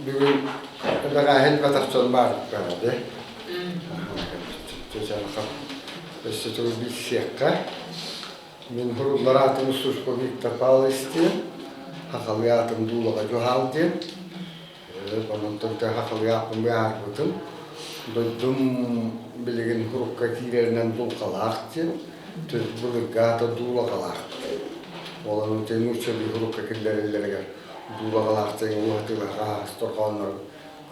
Бүгүн бэҕэһээ элбэтэх дьон баар баҕады. Өссө төгүл билсиэххэ. Мин хуруллар аатым Сушко Виктор Павлович диэн, хахалыы аатым Дуулаҕа Дьуһаал диэн. Онон хахалыы ааппын быһаарбытым. Дойдум билигин хурукка киирэринэн Дулҕалаах диэн, төрүт былыргы аата Дуулаҕалаах диэн. Ол онон нууччалыы хурукка киллэрэллэригэр Дуулаҕалаах диэн уһатыылаах аһаҕас дорҕооннору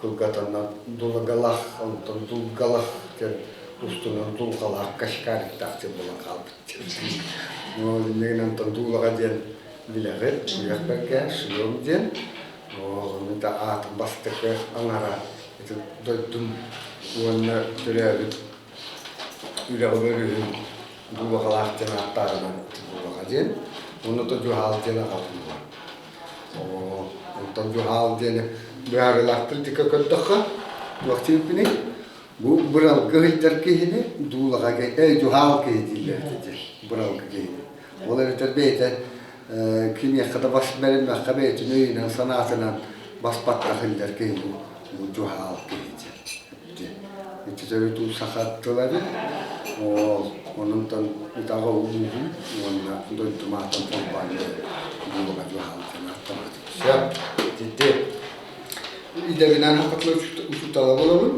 кылгатаннар Дулагалах, онтон Дулгалах диэн устунан Дулҕалаах Кашкариктаах диэн буолан хаалбыт. Ол иннигин онтон Дуулаҕа диэн билэҕит, үөрэхпэргэ шлем диэн. Ол да аатым бастакы аҥара ити дойдум уонна төрөөбүт үрэҕим өрүһүм Дуулаҕалаах диэн ааттааҕынан Дуулаҕа диэн. Уонна то Дьуһаал диэн аҕабын буолар. Онтон Дьуһаал диэни быһаарыылаахтык дикэ көрдөххө, туох диэбиппиний? Бу быралгы сылдьар киһини дуулаҕа дьуһаал киһи дииллэр этэ дии, быралгы киһини. Ол эбэтэр бэйэтэ кимиэхэ да бас бэриммэххэ бэйэтин өйүнэн санаатынан бас баттах сылдьар киһи бу дьуһаал киһи диэн. Ити төрүт уу саха тыла эбит. Ол онон ытаҕа улууһум уонна дойдум аатын холбоон дуулаҕа дьуһаал диэн ааттаммыт. Сөп. Ити идэбинэн хатылы учуутала буолабын.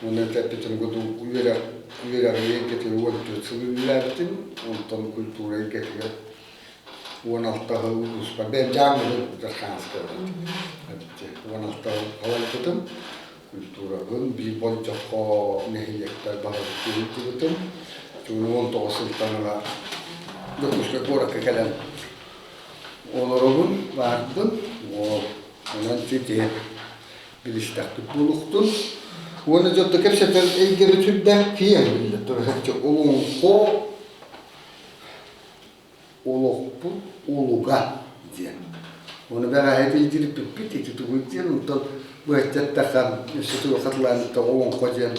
Уонна эппитим курдук үөрэх үөрэҕи эйгэтигэр 14 сыл үлэлээбитим. Онтон культура эйгэтигэр 16 сыл улууспар бэйэм Дьааҥыбын Верхоянскай 16 сыл салайбытым. Культурабын биир болдьоххо нэһилиэктэр баһылыктыы сылдьыбытым. 19 сылтан ыла Дьокуускай куоракка кэлэн олоробун, баарбын. Онон ити билистэхпит буолуохтун. Уонна дьонто кэпсэтэр эйгэбит сүрдээх киэҥ биллэр турар. Олоҥхо олохпут олуга диэн. Ону бэҕэһээ илдьириппиппит ити тугуй диэн, онтон быһаччаттахан өссө тугу хатылаан олоҥхо диэн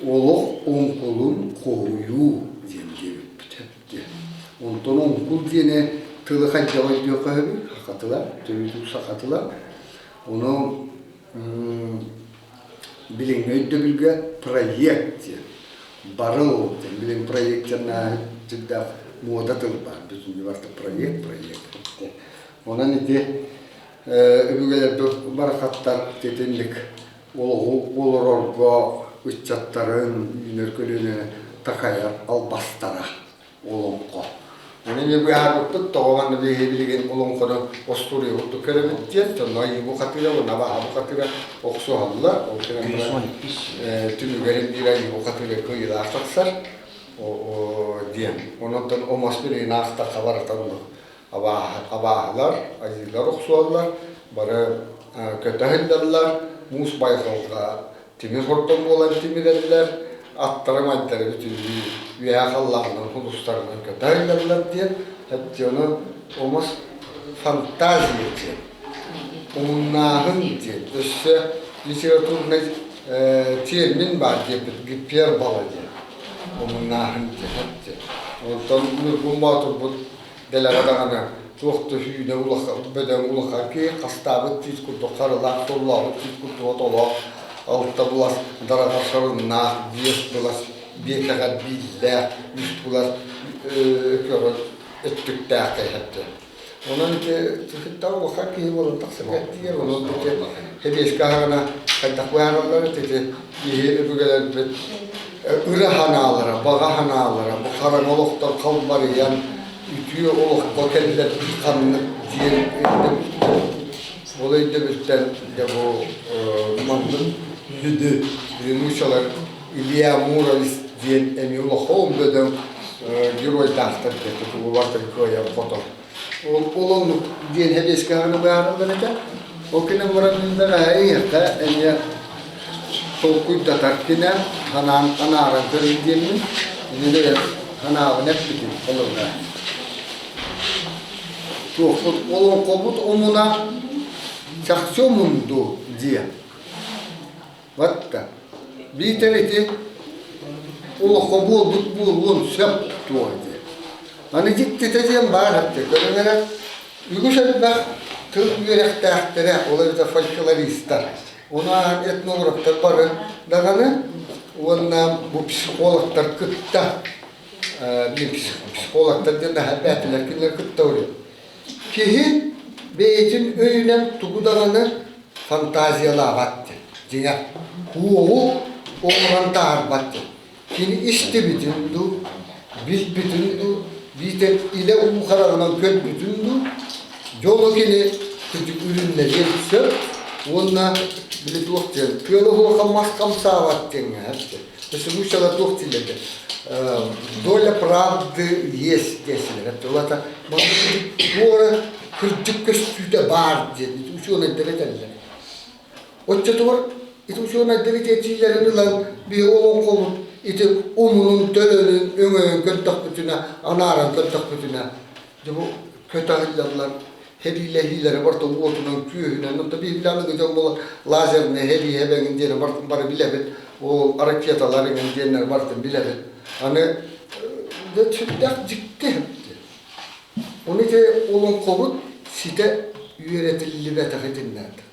олох оҥкулун хоһуйуу диэн диэбиппит диэн. Онтон оҥкул диэни тылы хайдах өйдүөххэ сөбүй? Саха тыла, төрүт саха тыла. Ону билиҥҥи өйдөбүлгэ проект диэн, барыл диэн, билин проект диэн сүрдээх муода тыл баар, бүтүннүү барыта проект, проект. Онон ити өбүгэлэрбит барахаттар итинник олоҕу олорорго ыччаттарын үүнэр көлүөнэни такайар албастара олоҥхо. Ону эмиэ быһаарбыппыт, тоҕо манна биһиги билигин олоҥхону остуоруйа курдук көрөбүт диэн, дьонно айыы бухатыыра уонна абааһы бухатыыра охсуһаллар. Ол гынан баран түмүгэр биир айыы бухатыыра кыайыылаах тахсар диэн. Онон омос билигин аахтахха барыта оннук абааһылар, айыылар охсуһаллар, бары көтө сылдьаллар, муус байҕалга тимир хордон буолан тимирэллэр, аттара майдары бүтүннүү үөһэ халлаанынан сулустарынан көтө сылдьаллар диэн, ону омос фантазия диэн, умуннааһын диэн, өссө литературнай термин баар диэбит гипербола диэн, умуннааһын диэн. Онтон Ньургун Боотурбут Дэлэҕэ даҕаны туох да сүүнэ улахан, бөдөҥ улахан киһи хастаабыт тиит курдук харылаах, толлообут тиит курдук отолоох, алта былас дараҕар сарыннаах, биэс былас биэтэҕэр бииллээх, үс былас көҕүл өттүктээх кэһэттэ. Онон ити кытта улахан киһи буолан тахсарга тиийэр, онон ити хэбиэскэ аһаҕына хайдах быһаараллар ити киһи өбүгэлэрбит ыра санаалара, баҕа санаалара бу хараҥа олохтон халбарыйан үтүө олоххо кэллэрбит ханнык диэн өйдөбүлтэн ол өйдөбүлтэн дьэ бу маннык сүдү нуучалар Илья Муромец диэн эмиэ улахан бөдөҥ геройдаахтар диэн тутуллубаттар кыайан хотор Ол оннук диэн хэбиэскэ аҕаны быһаараллар этэ. Ол кэннэ баран мин бэҕэһээ эйиэхэ эмиэ толкуйдатар кинэ санаан анааран көрүн диэммин иннинэ бэйэм санаабын эппитим холобура. Туохпут олоҥхобут омуна чахчы омунду диэн. Батта. Биитэр ити олоххо буолбут буолуон сөп туо диэн. Аны дьиктитэ диэн баар этэ. Көрөн эрэ үгүс элбэх. тыл үөрэхтээхтэрэ, ол эбэтэр фольклористар, ону ааһан этнографтар бары даҕаны уонна бу психологтар кытта психологтар диэн наһаа элбээтилэр, кинилэр кытта олорор. Киһи бэйэтин өйүнэн тугу даҕаны фантазиялаабат диэн. Дьиҥэр, уоҕу оҥорон таһаарбат диэн. Кини истибитин дуу, билбитин дуу, биитэр илэ уу хараҕынан көрбүтүн дуу, дьолу кини кырдьык үлүннэриэн сөп уонна били туох диэн, тыала суоха мас хамсаабат диэҥҥэ өссө нууччалар туох дииллэр доля правды есть диэсилэр тылата маннык кырдьык көстүүтэ баар диэн учуонайдар этэллэр. Оччотугар ити учуонайдар ити этиилэрин ылан биһи олоҥхобут ити умунун, төлөнүн, өҥөйөн көрдөхпүтүнэ, анааран көрдөхпүтүнэ, дьэ бу көтө сылдьаллар, хэриилэһиилэрэ барыта уотунан, күөһүнэн, онто биһиги аныгы дьон буолан лазернай һэрии эбэҥин диэни барытын бары билэбит, ол ракеталар иҥин диэннэри барытын билэбит. Аны дьэ сүрдээх дьикти Ону ити олоҥхобут ситэ үөрэтиллибэтэх итиннээх.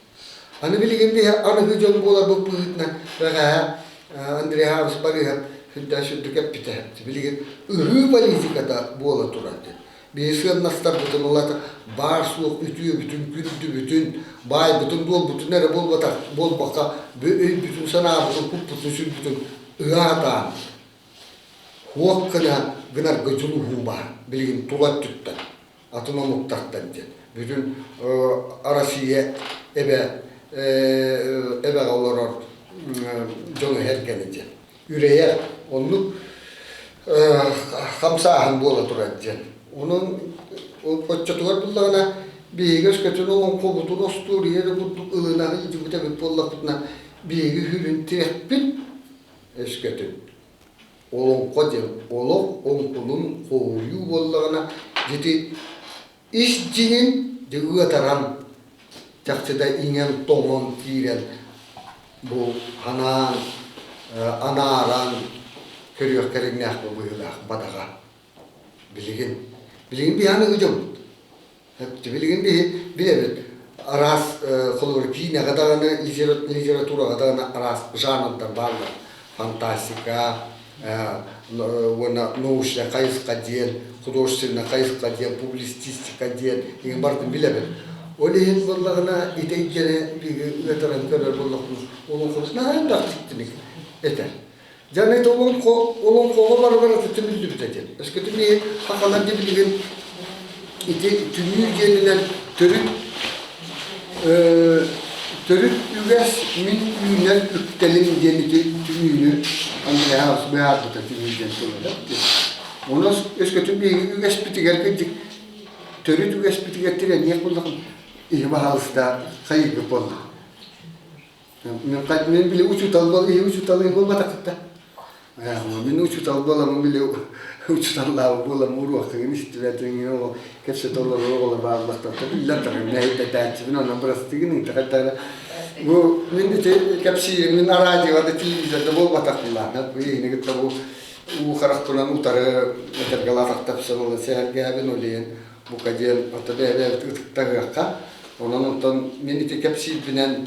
Аны билигин биһи аныгы дьон буоларбыт быһыытынан бэҕэһээ Андрей Хабыс Барыыһап сүрдээх сүрдүк эппитэ. Билигин ыһыы политиката буола турар диэн. Биһи сыаннастарбытын улата баар-суох үтүөбүтүн, күндүбүтүн, баайбытын-дуолбутун эрэ буолбатах буолбакка өйбүтүн-санаабытын, куппутун-сүрбүтүн ыһаатаан хуох гына гынарга дьулуһуу баар билигин тула өттүттэн атын омуктартан диэн бүтүн Россия эбэ эбэҕэ олорор дьону эргэни диэн үрэйэр оннук хамсааһын буола турар диэн онон оччотугар буллаҕына биһиги өскөтүн олоҥхобутун остуоруйа эрэ курдук ылына илдьибит эбит буоллахпытына биһиги сүрүн тирэхпит өскөтүн Олоҥхо диэн олох оҥкулун хоһуйуу буоллаҕына дьити ис дьиҥин дьэ ыатаран чахчыта иҥэн-тоҥон киирэн бу анаан анааран көрүөх кэриҥнээх быһыылаах бадаҕа билигин билигин биһи аныгы дьоммут. Билигин биһи билэбит араас холобур киинэҕэ даҕаны литератураҕа даҕаны араас жанрдар бааллар. Фантастика уонна научнай хайысха диэн, художественнай хайысха диэн, публицистика диэн иҥин барытын билэбит. Ол иһин буоллаҕына ити эйгэни биһиги ыатаран көрөр буоллахпына олоҥхобут наһаа элбэх дьиктини этэр. Дьэ ити олоҥхо олоҥхоҕо бары-барыта түмүллүбүтэ диэн. Өскөтүн биһи сахалар дии билигин ити түмүү диэнинэн төрүт төрүт үгэс мин үүнэр үктэлим диэн ити түмүүнү Андреас быһаарбыта түмүү диэн тылы. Онон өскөтүн биһиги үгэспитигэр кырдьык төрүт үгэспитигэр тирэниэх буоллахпын иһи баһаалыста хайыыргыт буолла. Мин били учуутал буол, иһи учууталыы буолбатахпыт да. Мин учуутал буоламмын били учууталлаабыт буоламмын уруоккагын истибэтиҥ ол кэпсэтэ олорор оҕолор бааллахтарта биллэн турар мэһэйдэтээччибин онон бырастыгын ыытахайдара бу мин ити кэпсиирим мин араадьыга да телевизорда буолбатахпын бу иһини кытта бу уу харахпынан утары этэргэ лаахтапсан ол сэһэргээбин ол иһин бука диэн ото бэйэбэйэбит ытыктаһыахха. Онон онтон мин ити кэпсиирбинэн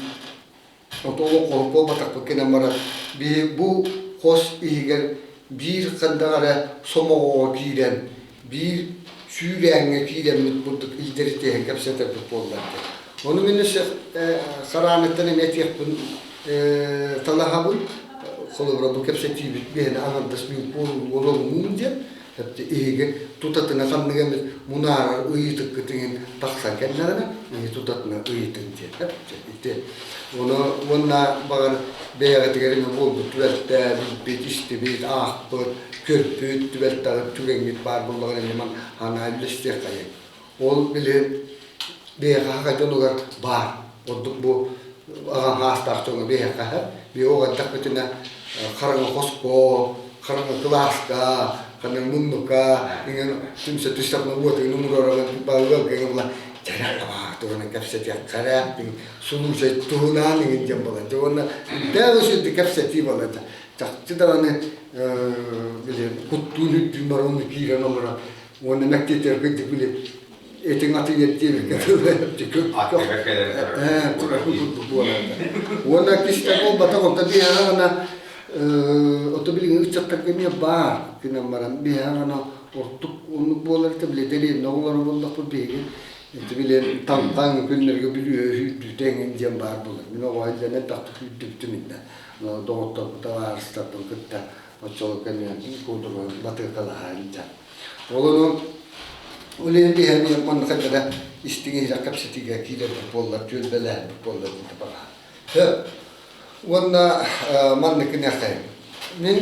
ото олох хоһук буолбатахпыт гынан баран биһи бу хос иһигэр биир ханнык эрэ сомоҕоҕо киирэн биир сүүрээҥҥэ киирэммит курдук илдьиритиһэн кэпсэтэрбит буоллар диэн. Ону мин өссө харааныттан эмиэ этиэхпин талаһабын. Холобура бу кэпсэтиибит биһиэнэ аҥардас мин олоҥнуум диэн Эһиги тутатына ханнык эмит мунаарар ыйытыккыт иһин тахсан кэллэҕинэ, иһи тутатына ыйытыҥ диэн. Ити ону уонна баҕар бэйэҕитигэр эмэ буолбут түбэлтэ билбит, истибит, аахпыт, көрбүт түбэлтэҕит түгэҥҥит баар буоллаҕына эмиэ манна үллэстиэххэйиҥ. Ол били биһиэхэ саха дьонугар баар. Ордук бу аҕам саастаах дьоҥҥо биһиэхэ биһи оҕо эрдэхпитинэ хараҥа хоско, хараҥа кылааска, хараҥа муннука иҥэн түмсэ түстэхпинэ уотугун умуруорабын ыалга иҥэн була дьэ туһунан кэпсэтиэххэ эрэ сулуучай туһунаан иҥин диэн буолар дьэ уонна үрдээх үчүгэйдик кэпсэтии буолар чахчы даҕаны били куттуун үрдүүн баран киирэн олорор уонна мэктиэтигэр кырдьык били. Этиҥ атыйар диэбиккэ дылы Аттыгар кэлэн турар курдук буолар. Уонна кистэл буолбатах, онто биһиэхэ ото билиҥҥи ыччаттарга эмиэ баар гынан баран биһиэхэ ордук оннук буолар этэ били дэриэбинэ оҕолоро буоллахпыт биһиги ити били таҥхаҥ күннэргэ бүлүүһэ сүүрдүүтэ эҥин диэн баар буолар. Мин оҕо сылдьан элбэхтик сүүрдүбүтүм иннэ. Доҕотторбут табаарыстарбын кытта оччолорго эмиэ куудуруһан батыакалаһа илдьэн. Ол ону ол иһин биһиэхэ манна хайдара истиҥ иһирэх кэпсэтиигэ киирэрбит буоллар, түөлбэлээһэрбит буоллар диэн баҕа. Сөп. Уонна маннык гыныаххайым. Мин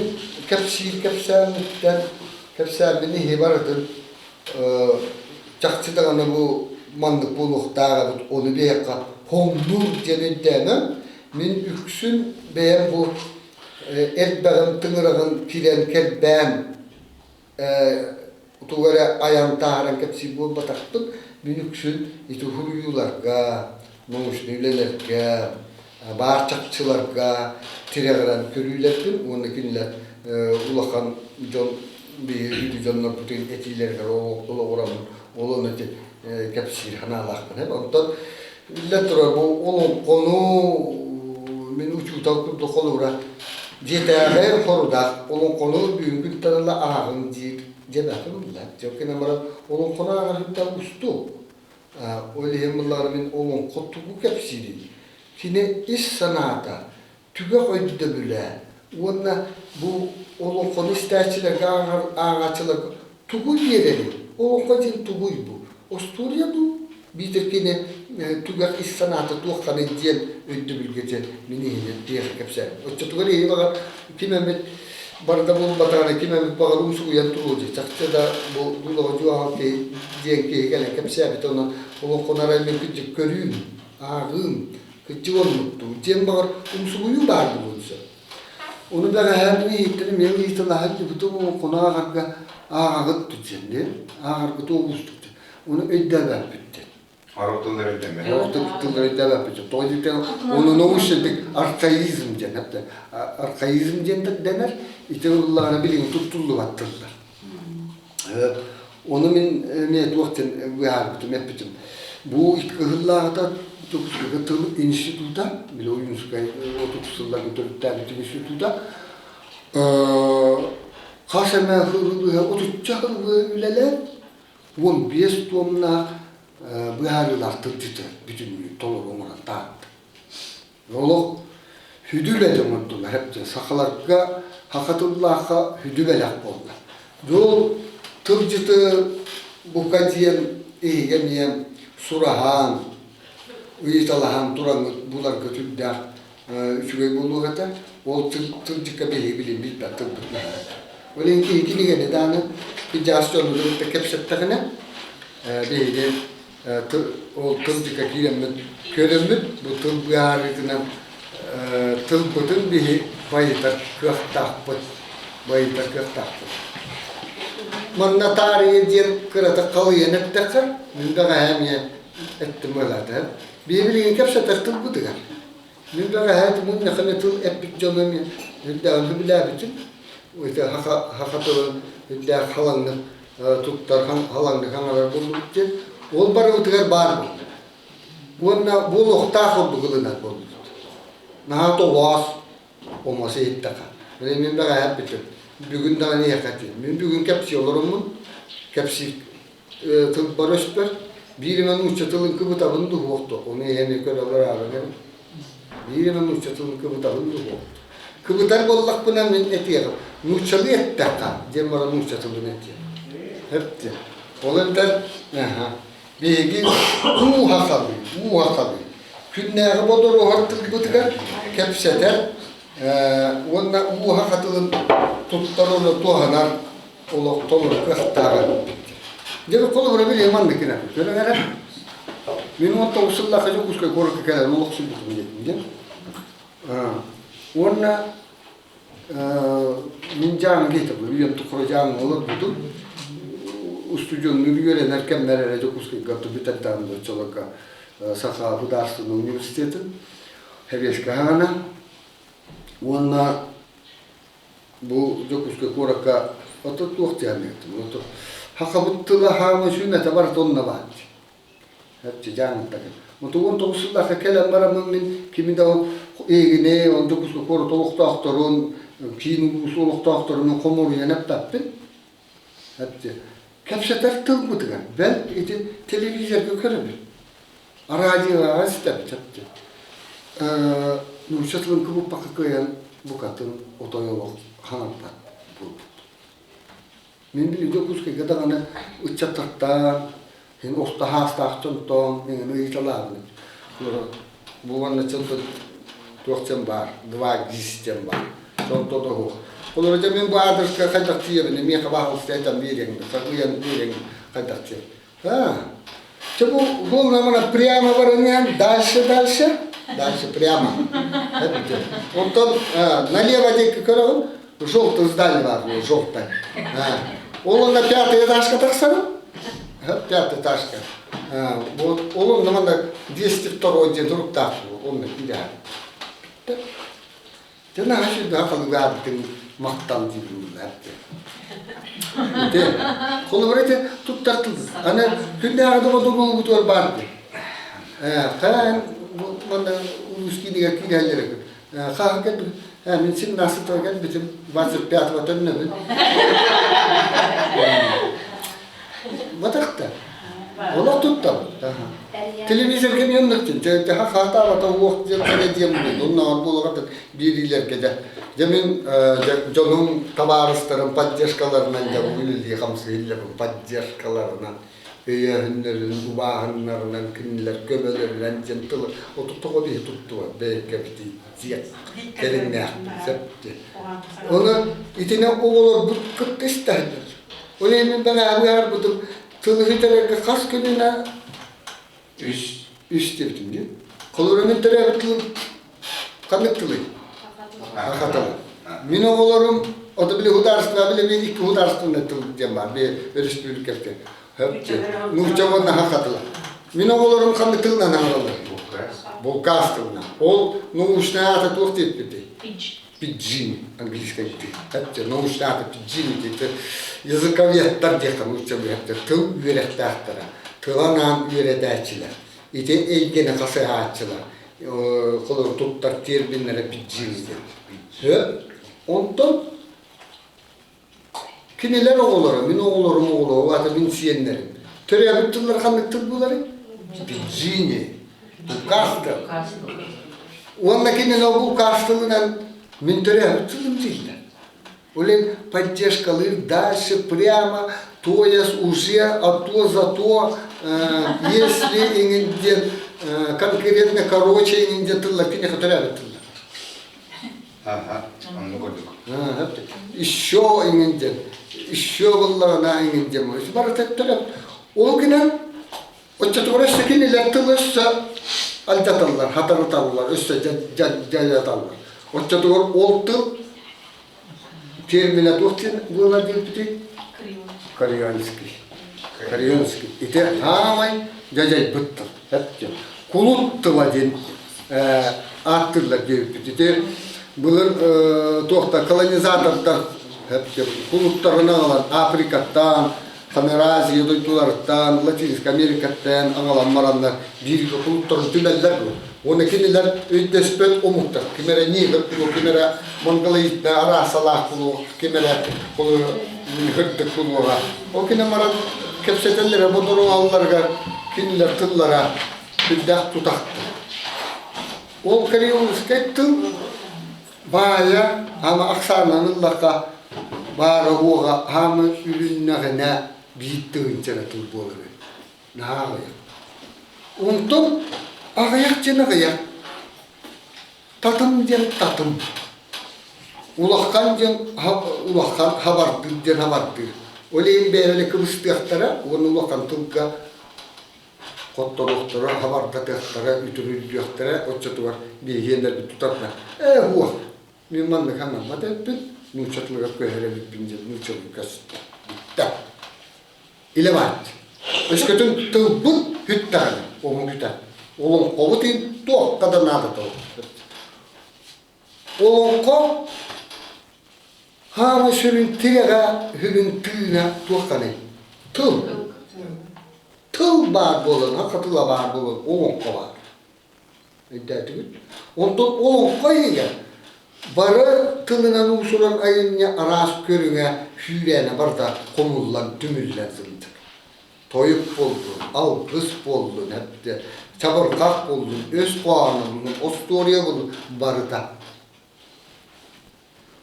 кэпсиир кэпсээммиттэн кэпсээммин иһи барытын чахчы даҕаны бу маннык буолуохтаах эбит, ону биһиэхэ хоҥнуур диэн өйдөөнөн, мин үксүн бэйэм бу элбэҕин тыҥыраҕын кирэн кэрбээн тугу эрэ айан таһааран кэпсиир буолбатахпын. Мин үксүн ити уһуйууларга, научнай үлэлэргэ, баар чахчыларга тирэҕирэн көрүүлэрбин уонна кинилэр улахан дьон биһиги дьоннорбутун этиилэригэр олоҕураммын ол ону ити кэпсиир санаалаахпын. Онтон Биллэн турар, бу олоҥхону мин учуутал курдук холобура дьиэтээҕи хорудах олоҥхону бүгүҥҥү күнтэн ыла ааҕыҥ диир диэбэппин булла. Дьэ гынан баран олоҥхону ааҕарыттан устук. Ол иһин буллаҕына мин олоҥхо тугу кэпсиирий? Кини ис санаата, түгэх өйдөбүлэ уонна бу олоҥхону истээччилэргэ ааҕааччыларга тугу биэрэрий? Олоҥхо диэн тугуй бу? Остуоруйа дуу? Биитэр кини түгэх ис санаата туохханый диэн өйдөбүлгэ дьэ мин иһинэн биһиэхэ кэпсээбит. Оччотугар эһиги баҕар ким эмит барыта буолбатаҕына ким эмит баҕар умсугуйан туруо дии. Чахчы да бу дуулаҕа дьуоҕал киһи диэн киһи кэлэн кэпсээбитэ онон олоҥхону арай мин кырдьык көрүүм, ааҕыым, Кырдьык оннуктуу диэн баҕар умсугуйуу баар буолуон сөп. Ону бэҕэһээ мин иһиттэн эмиэ ыйыталаһан дьыбытым олоҥхону ааҕарга ааҕаҕыт диэн ааҕаргыт уустук диэн. Ону өйдөөбөппүт диэн. Сорох тыллары өйдөммөт. Сорох тыллары өйдөөбөппүт диэн. Тоҕо диэтэҥ ону научный архаизм диэн архаизм диэн дэнэр. Ити ыллаҕына билигин туттуллубат тыллар. Ону мин эмиэ туох диэн быһаарбытым, эппитим. Бу икки кыһыллааҕыта Дьокуускайга тыл института, били Ойуунускай 30 сылларга төрүттээбит института, хас эмэ сылы отучча сылы үлэлээн, 15 туомнаах быһаарыылаах тылдьыты бүтүннүү толору оҥорон таһаарда. Олох сүдү үлэни оҥордулар эбитэ. Сахаларга саха тыллаахха сүдү бэлэх буолла. Дьол тылдьыты бука диэн эһиги эмиэ сураһан, ыйыталаһан тураҥҥыт буларга сүрдээх үчүгэй буолуох этэ. Ол тылдьыкка биһиги билин билбэт тылбыт наһаа. Ол иһин киһи кинигэни даҕаны кырдьаҕас дьону кытта кэпсэттэҕинэ биһиги ол тылдьыкка киирэммит көрөммүт бу тыл быһаарыытынан тылбытын биһи байытар кыахтаахпыт байытар кыахтаахпыт манна таарыйа диэн кыратык халыйан эттэххэ мин бэҕэһээ эмиэ эттим быһыылаата биһи билигин кэпсэтэр тылбытыгар Мин бэҕэһээ мунньаханы тыл эппит дьону эмиэ үрдээҕин сөбүлээбитим. Ити саха тылын үрдээх халаҥнык туттар, халаҥнык аҥарар буоллубут диэн. Ол барыбытыгар баар буолла. Уонна буолуохтаах курдук ылынар буоллубут. Наһаа толоос омос иһиттэхэ. Мин бэҕэһээ эппитим. Бүгүн даҕаны иһиэхэ этим. Мин бүгүн кэпсии олороммун, кэпсии тылбар өспөр биир эмэ нуучча тылын кыбытабын дуһуох дуо ону эһэми көрөлөр ааҕан эбит биир эмэ нуучча тылын кыбытабын дуһуох кыбытар буоллахпына мин этиэҕим нууччалыы эттэххэ диэн баран нуучча тылын этиэм эптиэм ол эбэтэр биһиги уу хахалыы уу хахалыы күннээҕи бодоруһар тылбытыгар кэпсэтэр уонна уу хаха тылын туттар уонна туһанар олох толору кыахтааҕа Дьэ, холобура билиэм маннык гына. Көрөн эрэ. Мин 19 сыллаахха Дьокуускай куоракка кэлэн олохсуйбутум диэтим диэн. Уонна мин дьааҥы киһитэ үйэм тухары дьааҥы олорбутум. Устудьуоннуур үөрэнэр кэммэр эрэ Дьокуускайга бүтэрдэҕим оччолорго Саха государственнай университетын Сэбиэскэй хаана уонна Бу Дьокуускай куоракка ото туох диэн ото хахабыт тыла хаама сүнэтэ барыта онно баар. Дьааҥыттан. 19 сыллаахха кэлэн бараммын мин кими да эйигини, он Дьокуускай куорат олохтоохторун, киин улуус олохтоохторун хомуруйан эппэппин. Кэпсэтэр тылбытыгар, бэл ити телевизорга көрөбүт, радиоҕа истэбит чэпчэ. Нуучча тылын кыбыппакка кыайан букатын отой олох хаҥаппат буолбут. Мин били Дьокуускайга даҕаны ыччаттартан, син орто саастаах дьонтон эҥин ыйыталаабын. Бу уонна чонтон туох диэн баар, два гис диэн баар. Чонто да суох. Олор дьэ мин бу аадырыска хайдах тиийэбин, миэхэ баһаалыста этэн биэриэҥ, саргыйан биэриэҥ хайдах тиийэн. А, Чэ бу волна прямо баран дальше, дальше, дальше прямо. Онтон налево диэки көрөҕүн, желтый здание бар, желтый. Ол онно пятый этажка тахсарым. Пятый этажка. Вот ол онно манна 202 диэн туруктаах онно киирэр. Дьэ наһаа сүрдээх халыгаабытын махтал диибин Ити холобура ити туттар тыл. Аны күннээҕи доҕотугулубутугар баар дии. Хаан манна улуус киинигэр киирэллэр эбит. Хаһан кэлбит? Мин 17 кэлбитим, 25 төннөбүн. Батахта. Олох туттабыт. Телевизорга мен оннук дьэ хаатаабата уох диэн кэрэ диэн буолуо. Оннооҕор буолаҕа биэриилэргэ дьэ. Дьэ мин дьонум, табаарыстарым поддержкаларынан дьэ үлэлии хамсыыллабын поддержкаларынан өйөөһүннэрин, убааһыннарынан, кинилэр көмөлөрүнэн диэн тылы отут тоҕо биһи туттубат бэйэккэбитий диэх кэриҥнээхпин сөп диэн. Ону итини оҕолорбут кытта истэһэллэр. Ол иһин мин бэҕэһээ быһаарбытым тылы бүтэрэргэ хас күнүнэ Үс. Үс диэбитим дии. Холобура мин төрөөбүт тылым ханнык тылый? Саха тыла. Мин оҕолорум, ото били художество били мин икки художественный тыл диэн баар, би өрөспүүбүлүкэбитэ. Нуучча уонна саха тыла. Мин оҕолорум ханнык тылынан аҥараллар? Булкаас тылынан. Ол научный аата туох диэппитий? Пиджин английскай диэт научный аата пиджин диэт языковедтар диэххэ нууччалыы тыл үөрэхтээхтэрэ тыланаан үөрэтээччилэр ити эйгэни хасыһааччылар холобур туттар терминнэрэ пиджин диэн сөп онтон Кинилэр оҕолоро, мин оҕолорум оҕолоро, аата мин сиэннэрим. Төрөөбүт тыллар ханнык тыл буоларый? Пиджини, букас тыл. Уонна кинини букас тылынан мин төрөөбүт тылым дииллэр. Ол иһин поддержкалыыр дальше прямо, то есть уже, а то за то, если иҥин диэн конкретно короче иҥин диэн тыллар киниэхэ төрөөбүт тыллар. Оннук курдук. Еще иҥин диэн, еще буллаҕына иҥин диэн барыта төлөп. Ол гынан оччотугар өссө кинилэр тыл өссө алдьаталлар, хатарыталлар, өссө дьайаталлар. Оччотугар ол тыл терминэ туох диэн буолар диэбитий? Корейский. Корейский. Ити хаамай дьадьайбыт тыл. Кулут тыла диэн ааттыыллар диэбиппит. Ити былыр туохта колонизатордар кулуттарын аҕалан Африкаттан, Азия дойдуларыттан, Латинскай Америкаттан аҕалан бараннар бииргэ кулуттарын түмэллэр дуо? Уонна кинилэр өйдөспөт омуктар. Ким эрэ негр кулу, ким эрэ монголоидна араасалаах кулу, ким эрэ кулу хырдык кулуоҕа. Ол кине баран кэпсэтэллэрэ бодоруолларыгар кинилэр тыллара сүрдээх тутахтар. Ол корейлскай тыл баайа ама ахсаанынан ыллахха баара уоҕа хаамы үлүннэҕинэ биир тыһыынча тыл буолар эбит. Наһаа аҕыйах. Онтон аҕыйах диэн аҕыйах. Татым диэн татым. Улахан диэн улахан хабардыыр диэн хабардыыр. Ол иһин бэйэлэрэ кыбыстыахтара уонна улахан тылга хотторуохтара, хабардатыахтара, үтүрүллүөхтэрэ, оччотугар биһиэннэрбит тутарна ээ уох мин маннык анаммат эппин нуучча тылыгар көһөр эбиппин диэн нууччалыы көстө бүттэ илэ баат өскөтүн тылбыт бүттэҕинэ омук үтэ олоҥхобут иһин туохха да наадата олоҥхо хаама сүрүн тирэҕэ сүрүн тыына туохханый тыл. Тыл баар буолан, саха тыла баар буолан олоҥхо баар. Өйдөөтүгүт? Онтон олоҥхо иһигэр бары тылынан уусуран айымньы араас көрүҥэ сүүрээнэ барыта хомуллан, түмүллэн сылдьар. Тойук буоллун, алгыс буоллун, эптэ, чабырҕах буоллун, өс хоһооно буоллун, остуоруйа буоллун барыта.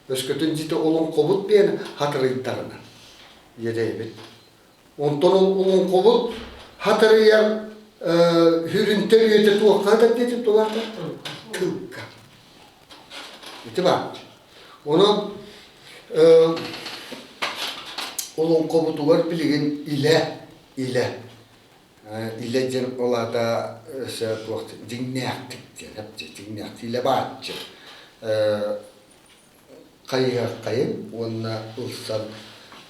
Өскөтүн дьиэтэ олоҥхобут диэн хатырыйдарына иэдэйбит. Онтон олоҥхобут хатырыйар хүрүнтэ үйэтэ туохха да диэтим тулаата тылга. Ити баар. Онон олоҥхобутугар билигин илэ илэ илэ диэн ол аата өссө туох дьиҥнээхтик диэн дьиҥнээхтик илэ бааччы хайыһыаххайын уонна ылсан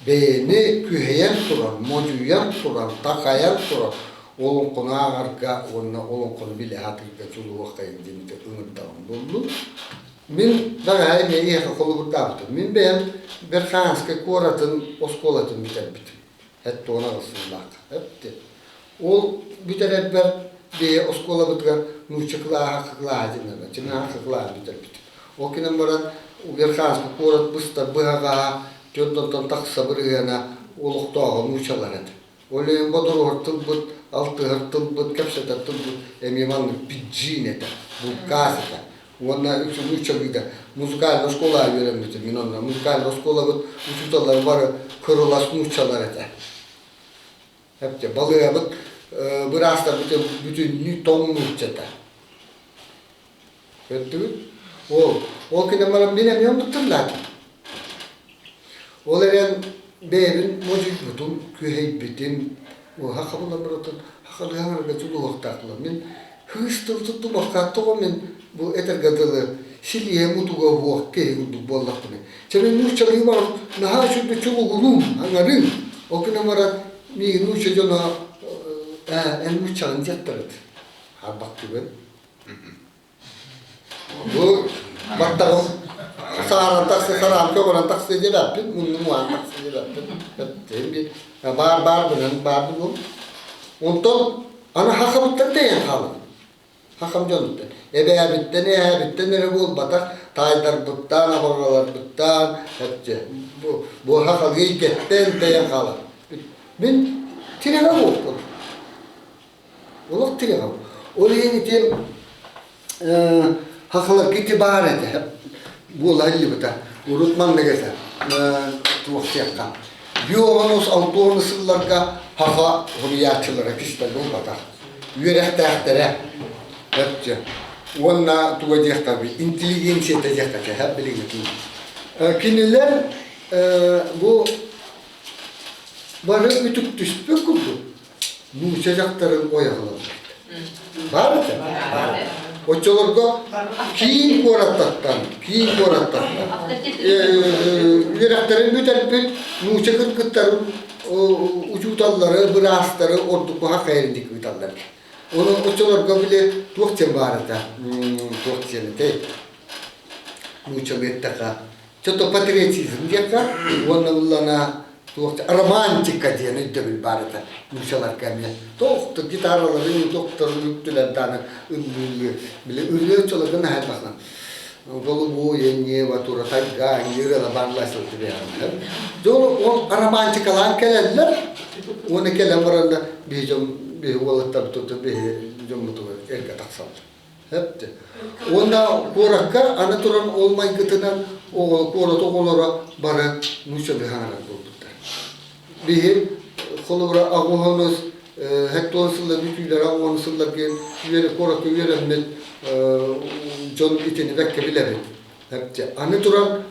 бэйэни күһэйэн туран, модьуйан туран, такайан туран олоҥхону ааҕарга уонна олоҥхону билэ сатыырга дьулуһуоххайын диэн ыҥырдаҕым буоллун. Мин бэҕэһээ эмиэ эйиэхэ холобурдаабытым. Мин бэйэм Верхоянскай куоратын оскуолатын бүтэрбитим. 78 сыллаах. Эпти. Ол бүтэрэрбэр бэйэ оскуолабытыгар нуучча кылааһа кылааһа диэн чыҥааһа кылааһа бүтэрбитим. Ол гынан баран Верхоянскай куорат быстар быһаҕаһа түөрт онтон тахса бырыһыана олохтооҕо нууччалар этэ. Ол иһин бодоруһар тылбыт, алтыһар тылбыт, кэпсэтэр тылбыт эмиэ маннык пиджин этэ, булкаас этэ. Уонна үксүн нууччалыыта музыкальнай оскуолаҕа үөрэммитим. Мин онно музыкальнай оскуолабыт учууталлара бары кырылас нууччалар этэ. Эптэ балыыһабыт быраастарбыт бүтүннүү тоҥ нууччата. Көрдүгүт? Ол, ол гынан баран мин эмиэ оннук тыллаатым. Ол эрэн бэйэбин модьуйбутум, күһэйбитим, уоһа хабыллан барытын хахалыһан эргэ дьулуһуохтаахтылар. Мин хыыс тыл туттубакка тоҕо мин бу этэргэ дылы силиһэ мутуга уһуох киһи курдук буоллахпыный. Чэ мин нууччалыы баран наһаа үчүгэй чулугунуум, аҥарыым. Ол гынан баран миигин нуучча дьоно ээ эн нууччаҕын диэхтэрит. Харбахтыыбын. Бу баттаҕым сааран тахса сараан көҕөрөн тахса диэбэппин, муннум уһаан тахса диэбэппин. Эттим баар баар бынан баар булуом. Онтон аны хахабыттан тэйэн хаалабын. Хахам дьонуттан. Эбээбиттэн, эһээбиттэн эрэ буолбатах, таайдарбыттан, абаҕаларбыттан, бу, бу хахалыы эйгэттэн тэйэн хаалабын. Мин тирэҕэ буолбут. Олох тирэҕим. Ол иһин ити хахаларга ити баар этэ. Буола илибита. Урут маннык этэ. Туох диэххэ. Биоҕонус алтуону сылларга хаха суруйааччылара кистэл буолбатах. Үөрэхтээхтэрэ. Өттө. Уонна туга диэхтэбий интеллигенцията диэххэ билиҥҥи Кинилэр бу бары үтүктүспүт курдук нуучча дьахтарын ойоҕолонбут. Баар этэ? Оччолорго киин куораттартан, киин куораттартан үөрэхтэрин бүтэрбит нуучча кыргыттарын учууталлары, быраастары ордук баха хайырдык ыыталлар. Онон оччолорго били туох диэн баар этэ? Туох диэн этэй? Нууччалыы эттэххэ Чото патриотизм диэххэ уонна буллана туох романтика диэн өйдөбүл баар этэ нуучаларга эмиэ туох да гитараларын туохтарын үктүлэр дааны ыллыыллыы били ырыа оччолорго наһаа элбэх голубое небо тура тайга ырыала баарлаа сылдьыбыйаҕын дьон ол романтикалаан кэлэллэр уонна кэлэн баран да биһи дьон биһи уолаттарбыт биһи дьоммутугар эргэ тахсаллар Эптэ. Уонна куоракка аны туран ол майгытынан куорат оҕолоро бары нууччалыы саҥарар буолбуттар. Биһи холобура аҕуһунус хектуон сыллар бүтүүлэрэ уон сылларга куоракка үөрэммит дьон итини бэккэ билэбит. Эптэ. Аны туран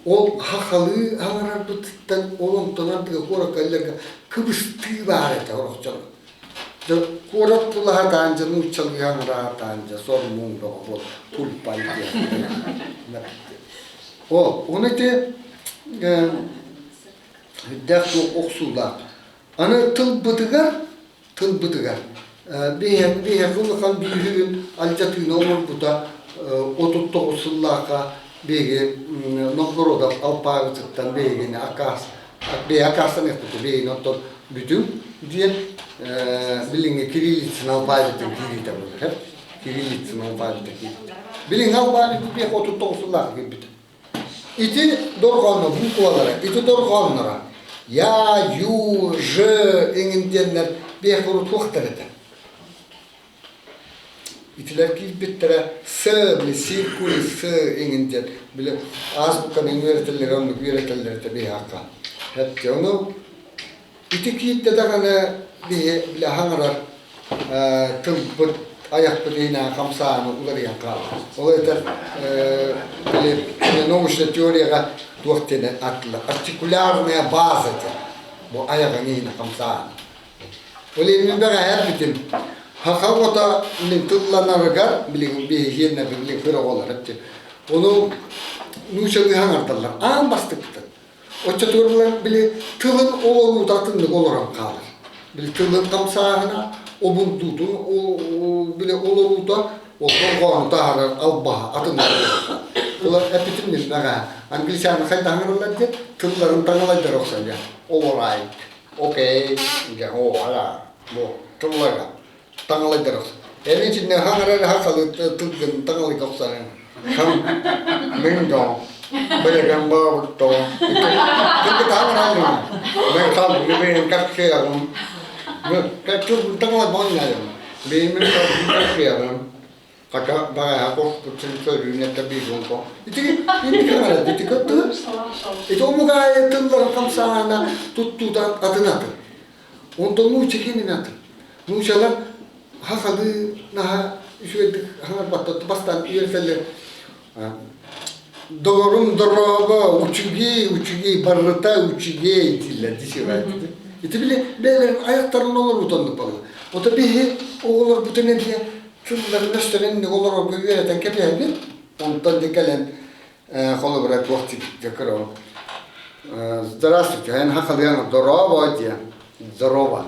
ол хахалыы саҥарарбытыттан ол онтон ардыга куоракка иллэргэ кыбыстыы баар этэ орохчон. Дьэ куорат тулаһатаан дьэ нууччалыыһан ыраатаан дьэ сор-муҥ бөҕө буол пульпай диэн. О, ону ити үрдээх суох охсуулаах. Аны тылбытыгар, тылбытыгар биһиэхэ улахан бүүһүрүн алдьатыыны оҥорбута 39 сыллаахха биһиги Новгородов алпаабытыттан биһигини акаас бэйэ акаастаныахпыт биһигини оттон бүтүҥ диэн. Билиҥҥи кириллицын алфавитын киириитэ буолар. Кириллицын алфавита киирбитэ. Билиҥҥи алфавит биэх 39 сыллаах киирбитэ. Ити дорҕооно буквалара, ити дорҕоонноро Я, Ю, Ж эҥин диэннэр биэх урут этэ. Итилэр киирбиттэрэ С, били циркуль С эҥин диэн били азбуканы үөрэтэллэрэ оннук үөрэтэллэр этэ биһиэхэ. Эттэ ону ити киирдэ даҕаны биһи били хаҥарар тылбыт айахпыт иһинэн хамсааны уларыйан хаалар. Ол этэр били научная теорияҕа туох диэн аттылар артикулярная база диэн бу айаҕыҥ иһинэн хамсааны. Ол иһин бэҕэһээ бүтүн саха оҕото мин тылланарыгар билигин биһиэннэ билигин кыра оҕолор эттим. Ону нуучалыы хаҥардаллар аан бастакытын. Оччотугар били тылын олоруута атыннык олорон хаалар. Били тылын хамсааһына, обурдуутун били олоруута ол дорҕоону таһаарар албаһа атыннык олорор. Олор эппитим мин бэҕэһээ англичаны хайдах ыҥыраллар диэн тылларын таҥалайдара охсон диэн олораайт Окей, дьэ оҕа бу тыллара таҥалайдар Эн итиннэ хаҥарар хахалы тылгын таҥалайга охсарын. Хам мин доо бэлэгэн баабыт доо. Тылгы таҥаралым. Мен хам мен капсыягым. Мен тылгын таҥалай боннайым. Мен капсыягым. Хата баҕаһа курпутун көрүүнэтэ биир Ити ити ити көттү. Ити омук аайы тылларын хамсаана туттуута атын атын. Онтон нуучча киэнин атын. Нуучалар хахалыы наһаа үчүгэйдик хаҥарбаттар бастаан үөрэтэллэр. Доҕорум дорообо, учугей, учугей, барыта учугей дииллэр дисибайт. Ити били бэйэлэрин аяктарын олорутан балла. Ото биһи оҕолорбутун эмиэ тылларын өстөрүн олорорго үөрэтэн кэбиһэбит. Онтон да кэлэн холобура туох кыра Здравствуйте, эн хахалыаҥ дорообо диэн. Здорово.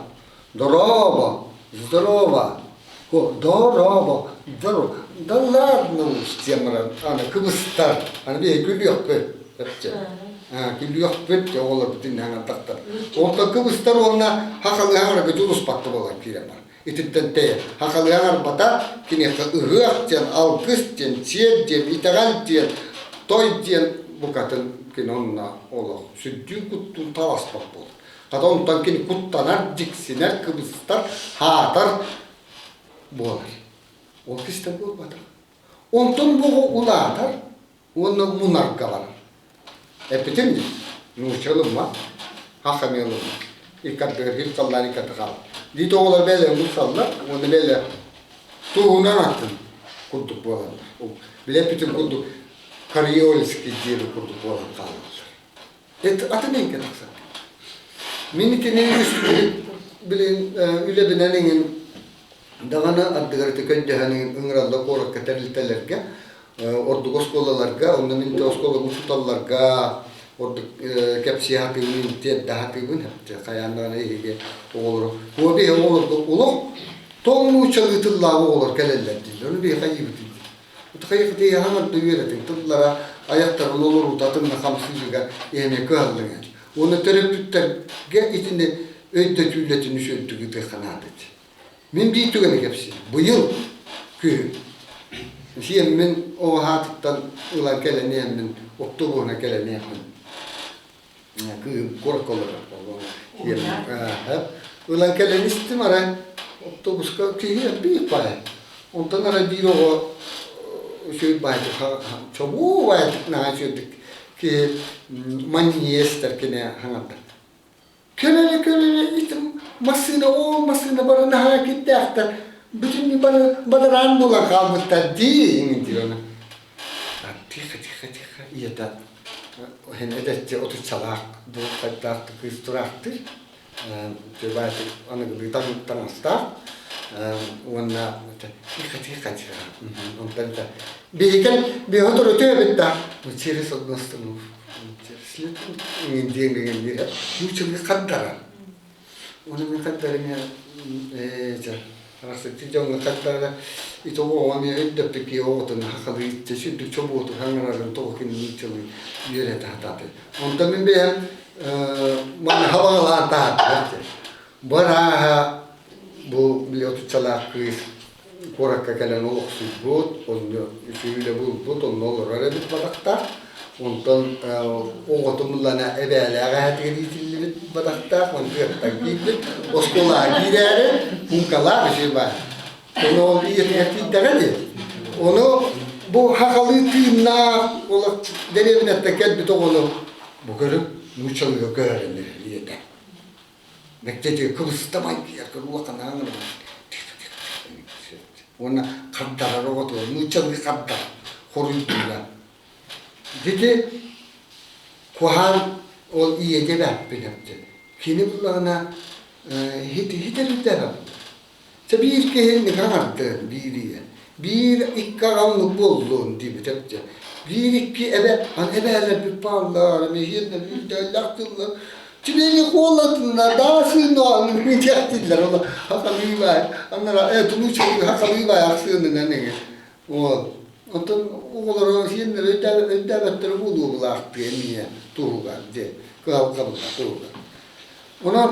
Здорово. Здорово. Дорообо. Здорово. Да ладно уж диэн баран аны кыбыстар. Аны биһи күлүөхпүт. Күлүөхпүт оҕолорбутун хаҥардахтар. Онтон кыбыстар уонна хахалыаҥ дьулуспатта буолан киирэн бар. Итинтэн тэйэр. Хахалыан арбата киниэхэ ыһыах диэн, алгыс диэн, сиэр диэн, итэҕэл диэн, той диэн букатын кини онно олох сүрдүү куттуун таласпат буолар. Хата онтон кини куттанар, дьиксинэр, кыбыстар, хаатар буолар. Ол кистэ буолбатах. Онтон бугу улаатар уонна мунарга барар. Эппитим дии, нуучча ылыммат, хах эмиэ ылыммат. Иккардыгар биир халлаан иккарда хаалар. Диит оҕолор бэйэлэрин уксаллар уонна бэйэлэр туһунан атын курдук буолаллар. Били эппитим курдук Кориольский диэри курдук буолан хаалаллар. Это атын эҥкэ тахсар. Мин итини билин үлэбинэн иҥин даҕаны ардыгар ити көндөһөн ыҥыраллар куоракка тэрилтэлэргэ ордук оскуолаларга, онно мин оскуола учууталларга ордук кэпсии сатыыбын, тиэрдэ сатыыбын, хайаан даҕаны эһиги оҕолору. Уо биһи оҕолорго олох тоҥ нууччалыы тыллаах оҕолор кэлэллэр дииллэр. Ону биһи хайыыбытый? Хайыахытый хаҥарда үөрэтиҥ тыллара айахтарын олоруута атынна хамсыырыгар иһэне кыһаллыҥ Уонна төрөппүттэргэ итини өйдөтүүлэтин үчүгэйдик ыытыахха наада этэ. Мин биир түгэни кэпсиим. Быйыл күһүн сиэммин оҕо аатыттан ылан кэлэн иһэммин, оптуобуһунан кэлэн иһэммин кыыһым куоракка олорор ылан кэлэн истим арай автобуска киһи элбиир баай. Онтон арай биир оҕо үчүгэй баайдык чобуу баайдык наһаа үчүгэйдик киһи манньыйа истэр кини хаҥардар. Көлөлө көлөлө итим массыына ол массыына бары наһаа кирдээхтэр бүтүннүү бары бадараан буолан хаалбыттар дии иҥин диир аны. Тихо тихо тихо ийэтэ һин эдэрчи отуччалаах дуухайдаах кыыс тураахтыыр баайдык аныгылыы таҥастаах уонна тихо тихо тихо онтон биһиги биһи сотору үтүөбүт да через одну остановку диэн диэн нууччалыы хардара Оны мин хардары ээ Арахсыччы дьоҥҥо хардара ити оҕоҕо эмиэ өйдөппүт киһи оҕотун хахалыы иччэ сүрдүк чобуоту хаҥырарын тоҕо кини нууччалыы үөрэтэ сатаатый. Онтон мин бэйэм манна хабаҕалаан таһаардылар. Бу арааһа Бу били отуччалаах кыыс куоракка кэлэн олохсуйбут, онно үчүгэй үлэ булбут, онно олорор эбит бадахтаах. Онтон оҕотун буллана эбээлээх эһэтигэр иитиллибит бадахтаах, онтуяттан киирбит. Оскуолаҕа киирээри муҥкалаах үчүгэй баар. Ону ол ийэтигэр тиийдэҕэ дии. Ону бу хахалыы тыыннаах олох дэриэбинэттэн кэлбит оҕону бу көрүҥ нууччалыыга көһөрөн эрэр ийэтэ. Мэктиэтигэр кыбыстамай диэххэ улахан аан уонна хардарар оҕотугар нууччалыы хардар хоруйдуура. Дити куһаан ол ийэтэ эбээппин эптин. Кини буллаҕына хитэрийдэ Чэ биир киһи инник аҥардыан биир ийэ, биир икки аҕа оннук буоллун диэбитэ дьэ. Биир икки эбэ, аны эбээлэрбит бааллар, эмиэ үрдээллээх тыллар. Тебе не холодно, да, сынок, диэхтииллэр ол хахалыы баай. Аннара э тулуучалыы хахалыы баай ахсыанынан эҥин. Вот. Оттон оҕолоро сиэннэр өйдөөбөттөрө буолуо булаахтыы эмиэ туһугар диэн кыһалҕабыла туһугар. Онон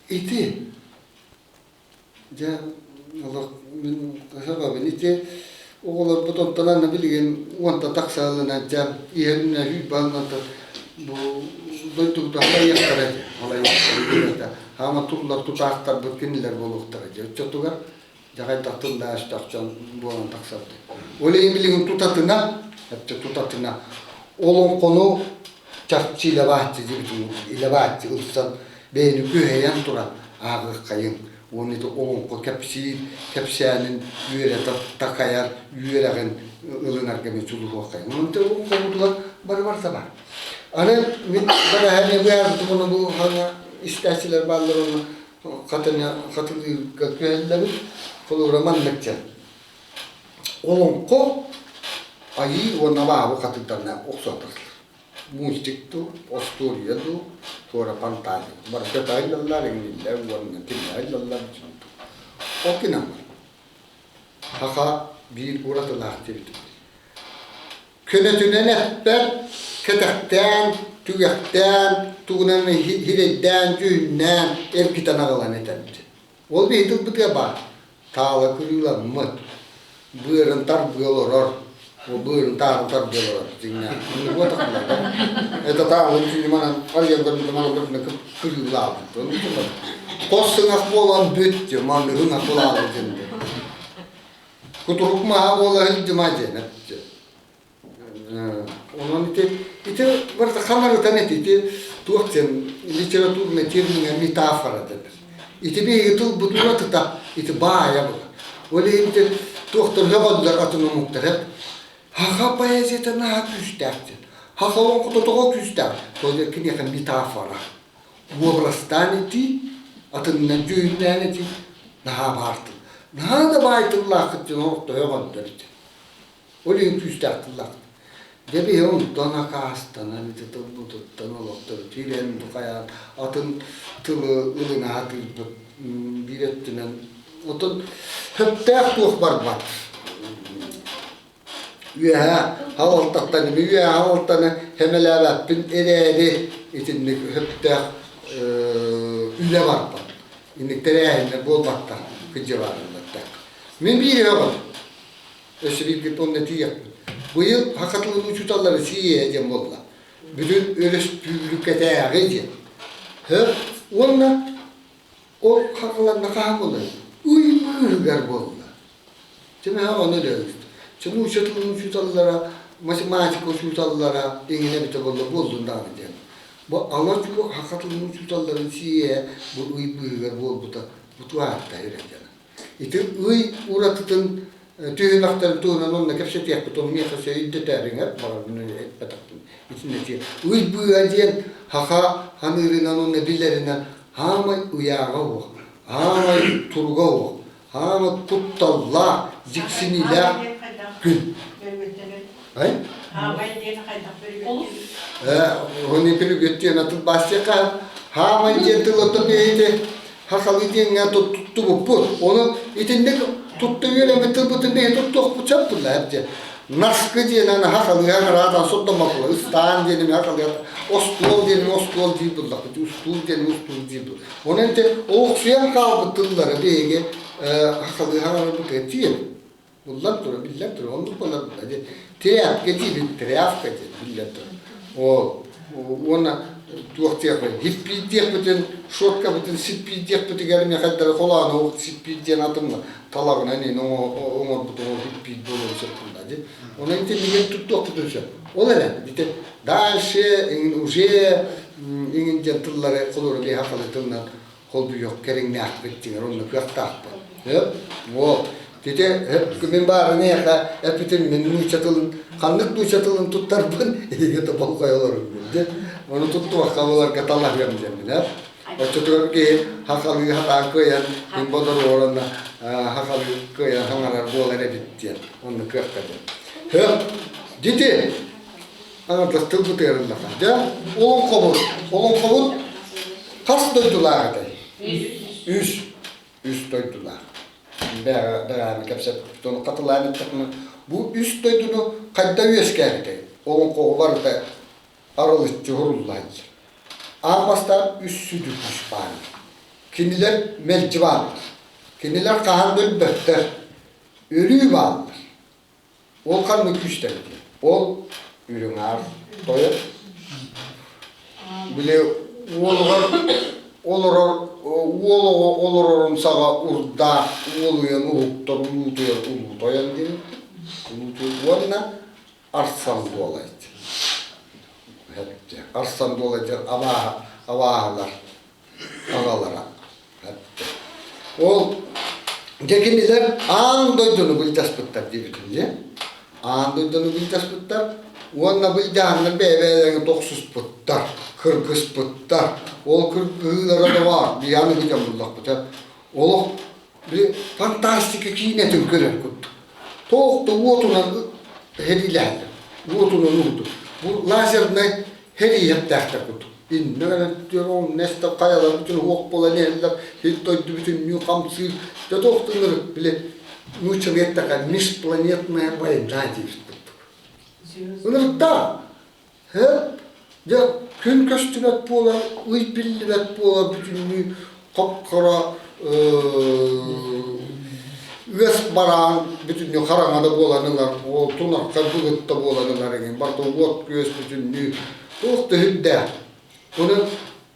ити Дьэ, олох мин сабабын ити оҕолорбут онтон аны билигин уонта тахса ылынан дьэ иһэн үүрбааннан бу дойдубутун халайыахтара этэ халайыахтара хаама туллар тутаахтарбыт кинилэр буолуохтара дьэ оччотугар дьэ хайдах тыллаах дьон буолан тахсабыт ол иһин билигин тутатына эптэ тутатына олоҥхону чахчы илэ-бааччы диэбитин илэ-бааччы ылсан бэйэни күһэйэн туран ааҕыаххайыҥ уонна ити олоҥхо кэпсиир кэпсээнин үөрэтэ такайар үөрэҕин ылынарга эмиэ дьулуһуоххайыҥ. Онон ити олоҥхобутугар бары барыта баар. Аны мин бэҕэһээ быһаарбытым ону бу хаҥа истээччилэр бааллар ону хатылыырга күһэллэбит. Холобура маннык диэн. Олоҥхо айыы уонна абааһы хатыытарынан охсон тахсар. Мультик дуу, остуоруйа дуу, туора фантазия. Барыта тайыллаллар, иҥниллэр уонна тиллэллэр. Ол гынан Саха биир уратылаах диэбитим. Көнөтүнэн эппэт, кэтэхтээн, түгэхтээн, тугунан хирэйдээн, дьүһүннээн, эргитэн аҕалан этэрбит. Ол биһи тылбытыгар баар. Таала күрүүламмыт, быарын тарбыы олорор, быарын таарын тарбыы олорор дьиҥнээх. Буотахлар Это таалын түүнү манан арыйан көрбүтүм манан көрбүтүм кырыылаабыт. Хос сыҥах буолан бүт, маннык ыҥах булаабыт диэн. Кутурук маһа буола сылдьыма диэн. Онон ити ити барыта хамарытан эти ити туох диэн литературный термиҥэ метафора дэнэр. Ити биһиги тылбыт уратыта ити баайа буолар. Ол иһин ити туохтар сөҕөллөр атын омуктар эп. Хаха поэзията наһаа күүстээх диэн. Хаха олоҥхото тоҕо күүстээх? Тоҕо диэн киниэхэ метафора. Уобарастаан этии, атынынан дьүһүннээн этии наһаа баар тыл. Наһаа да баай тыллааххыт диэн олохто сөҕөллөр ити. Ол иһин күүстээх тыллаах. Дьэ биһи онтон акаастанан ити тылбытыттан олохтору киирэн хайаан атын тылы ылына сатыырбыт биир өттүнэн отон сөптөөх туох барбат. Үөһээ халалтаттан үөһээ халалтаны хэмэлээбэппин эрээри итинник сөптөөх үлэ барбат. Инник тэрээһиннэр буолбаттар кыдьыбаарыллаттар. Мин биир өҕөм. Өссө бииргэ онно тиийэхпит. Быйыл саха тылын учууталлара сийиэһэ диэн буолла. Бүтүн өрөспүүбүлүкэтээҕи диэн. Һөр уонна ол хахыланна хаһан буолла? Ый быыһыгар буолла. Чымэһэ ону өлөөбүт. Нуучча тылын учууталлара, математика учууталлара иҥинэ эбитэ буолла буоллун даҕаны диэн. Бу ала чуо саха тылын учууталларын сийиэһэ бу ый быыһыгар буолбута бу туһаатта диэн. Ити ый уратытын түһүмэхтэрин туһунан онно кэпсэтиэхпит, ол миэхэ өйдөтөөрүҥэр, баҕар эппэтэхпин итиннэ ый быыһа диэн саха ханыырынан уонна билэринэн хаамай ыйааҕа уох, хаамай туруга уох, хаамай кутталлаах, дьиксиниилээх күн. Ай? Оны пүлүгүт диэн тылбаастыахха хаамай диэн тыл оттон биһиги хахалы диэҥҥэ туттубуппут. Ону итинник тутта үөрэммит тылбытын биһи туттуохпут сөп буолла диэн. Наскы диэнэн хахалыһан араатан сордоммокула ыстаан диэним хахалыһан остуол диэним остуол диир буллахпыт устуул диэним устуул диир бул. Онон ити олохсуйан хаалбыт тыллары биһиги хахалыһан арбытыгар тиийэн буллар тура биллэр тура оннук буолар була тряпка диибит тряпка диэн биллэр тура ол уонна туох диэхпит хиппиирдиэхпитин шоткабытын сиппиирдиэхпитигэр миэхэ холоону сиппиир диэн атымна талаҕынан ини оҥорбут оҥор хиппиир буолуон сөп буолла дии онон итиннигин туттуохпутун сөп ол эрэн ити дальше иҥин уже иҥин диэн тыллары холура биһа тылынан холбуйуох кэриҥнээхпит дьиҥэр онно кыахтаахпыт. Ол ити мин баарын эйиэхэ эппитим мин нуучча тылын ханнык нуучча тылын туттарбын эһиги да болҕойолорун диэн ону туттубакка буларга талаһыам диэммин ээ оччотугар киһи хахалыы хатаан кыайан мин бодоруорана хахалыы кыайан хаҥарар буолар эбит диэн онно кыахта диэн хөп дити Аҥардас тылбытыгар ыллаха. Дьэ, олоҥхобут. Олоҥхобут хас дойдулаах этэй? Үс. Үс дойдулаах. Бэҕэһээни кэпсэппит. Ону хатылаан эттэхпинэ, бу үс дойдуну хайда үөскээбитэй? Олоҥхоҕо барыта арылыччы уһуруллааччы. Аан бастаан үс сүдү күүс баар. Кинилэр мэлдьи бааллар. Кинилэр хаһан да өлбөттөр. Өрүү бааллар. Ол ханнык күүстэрбитий? Ол үрүҥ аар тойон. Били уолугар олорор уол оҕо олорорун саҕа урдаах уолуйан уһуктар улуутуйар улуу тойон диэн улуутуйар уонна арсан дуолайт. Арсан дуолай диэн абааһы абааһылар аҕалара. Ол дьэ кинилэр аан дойдуну былдьаспыттар диэбитим дии. Аан дойдуну былдьаспыттар уонна былдьаһаннар бэйэ-бэйэлэрин тохсуспуттар, кыргыспыттар. Ол кыргыһыылара да баар, биһиги ыгытан буллахпыт. Олох били фантастика киинэтин көрөр курдук. Туох да уотунан сэриилэһэллэр. Уотунан уһуту. Бу лазернай Хэрииһэптээхтэр курдук. Иннэ гынан ол нэстэ хайалар бүтүн уох буолан иһэллэр, сир дойду бүтүннүү хамсыыр. Дьэ туох да ынырык, били нууччалыы эттэххэ межпланетная война диэбит курдук. Ынырыктаах. Дьэ күн көстүбэт буолар, ый биллибэт буолар бүтүннүү хоп-хоро ыас бараан бүтүннүү хараҥа да буолан ылар, ол тунарха былыт да буолан ылар эҥин, барыта уот-күөс бүтүннүү туох да үрдээх. Ону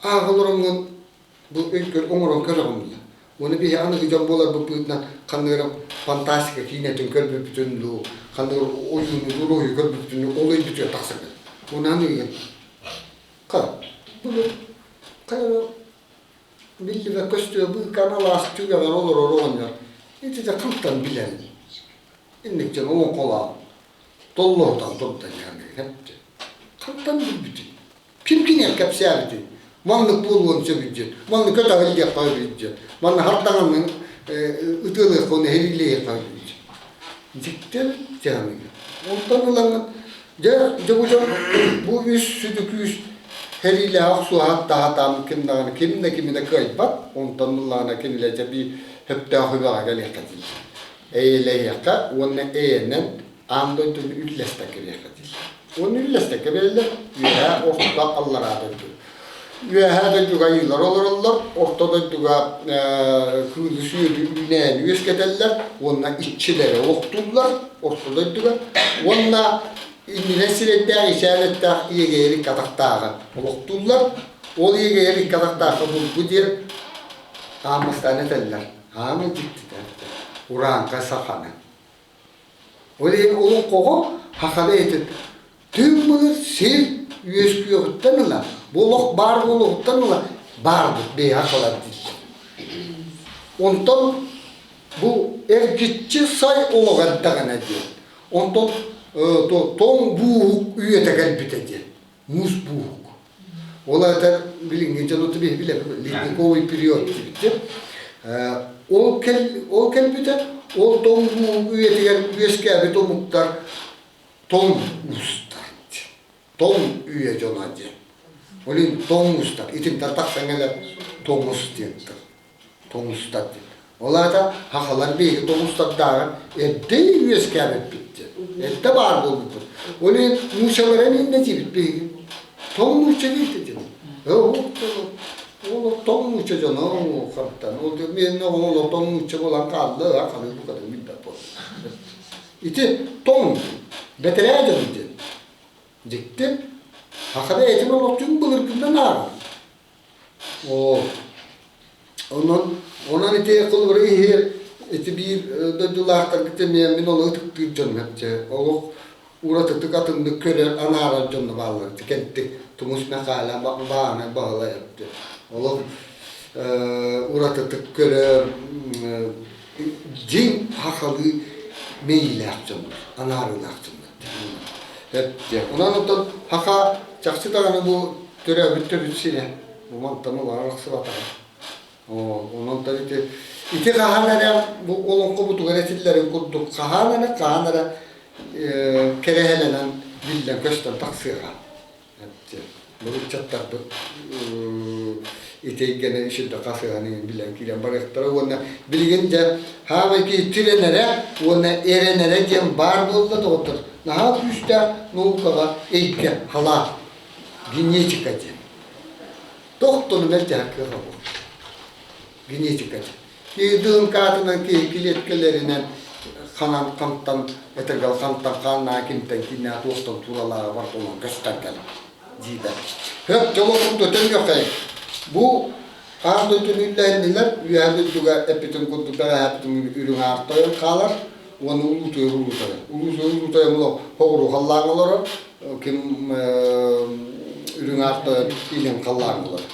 ааҕа олороҥҥун бу өйгөр оҥорон көрөҕүн да. Уонна биһи аныгы дьон буоларбыт быһыытынан ханнык эрэ фантастика киинэтин көрбүппүтүн дуу, ханнык эрэ ойууну, уруһуйу көрбүппүтүн дуу, ол өйбүтүгэр тахсар. Уонна аныгы хара былыр хайа биллибэт көстүө быыкаан алаас түгэҕэр олорор оҕонньор ититэ хантан билэн инник дьон олоҥхолоон толлоһутан турда диэн хантан билбитий ким киниэхэ кэпсээбитий маннык буолуон сөбүй диэн маннык көтөҕүллүөххэ үһү диэн манна хардаҥанын ытыалыахха уонна эһиилиэххэ үһү диэн дьиктэр дьаныгы онтон ылаҥҥын Дьэ, дьэ бу дьон бу үс сүдү күүс сэриилээх охсуһаат таһатаан ким даҕаны ким да кими да кыайбат, онтон ыллаҕына кинилэр дьэ биир сөптөөх үбэҕэ кэлиэххэ дииллэр. Эйэлэһиэххэ уонна эйэнэн аан дойдуну үллэстэн кэбиэххэ дииллэр. Уонна үллэстэн кэбиһэллэр үөһээ орто аллараа дойду. Үөһээ дойдуга айыылар олороллор, орто дойдуга кыылы-сүөлү үүнээни үөскэтэллэр уонна иччилэри олохтууллар орто дойдуга уонна иннинэн сирэйдээх, ичээн эттээх иэгэйэр икки атахтааҕы олохтууллар. Ол иэгэйэр икки атахтаахха булгу диэн аан бастаан этэллэр. Аамай дьиктитэ урааҥхай саханы. Ол иһин олоҥхоҕо саханы этин Түҥ былыр сир үөскүөҕүттэн ыла, бу олох баар буолуоҕуттан ыла баарбыт бэйэҕэ халар дииллэр. Онтон бу эргиччи сай олох эрдэҕинэ диэн, онтон тоҥ бууһук үйэтэ кэлбитэ диэн, муус бууһук. Ол эбэтэр билиҥҥи дьону билэбит ледниковый период диэбит. Ол ол кэлбитэ, ол тоҥ бууһук үйэтигэр үөскээбит омуктар тоҥ уустар диэн. Тоҥ үйэ дьоно диэн. Ол иһин тоҥ уустар. Итинтэн тахсан кэлэр тоҥус диэн тыл. Тоҥустар диэн. Ол аата сахалар биһиги тоҥустардааҕар эрдэ үөскээбиппит диэн. Эрдэ баар буолбуппут. Ол иһин нуучалара иннэ диибит биһиги. Тоҥ нуучча диэт дьон. Ол тоҥ нуучча дьоно хантан. Ол мен оҕолор тоҥ нуучча буолан хаалла, ханыы букатын билбэт буолла. Ити тоҥ бэтэрээ дьон диэн. Дьикти. Саха бэйэтин олохтун былыргынан ааҕар. Оо, онон, онон ити холобура иһи ити биир дойдулаахтаргыт эмиэ мин олох ытыктыыр дьонум эпчэ олох уратытык атыннык көрөр анаарар дьонно бааллар кэнтик Тумус Мэхээлэ Баанай Баһылай эпти олох уратытык көрөр дьиҥ сахалыы мэйиилээх дьоннор анаарыылаах дьоннор эпти онон оттон саха чахчы даҕаны бу төрөөбүт төрүт сирэ бу мантан улахан арахсыбатаҕа онон ити ити хаһан эрэ бу олоҥхобутугар этиллэрин курдук хаһан эрэ хаһан эрэ кэрэһэлэнэн биллэн көстөн тахсыаҕа бу ыччаттарбыт ити эйгэни үчүгэй хасыһан билэн киирэн барыахтара уонна билигин дьэ хаамай киһи тирэнэрэ уонна эрэнэрэ диэн баар буолла доҕоттор наһаа күүстээх наукаҕа эйгэ халаа генетика диэн тохтону мэлдьэһэр кыаҕа буолар генетика диэн киһи ДНК-тынан киһи килиэткэлэринэн ханан хантан этэргэл хантан хааннаа кимтэн кимнээх туохтан тууралааҕа барыта онон көстөн кэлэр диибэр. Хөп дьоло курдук өтөн Бу аан дойдуну үллэһиннилэр, үөһэ дойдуга эппитин курдук бэҕэһээппитин үрүҥ аар тойон хаалар уонна улуу тойон улуу тойон. Улуу тойон улуу тойон олох хоҕуруу халлааҥҥа олорор, ким үрүҥ аар тойон илин халлааҥҥа олорор.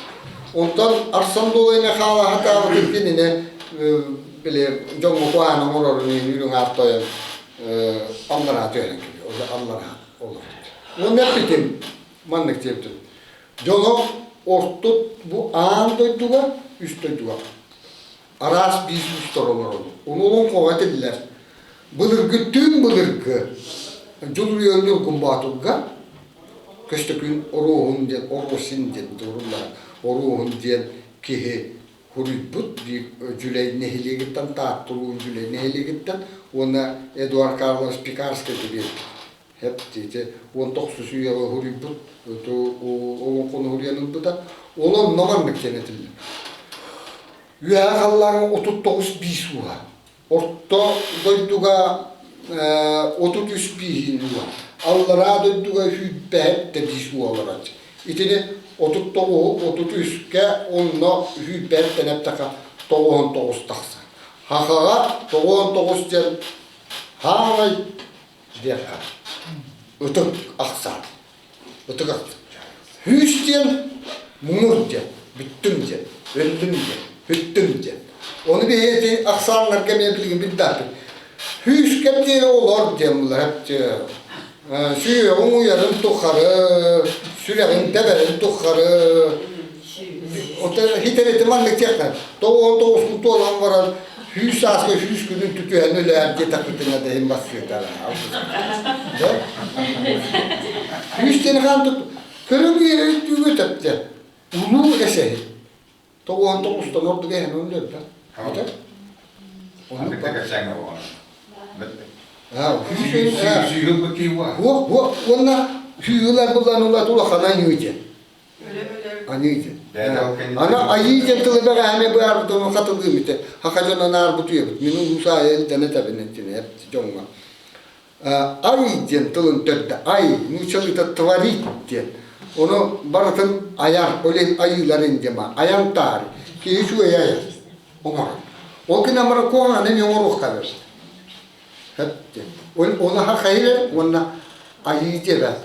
Онтон Арсан Дуолайга хаалаһатаабытын кинини били дьоҥҥо куһаҕаны оҥорорун иһин үрүҥ аар тойон аллараа түһэрэн кэлиэ, аллараа олорбут. Уонна эппитим маннык диэбитим. Дьоно ортот бу аан дойдуга, үс дойдуга араас биис уустар олороллор. Ону олоҥхоҕо этиллэр. Былыргы түҥ былыргы Дьулуруйан Ньургун Боотурга Көстөкүүн Оруоһун диэн Оруосин диэн туоруллара Оруоһун диэн киһи суруйбут биир Дьүлэй нэһилиэгиттэн Таатта улууһун Дьүлэй нэһилиэгиттэн уонна Эдуард Карлович Пекарскай биэрбит Хэп ити 19 үйэҕэ суруйбут олоҥхону суруйан ылбыта. Ол онно маннык диэн этиллэр. Үөһэ халлааҥҥа 39 биис ууһа. Орто дойдуга 33 бииһин ууһа. Аллараа дойдуга сүүрбэһэт да биис ууһа олорор. Итини 39 33-кэ онно сүүрбэһэттэн эптэхэ 99 тахсар. Хахаҕа 99 диэн хаамай диэххэ ытык ахсаан ытык ахсаан Сүүс диэн муҥур диэн бүттүм диэн өллүм диэн бүттүм диэн ону биһиги ити ахсааннарга эмиэ билигин билбэппит сүүскэ диэри олор диэн булар сүһүөҕүҥ уйарын тухары сүрэҕиҥ тэбэрин тухары Хитэрэти маннык диэххэ, 99 туолан баран 100 сааска 100 күнүн түтүһэн үлээр диэтэхпитинэ да иһин бассыатара. Сүүс диэн хаан тут көрүҥ өйдүүгү тэптэ. Улуу эсэһи. 99-тан ордук эһэн өлөрдө. Оннук кэпсээҥҥэ оҕону. Хуох, уонна сүүһүлэр булан улат улахан аньыы диэн. Аныы диэн. Аны айыы диэн тылы бэҕэһээми быһаарбытым хатылыым ити. Хаха дьон анаарбыт үйэбит. Мин улуус аайы илдьэн этэбин итини дьоҥҥо. Ай диэн тылын төрдө ай, нууччалыыта творить диэн. Ону барытын айар, ол иһин айыыларын диэн айан таары. Киһи үчүгэй айар, оҥорор. Ол гынан баран куһаҕаны эмиэ оҥоруохха бэрт. Оны хахайыр уонна айыы диэбэт.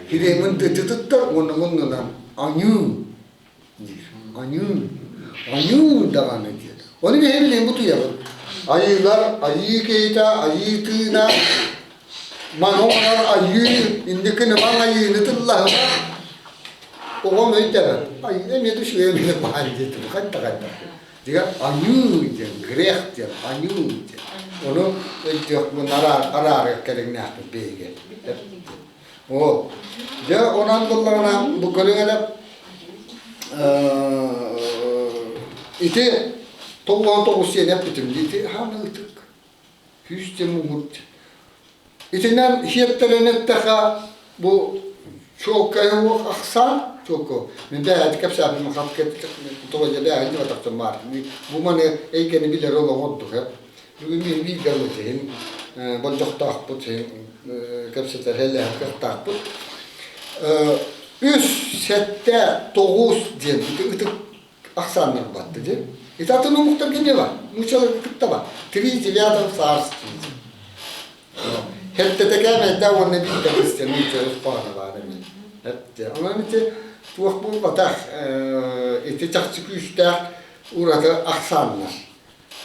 Кириэмин тыттар уонна муннунан аньыы диир. Аньыы. Аньыы даҕаны диир. Ону биһиги билигин бутуйабыт. Айыылар, айыы киһитэ, айыы тыына, маны оҥорор айыы, инники нымаҥ айыыны тыллаһыма. Оҕом өйдөбөт. Айыы эмиэ да үчүгэй эмиэ баан диэтим. Хайдах хайдах. Дьиҥэр аньыы диэн, грех диэн, аньыы диэн. Ону өйдүөхпүн араарыах кэриҥнээхпит биһиги. Ол. Дьэ, онон буллаҕына бу көрүҥ эрэ ити 99 сиэн эппитим дии ити хаана ытык. Күүс диэн муҥур. Итинэн сиэттэрэн эттэхэ, бу чуолкай уох ахсаан чуолку. Мин бэйэти кэпсээбитим хат тоҕо дьэ бэйэҕин дьыбатахтан баар. Бу маны эйгэни билэр олох ордук Бүгүн биһи бииргэ ылбыт болдьохтоохпут кэпсэтэр элэһэр кыахтаахпыт. Үс, сэттэ, тоҕус диэн ытык ахсааннар батты дии. Ити атын омуктарга эмиэ бар. Нууччаларга кытта бар. Три девятого царствия. Хеттэтэ кээмэйдээх уонна биирдэ христиан нуучча хоһооно баар эмиэ. Эттэ. Онон ити туох буолбатах ити чахчы күүстээх ураты ахсааннар.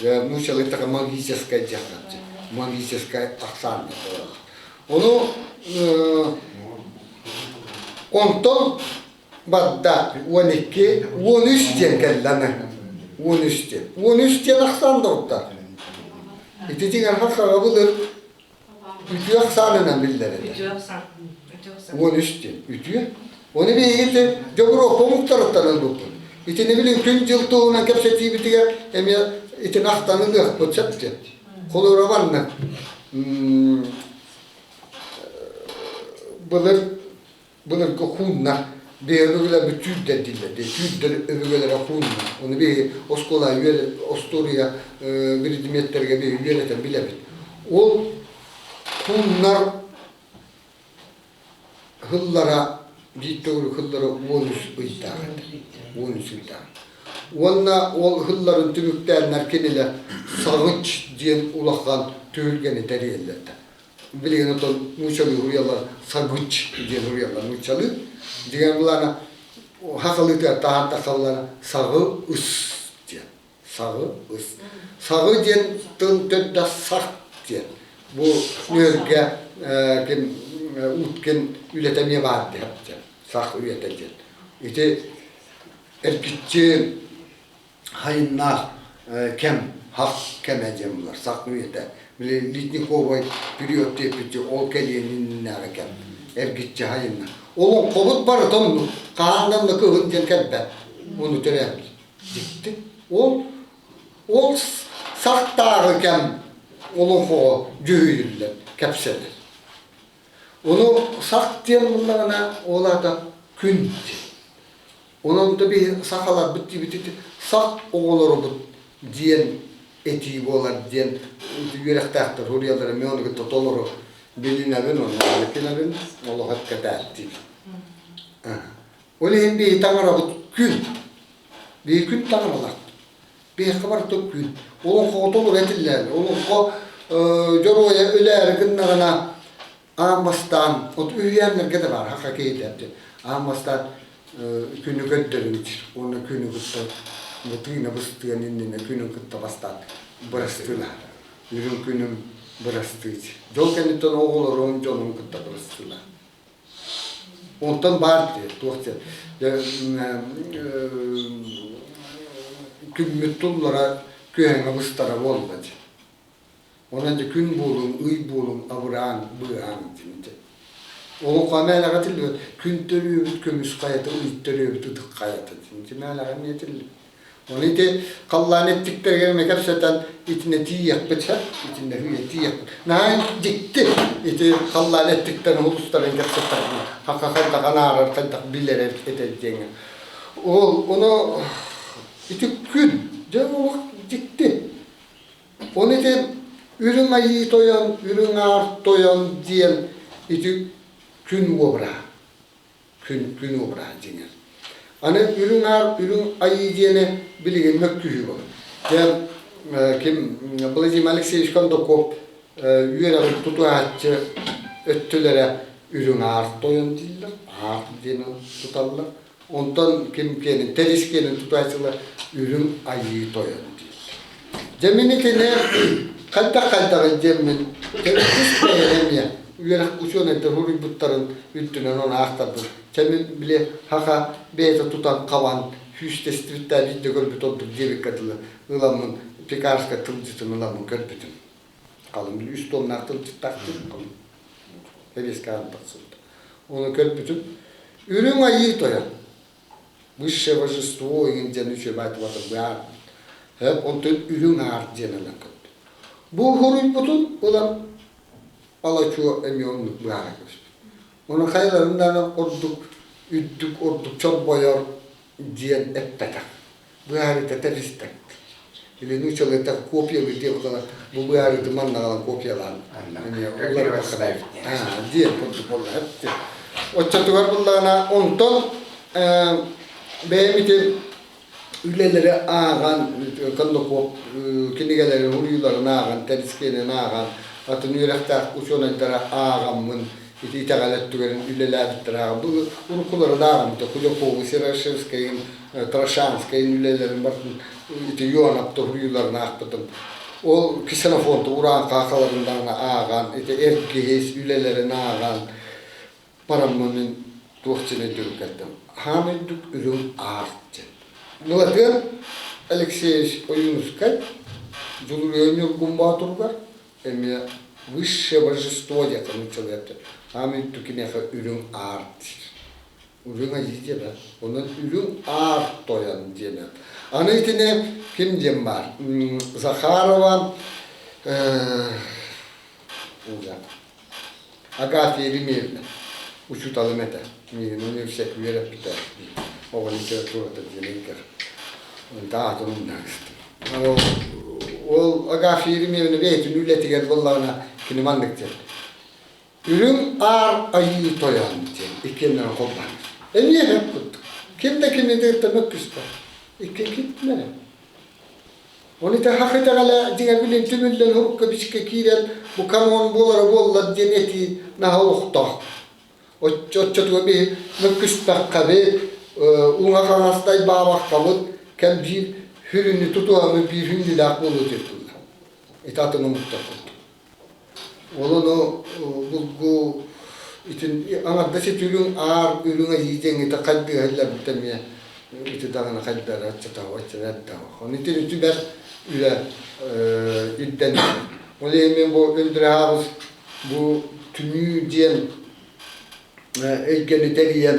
Нууччалыы такая магическая диэхтээччи. Магическая ахсааннар буолаллар. Ону онтон Барда 12, 13 диэн кэллэ аны. 13 диэн. 13 диэн ахсаан да Ити дьиҥэр хахаҕа былыр үтүө ахсаанынан биллэр этэ. Үтүө ахсаан. Үтүө ахсаан. 13 диэн. Үтүө. Ону биһиги Дьобуруопа омуктарыттан ылбыппыт. Итини билин күн-дьыл туһунан кэпсэтиибитигэр эмиэ итини ахтан ылыахпыт сөп диэн. Холобура манна былыр былыргы хууннар биһи өбүгэлэрбит түүрдэр дииллэр дии түүрдэр өбүгэлэрэ хууннар ону биһи оскуола остуоруйа биридимиэттэргэ биһи үөрэтэн билэбит ол хууннар хыллара биир төгүрүк хыллара 13 ыйдаах этэ 13 ыйдаах уонна ол хылларын түмүктээннэр кинилэр саҕыч диэн улахан түһүлгэни тэрийэллэр билигин отон нууччалыы уруйаллар сагыч диэн уруйаллар нууччалыы дигэн булана хахалыытыгар таһаар тахсаллара саҕы ыс диэн саҕы ыс саҕы диэн тыл төрдө сах диэн бу нүөлгэ ким Уткин үлэтэ эмиэ баар диэн сах үйэтэ диэн ити эргиччи хайыннаах кэм, хах кэмэ диэн булар, сах үйэтэ. Били ледниковай период диэппит ол кэлиэн иннинээҕи кэм, эргиччи хайынна. Олоҥхобут барыта оннук, хаһааннан да кыһын диэн кэлбэт, ону төрөөбүт. Дьикти. Ол ол сахтааҕы кэм олоҥхоҕо дьүһүйүллэр, кэпсэнэр. Ону сах диэн буллаҕына, ол аата күн диэн. Онон да биһи сахаларбыт диэбит сах оҕолорубут диэн этии буолар диэн үөрэхтээхтэр суруйаллара мен ону кытта толору билинэбин онно билинэбин олох эпкэтээттиибин. Ол иһин биһи таҥарабыт күн. Биһи күн таҥаралаахпыт. Биһиэхэ барыта күн. Олоҥхоҕо толору этиллээри. Олоҥхо дьоруойа өлөөрү гыннаҕына Аан бастаан, от үһүйээннэргэ да баар, хаха киһитэ аан бастаан күнү көрдөрүҥ уонна күнү кытта бу тыына быстыан иннинэ күнүн кытта бастаан бырастыылаһар. Үрүҥ күнүм бырастыы. Дьол кэнниттэн оҕолорун, дьонун кытта бырастыылаһар. Онтон баар диye, туох диэн, күммүт туллара күөһэҥҥэ быстара буолла дии. Онон дьэ күн буолуҥ, ый буолуҥ, абыраан, быыһааҥ диэн. Олоҥхо мээлэҕэ этиллибэт күн төрүөбүт көмүс хайата, ый төрүөбүт ытык хайата диэн. Ити мээлэҕэ эмиэ этиллибит. Ону ити халлаан эттиктэригэр эмэ кэпсэтэн итиннэ тиийиэхпит сөп, итиннэ үйэ тиийиэхпит. Наһаа дьикти ити халлаан эттиктэрин улустарын кэпсэттэхпинэ, хаха хайдах анаарар, хайдах билэр этэ диэҥҥэ. Ол ону ити күн, дьэ олох дьикти. Ону ити Үрүҥ Айыы Тойон, Үрүҥ Аар Тойон диэн ити күн уобараһа. Күн, күн уобараһа дьиҥэр. Аны Үрүҥ Аар, Үрүҥ Айыы диэни билигин мөккүһүү буолар. Дьэ, ким Владимир Алексеевич Кондаков үөрэҕин тутуһааччы өттүлэрэ Үрүҥ Аар Тойон дииллэр, Аар диэни туталлар. Онтон ким киэнин, Тэрис киэнин тутааччылар Үрүҥ Айыы Тойон дииллэр. Дьэ мин итини хайдах-хайдаҕый диэммин тус бэйэм эмиэ үөрэх учуонайдар суруйбуттарын үрдүнэн ону аахтарбын. Чэ мин били хаха бэйэтэ тутан хабан сүүстэстибиттээ биирдэ көрбүт ордук диэбиккэ дылы ыламмын Пекарскай тылдьытын ыламмын көрбүтүм. Халыҥ били үс тоннаах тылдьыттаахтын халыҥ повестка тахсыбыт. Ону көрбүтүм Үрүҥ Айыы Тойон высшее божество игин диэн үчүгэй баатыбатын баар. Онтон Үрүҥ Аар диэн ылан көрдүм. Бу хоруйбутун ылан. Ала-чуо эмиэ оннук быһааран кэбиспит. Ону хайаларын даҕаны ордук үрдүк, ордук чорбойор диэн эппэтэх. Быһаарыыта тэбистэ. Или нуучалыыта копиялыы диэн буолан, бу быһаарыыты манна аҕалан копиялаан эмиэ уларыппакка диэн курдук буолла. Оччотугар буллаҕына онтон бэйэм ити үлэлэри ааҕан, Кондаков кинигэлэрин уруйууларын ааҕан, Тэрискиэнин ааҕан, атын үөрэхтээх учуонайдары ааҕаммын, ити итэҕэл өттүгэрин үлэлээбиттэр ааҕан, бу уруккулары да ааҕан, Кулаковы, Серошевскайын, Трошанскайын үлэлэрин барытын ити Ионов уруйууларын аахпытым. Ол Ксенофонтов ураан хаахаларын даҕаны ааҕан, ити Эргиһис үлэлэрин ааҕан, бараммын мин туох диэн өйдүүрүм кэлтим. Хаан өйдүк үрүҥ аар диэн. Мылатыан Алексеевич Ойуунускай Дьулуруйа Ньургун Боотуругар эмиэ высшее божество диэн нууччалыы эптэр. Хаан өйдүк киниэхэ үрүҥ аар диир. Үрүҥ айыы диэбэ. Онон үрүҥ аар тойон диэн. Аны итини ким диэн баар? Захарова Агафья Еремеевна учууталым этэ. Миигин университекка үөрэппитэ. Оҕо литературата диэн ыйгар. Аатын умнаабыстым. Ол Агафья Еремеевна бэйэтин үлэтигэр буоллаҕына кини маннык диэн. Үрүҥ аар айыы тойон диэн иккиэннэрин холбоон. Эмиэ эһэм курдук. Ким да кинини кытта мөккүспэт. Икки киттилэр. Ону таһах итэҕэлэ дьиҥэ билин түмүллэн урукка-бичиккэ киирэн бу канон буолара буоллар диэн этии наһаа олохтоох. Оччотугар биһи мөккүспэххэбит, уҥа-хаҥас дайбаабаххабыт, кэм биир сүрүнү тутуһаммыт биир хүннүлээх буолуо диэтилэр. Ити атын омуктар курдук. Ол ону булгу итин аҥардас ити үрүҥ аар үрүҥ айыы диэҥҥитэ хайдыһа иллэрбит эмиэ ити даҕаны хайдара оччотооҕу оччо бэрт Ону ити үтү бэрт үлэ ирдэнэр. Ол иһин мин бу Өндүрэ бу түмүү диэн эйгэни тэрийэн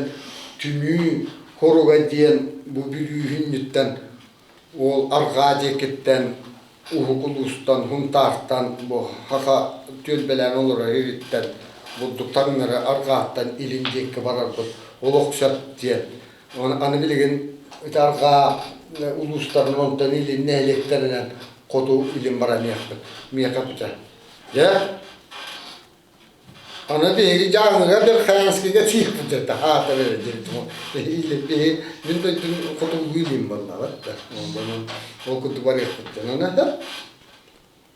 түмүү хоруга диэн бу бүлүүһүнньүттэн Ол арҕаа диэкиттэн уһук улуустан, Һунтаартан бу Хаха түөлбэлээн олорор ириттэн бурдук таҥнары арҕааттан илин диэки барарбыт олох сөп диэн. Аны билигин ити арҕаа улуустарын онтон илин нэһилиэктэринэн хоту илин баран иһэхпит. Миэхэ бүтэ. Дьэ, Аны биһиги Дьааҥыга Верхоянскайга тиийбит этэ, аатар эрэ диэбитим. Биһи мин дойдум хотугулуу илиим буоллаҕа да. Онон ол курдук барыахпыт дьон. Аны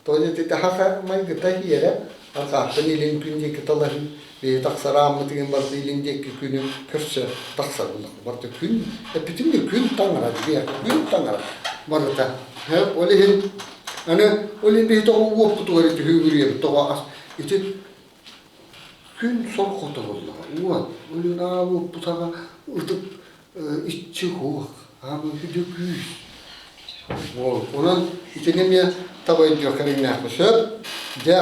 тоҕо диэтэ хаха майгыта иһиэрэ, арҕааттан илин күн диэки талаһыы, биһи тахсар ааммытыгын барыта илин диэки күнү көрсө тахсар буоллахпыт. Барыта күн, эппитим да күн таҥара, күн таҥара барыта. Ол иһин аны ол иһин биһи тоҕо уоппутугар түһүүгүрүйэбит, тоҕо ас Ити күн сорҕото буоллаҕа уот өлүн-аабыппытаҕа ытык иччи уох аабы сүдү күүс уол онон итини эмиэ таба өйдүөх кэриҥнээхпит сөп дьэ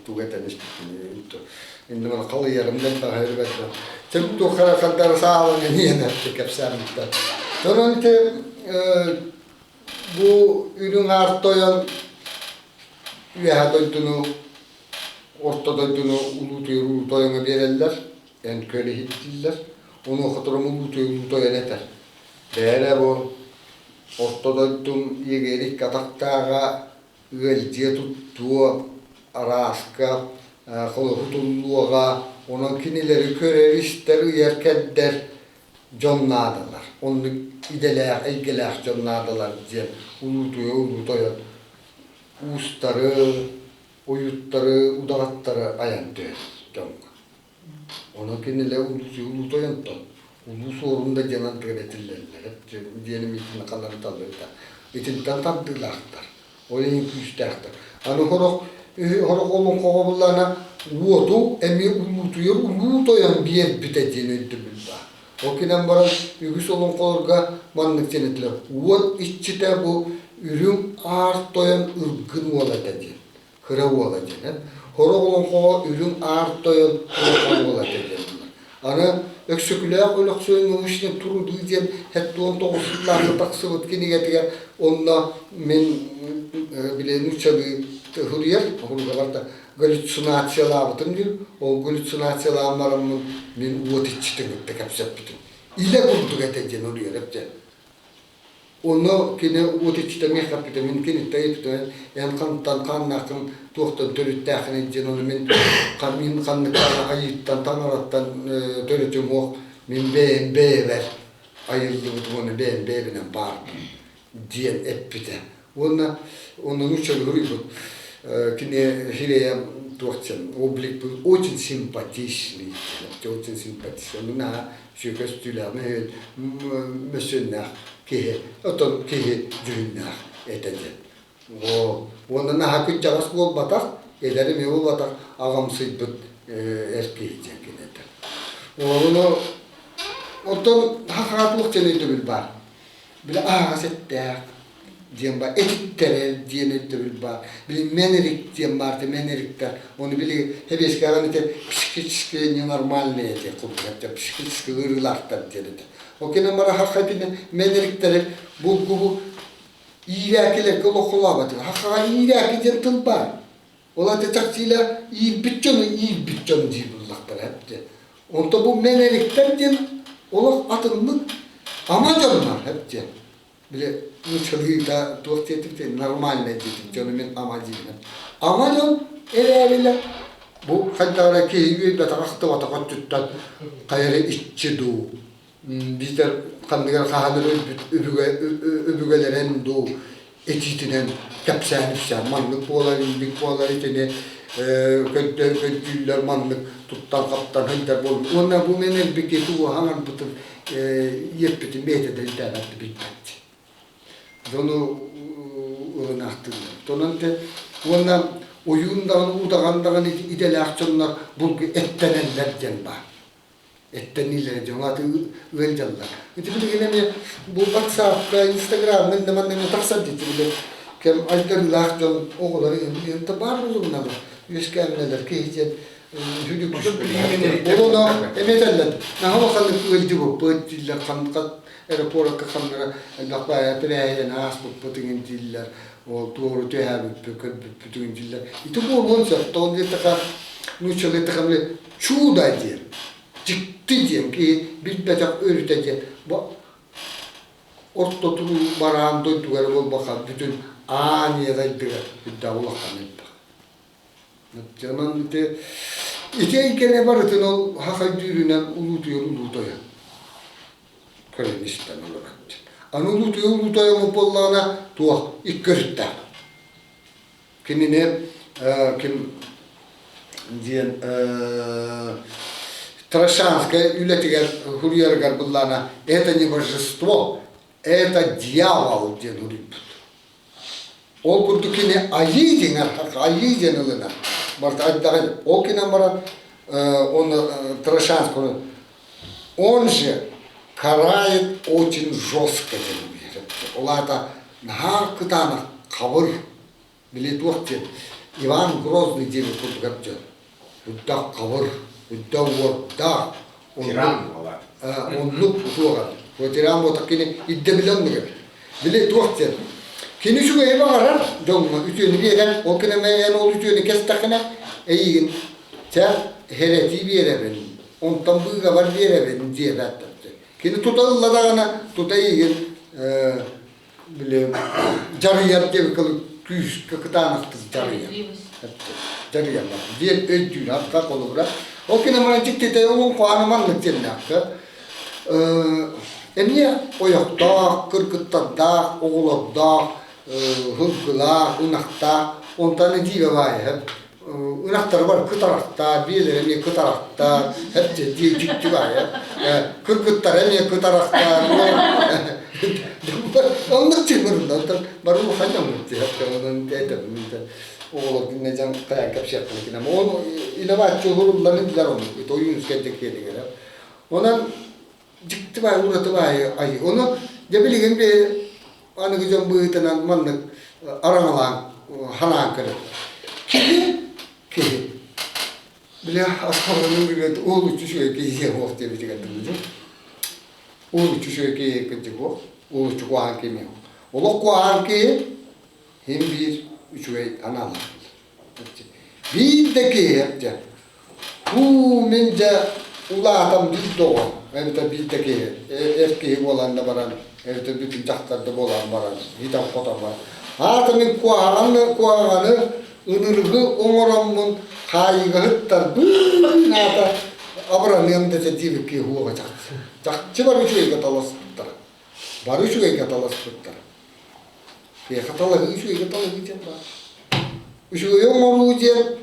тугу этэн испиппиний иннэ маны халыйарым да элбэҕи өрүбэт чэ туох эрэ хардары саалан эниэн кэпсээммиттэр онон ити бу үрүҥ аар тойон Үөһээ дойдуну, Орто дойдуну Улуу Улуу Тойоҥҥо биэрэллэр, эн күөл иһиттииллэр. Онуоха туран Улуу Улуу Тойон этэр: «Бээрэ бу Орто дойдум иэгиэрик атахтааҕа ыалдьыа туттуо, арааска холоһутуллуоҕа, онон кинилэри көрөр-истэр, ыйар-кэрдэр дьон наадалар, оннук идэлээх, эйгэлээх дьон наадалар» диэн Улуу Улуу Тойон уустары, уйуттары, удаҕаттары айан түһэр дьоҥҥо. Онон кинилэр улуу тойонтон, улуу суорун да диэн ардыгар этиллэллэр диэн миитин ханарыталлар Итинтэн тардыылаахтар, ол иһин күүстээхтэр. Аны сорох сорох олоҥхоҕо буллаҕына уоту эмиэ улуутуйар улуу тойон биэрбитэ диэн өйдөбүл баар. Ол гынан баран үгүс олоҥхолорго маннык диэн этилэр: уот иччитэ бу үрүҥ аар тойон ылгын уола этэ диэн, кыра уола диэн. Сорох олоҥхоҕо үрүҥ аар тойон улахан уола этэ диэн. Аны Өксөкүлээх Өлөксөй научный труды диэн 79 сыллаахха тахсыбыт кинигэтигэр онно мин били нууччалыы суруйар, суруга барда. галлюцинациялаабытым диир. Ол галлюцинациялаан бараммын мин уот иччитин кытта кэпсэппитим. Илэ курдук этэ диэн уруйар диэн. Онно кини уот иччитэ миэхэ эппитэ, мин киниттэн ыйыппытым, эн хантан хааннааххын, туохтан төрүттээххиний диэн ону мин мин ханныктан айыыттан, таҥараттан төрүтүм уох, мин бэйэм бэйэбэр айыллыбытым уонна бэйэм бэйэбинэн баарбын диэн эппитэ. Уонна онно нууччалыы суруйбут кини сирэйэ туох диэн облик был очень симпатичный, очень симпатичный. Онно наһаа үчүгэй көстүүлээх, мөссүөннээх киһи, оттон киһи дьүһүннээх этэ диэн. Уонна наһаа кырдьаҕас буолбатах, эдэр эмиэ буолбатах, аҕамсыйбыт эр киһи диэн кини этэр. Ону оттон хахаҕа туох диэн өйдөбүл баар? Били аһаҕас эттээх диэн баар, этиттэрэр диэн өйдөбүл баар. Били мэнэрик диэн баар, мэнэриктэр. Ону били хэбиэскэҕин ити психически ненормальные диэн курдук, психически ыарыылаахтар диэн этэ. Ол кэннэ марахахха итини мэнэриктэри булгу иирээкилэргэ олоххолообот. Хахаҕа иирээки диэн тыл баар. Ол аты чахчыыла иирбит дьону иирбит дьон диир буллахтара эптэ. Онто бу мэнэриктэр диэн олох атыннык ама дьоннор эптэ. Били нууччалыыта туох диэтик нормальный диэтик дьону мин ама диибин. Ама дьон эрээрилэр бу хайдах эрэ киһи үөйбэтэх ахтыбатах өттүттэн хайа эрэ иччи дуу биитэр ханныгар хаһан эрэ өлбүт өбүгэлэрин дуу этиитинэн кэпсээн-ипсээн маннык буолар, инник буолар итини көрдүүллэр маннык туттан-хаптан сылдьар буолбут. Уонна бу мен элбики туоһан арбытын иэппитин бэйэтэ да өйдөөбөт билбэт. Дьону ылынаахтыыллар. Онон те уонна ойуун даҕаны удаҕан даҕаны идэлээх дьоннор булгу эттэнэллэр диэн баар. эттэниилэрэ дьоҥ аты ыалдьаллар. Ити билигин эмиэ бу WhatsApp-ка, Instagram-ҥа иннэ манна эмиэ тахсар дии били кэм айдарыылаах дьон оҕолор иһин баар буолумналар үөскээмнэлэр киһи диэн ол оно эмиэ этэллэр наһаа улаханнык ыалдьыбыппыт дииллэр ханнык эрэ куоракка ханнара элбэх баайа тэрээһин ааспыппыт иҥин дииллэр ол туору түһээбиппит көрбүппүт иҥин дииллэр ити буолуон сөп тоҕо диэтэххэ нууччалыы эттэххэ чудо диэн, дьикти диэн киһи билбэтэх өрүтэ диэн бу орто туруу бараан дойдуга эрэ буолбакка бүтүн аан ийэ дайдыга үрдээх улахан элбэх. Онон ити ити эйгэни барытын ол хахайдүүрүнэн улуутуйар улуу тойон көрөн истэн олорор. Аны улуутуйар улуу тойон буоллаҕына туох икки өрүттээх. Кинини ким диэн Тарашанскай үлэтигэр суруйарыгар быллаана «Это не божество, это дьявол» диэн суруйбут. Ол курдук кини айыы диэн айыы диэн ылынар. Барыта айдаҕын ол кинен баран он Тарашанского он же карает очень жестко диэн Ол аата наһаа кытаанах хабыр Били туох диэн Иван Грозный диэбит курдук эбдьэн үрдэх хабыр, үрдэх уордаах Тиран буолар. Оннук суоҕа. Тиран буолтах кини ирдэбилэ оннук эбит. Били туох диэн кини үчүгэйи баҕарар дьоҥҥо үтүөнү биэрэр, ол кэннэ эн ол үтүөнү кэстэххинэ эйигин чэ хэрэтии биэрэбин, онтон быыгабар биэрэбин диэбэт. Кини тута ылла даҕаны тута эйигин били дьарыйар диэбиккэ күүскэ кытаанахтык дьарыйар. Дьарыйаллар. Диэн өйдүүр атка холобура. Ол кэннэ мана дьиктитэ уон куһааны маннык диэннээххэ эмиэ ойохтоох, кыргыттардаах, оҕолордоох, һылгылаах, ынахтаах, онтон дьиибэ баайа ынахтары бар кытарахтаар, биэлэрэ эмиэ кытарахтаар, дьикти баайа. Кыргыттара эмиэ кытарахтаар. Оннук чыгырында, бары улахан дьоммут онон оҕолор кинне дьон хайаан кэпсиэхпин кинем. Ол илэ бааччы уһуруллан идлэр оннук, ойуунускай дьэкиэлигэр. Онон дьикти баай, ураты баайы айыы. Ону дьэ билигин би аныгы дьон быһыытынан маннык араҥалаан ханаан көрөр. Киһи киһи. Бile асхарының билет ол үчү үчүгэй киһи суох диэбитигэр дылы. Ол үчү үчүгэй киһи кырдьык суох, ол үчү куһаҕан киһи Олох куһаҕан киһи хин биир үчүгэй аналаах. Биир да киһи дьэ Һуу, мин дьэ улаатан биир да оҕо, эбэтэр биир да киһи, эр киһи буолан да баран, эбэтэр бүтүн дьахтар да буолан баран, иитэн-хотон баран. Аата мин куһаҕаны куһаҕаны ынырыгы оҥороммун хаайыыга ыттарбын аата абыраныам да этэ диэбиккэ уоҕа чахчы. Чахчы бары үчүгэйгэ таласпыттара. Бары үчүгэйгэ таласпыттара. Киһиэхэ талаһыы үчүгэйгэ талаһыы диэн баар. Үчүгэйи оҥоруу диэн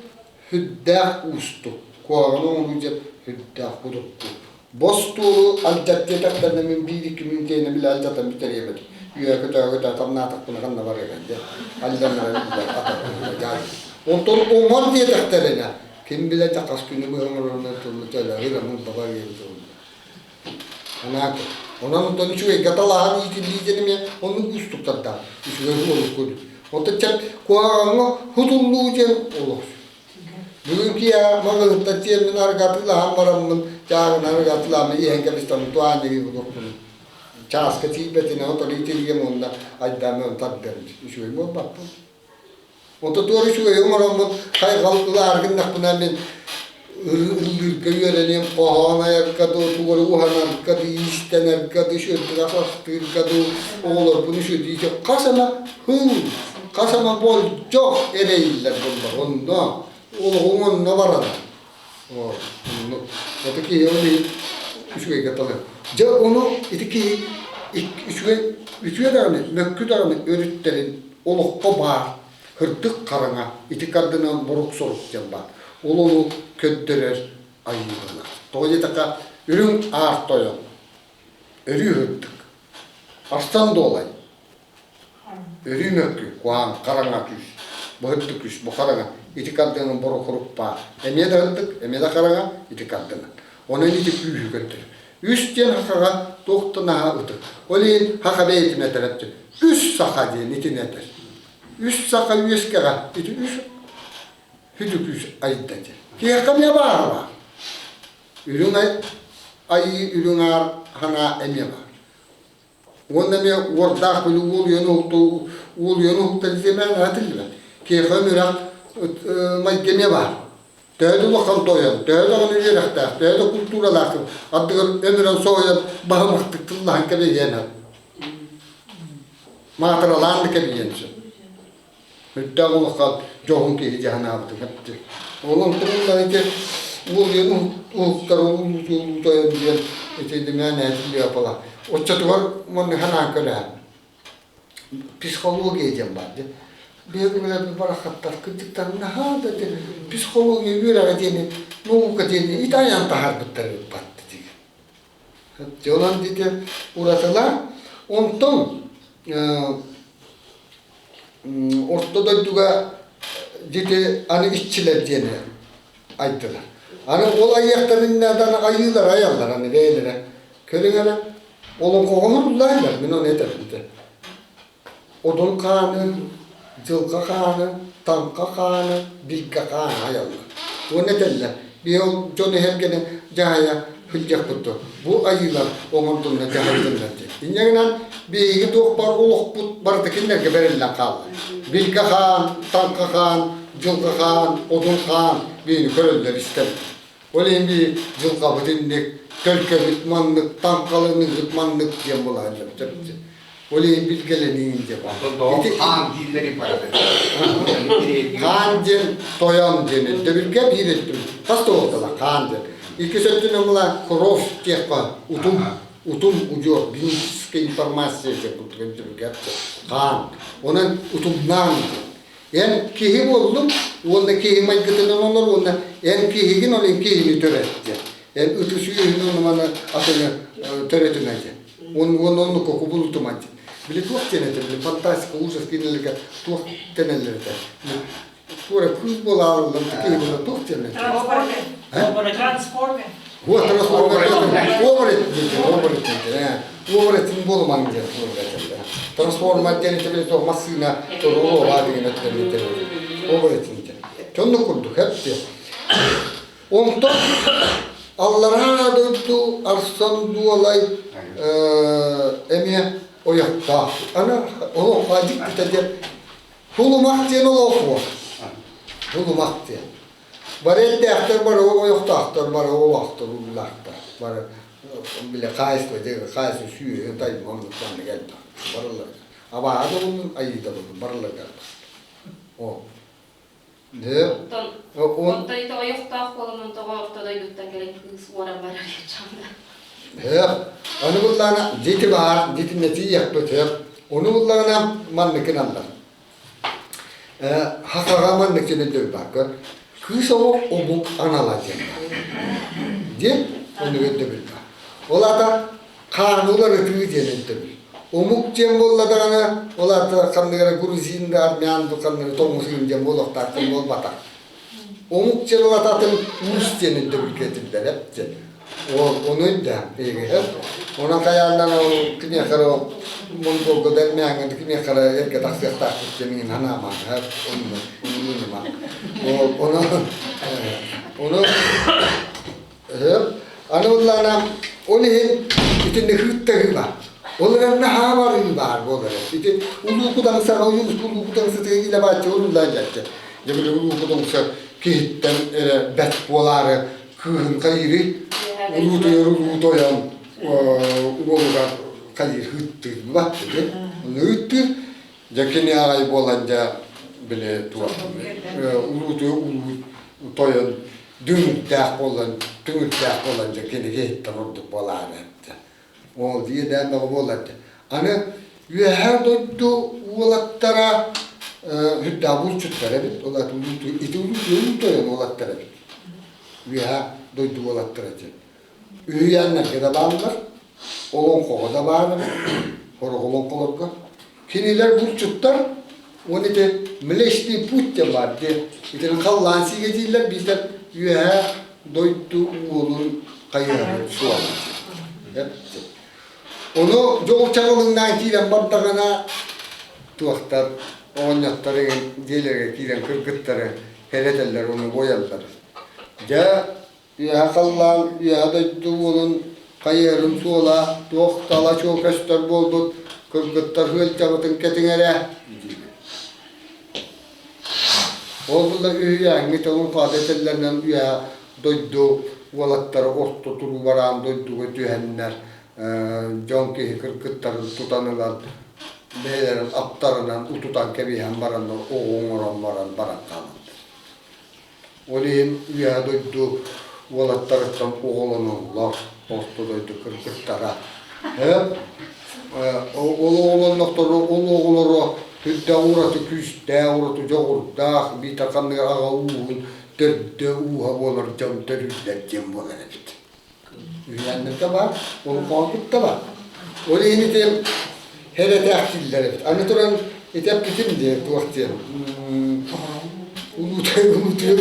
сүрдээх уустук, куһаҕаны оҥоруу диэн сүрдээх будургу. Бостуолу алдьат диэтэхтэринэ мин биир-икки мүнүүтэйинэ били алдьатан бүтэриэм этим. Үөһэ көтөҕө-көтөҕө тамнаатахпына ханна барыаҕай диэн алдьаннаран биллэр атар Онтон оҥор диэтэхтэринэ ким билэр да хас күнү быһа оҥорорунан тыллы төлөһүр омун баба диэн тыллар. Анаак онон онтон үчүгэйгэ талаһан иитиллии диэн эмиэ оннук уустуктардаах үчүгэй буолук курдук. Онтон чэ куһаҕаҥҥа хутуллуу диэн олох. Бүгүн киэһэ маҕаһыыттан тиэммин аргатылаһан бараммын, чааһынан аргатылааммын иһэн кэбистэм туаанньыгы курдукпун. Чааска тиийбэтинэ отон итиргем уонна айдааммын тардыам үчүгэй буолбаппын. Онто туох үчүгэйи оҥороммун хайҕал ылаары гыннахпына мин ыллыырга үөрэниэм, хоһоон айарга дуу, тугу эрэ уһанарга дуу, иистэнэргэ дуу, үчүгэйдик астыырга дуу, оҕолорбун үчүгэйдик хас эмэ хыл, хас эмэ болдьох эрэйиллэр буоллар онно олоҕуҥ онно барар. Оннук. Это киһи ол иһин үчүгэйгэ талар. Дьэ ону ити киһи үчүгэй үтүө даҕаны, мөккү даҕаны өрүттэрин олоххо баар кырдык хараҥа ити кардынан борук-сорук диэн баар. Ол ону көрдөрөр айыыланар. Тоҕо диэтэххэ, үрүҥ аар тойон, өрүү ырдык, арсан дуолай, Өрүү мөккү, куһаҕан, хараҥа күүс. Бу ырдык күүс, бу хараҥа. Ити кардынан борук баар. Эмиэ да ырдык, эмиэ да хараҥа, ити кардынан. Онон ити күүһү көрдөрөр. Үс диэн сахаҕа туох да наһаа ытык. Ол иһин саха бэйэтин этэр эбит. Үс саха диэн итини этэр. Үс саха үөскэҕэ ити үс сүдү күүс айда диэн. Киһиэхэ эмиэ баара баар. Үрүҥ айыы, үрүҥ аар санаа эмиэ баар. Уонна эмиэ уордаах били уол уһукту уол уһукта диэмээн аатыллыбат. Киэхэ өмүрэх майгы эмиэ баар. Төһө да улахан тойон, төһө даҕаны үөрэхтээх, төһө да культуралаах ардыгар өмүрэн соһуйан баһымахтык тыллаһан кэбиһиэн сөп. Маатыралаан да кэбиһиэн сөп. Үрдээх улахан дьоһун киһи дьаһанаабытын эптэ. Онон тумуллан ити уол уһуктар улуу тойон диэн ити димээн этиллиэ Оччотугар манна ханаан көрөһөн психология диэн баар дии. Биһиги барахаттар кырдьыктар наһаа да психология үөрэҕэ диэни наука диэни итайан таһаарбыттар ыппатты дии. Онон дии уратылар. Онтон Орто дойдуга дьити аны иччилэр диэни айдылар. Аны ол айыахтарын айыылар айаллар аны бэйэлэрэ. Көрүҥ эрэ, олоҥхоҕо уһуруллаайлар, мин ону этэбин дэ. Одун хааны, дьылҕа хааны, таҥха хааны, билгэ хааны айаллар. Уонна этэллэр, биһи ол дьон эһэргэни дьаһайа сылдьыахпыт дуо? Бу айыылар оҥордуннар, дьаһайдыннар диэн. Инньэ гынан биһиги туох бар олохпут барыта кинилэргэ бэриллэн хаалла. Билгэ хаан, таҥха хаан, дьылҕа хаан, одун хаан биһини көрөллөр истэллэр. Ол иһин биһи дьылҕабыт инник, төлкөбүт маннык, таҥхаланыыбыт маннык диэн булаһаллар. Ол иһин билгэлэниин диэн. Онтон хаан дииллэрин барыта. Хаан диэн тойон диэн өйдөбүлгэ биир өттүн хас да буолтала хаан диэн. Иккис өттүнэн була кровь диэххэ утум утум удьуор генетическая информация диэн курдук өйдөбүлгэ хаан. Онон утумнаан диэн. Эн киһи буоллуҥ уонна киһи майгытынан олор уонна эн киһигин ол эн киһини төрөт диэн. Эн ытыс үөһүн ону маны атыны төрөтүмэ диэн. Уонна оннук кубулутума диэн. Били туох диэн этэ, били фантастика, ужас киинэлэргэ туох тэнэллэр этэ. Туора кыыс буолааллар, киһи буола туох диэн этэ. Трансформер. Вот, трансформер. Оборотень диэн, оборотень диэн. Оборотень буолумаҥ диэн этэллэр. Трансформер диэн этэ били туох массыына туруола деген этэллэр. Оборотень диэн. Оннук курдук, эп Онтон аллараа дойду Арсан Дуолай эмиэ ойохтоох. Аны олох дьиктитэ диэн Тулумах диэн олох суох. Булумах диэн. Бары эрдээхтэр, бары ойохтоохтор, бары оҕолоохтор, ууллаахтар. Бары бile хаайысты, хаайысы сүүһү тайма оннук маннык элбэх. Барылар. Абааһы да буллун, айыы да буллун, барыларыгар баар. О. Оттон оттон ити ойохтоох буолан тоҕо орто дойдуттан кэлэн кыыс уоран барар дьонно. Һэп. Ону буллаҕына дьити баар, дьитиннэ тиийиэхпит һэп. Ону буллаҕына маннык гыналлар. Хахаҕа маннык диэн өйдөбүл баар. Көр, кыыс оҕо омук анала диэн баар. Диэн оннук өйдөбүл баар. Ол аата хааны уларытыы диэн өйдөбүл. Омук диэн буолла даҕаны, ол аата ханнык эрэ грузин да, армян да ханнык эрэ тоҥусуун диэн буолуохтаах буолбатах. Омук диэн ол аата атын уус диэн өйдөбүлгэ этиллэр эп диэн. Ол ону өйдөөн биһиги Онон хайааннан ол кимиэхэ эрэ монголго бэрмээҥҥэ кимиэхэ эрэ эргэ тахсыахтаахпыт диэн мин санаамаҥ онну оннума. Ол ону ону Аны ыллаана ол иһин итинник ыыттарыы баар. Ол эрэн наһаа барыы баар буолар. Ити улуу кудаҥсаҕа улуу кудаҥсытыгар илэ бааччы урууллаан дьэччэ. Дьэ били улуу кудаҥса киһиттэн эрэ бэт буолаары кыыһын хайыырый улуу тойор улуу тойон уолугар хайыыр ыыттыыр була. Ону ыыттыыр. Дьэ кини аҕай буолан дьэ били туох улуу улуу тойон дүҥүрдээх буолан, түҥүрдээх буолан дьэ кинигэ иһиттэн ордук буолаары эттэ. Ол иэдээн бөҕө буолар дьэ. Аны үөһээ дойду уолаттара үрдээх булчуттар эбит. Ол аата ити улуу тойон уолаттар эбит. Үөһээ дойду уолаттара диэн. Үһүйээннэргэ да бааллар, олоҥхоҕо да баар эбит, сорох олоҥхолорго. Кинилэр булчуттар уонна ити Млечный путь диэн баар дии. Итини халлаан сиигэ дииллэр биитэр үөһээ дойду уолун хайыһарын суола. Ону дьол чаҕылыҥнаан киирэн бардаҕына туохтар оҕонньоттор дьиэлэргэ киирэн кыргыттары кэлэтэллэр уонна буойаллар. Дьэ Үөһэ халлаан, үөһэ дойду уолун хайыһарын суола туох тала-чуо көстөр буолбут кыргыттар ыалдьабытын кэтиҥ эрэ диибин. Ол була үһүйээҥҥи тылын хаата этэллэринэн үөһэ дойду уолаттара орто туруу бараан дойдуга түһэннэр дьон киһи кыргыттарын тутан ылан бэйэлэрин аттарынан утутан кэбиһэн бараннар оҕо оҥорон баран баран хаалаллар. Ол иһин Үөһээ дойду уолаттарыттан оҕолоноллор, Орто дойду кыргыттара. Ол оҕолоннохторо, ол оҕолоро сүрдээх ураты күүстээх, ураты дьоҕурдаах, биитэр ханнык аҕа ууһун төрдө ууһа буолар дьон төрүүллэр диэн буолар эбит. Үһүйээннэргэ баар, олоҥхоһут да баар. Ол иһин ити хэрэтээхтииллэр эбит. Аны туран ити эппитим дии туох диэн улуутуйа улуутуйа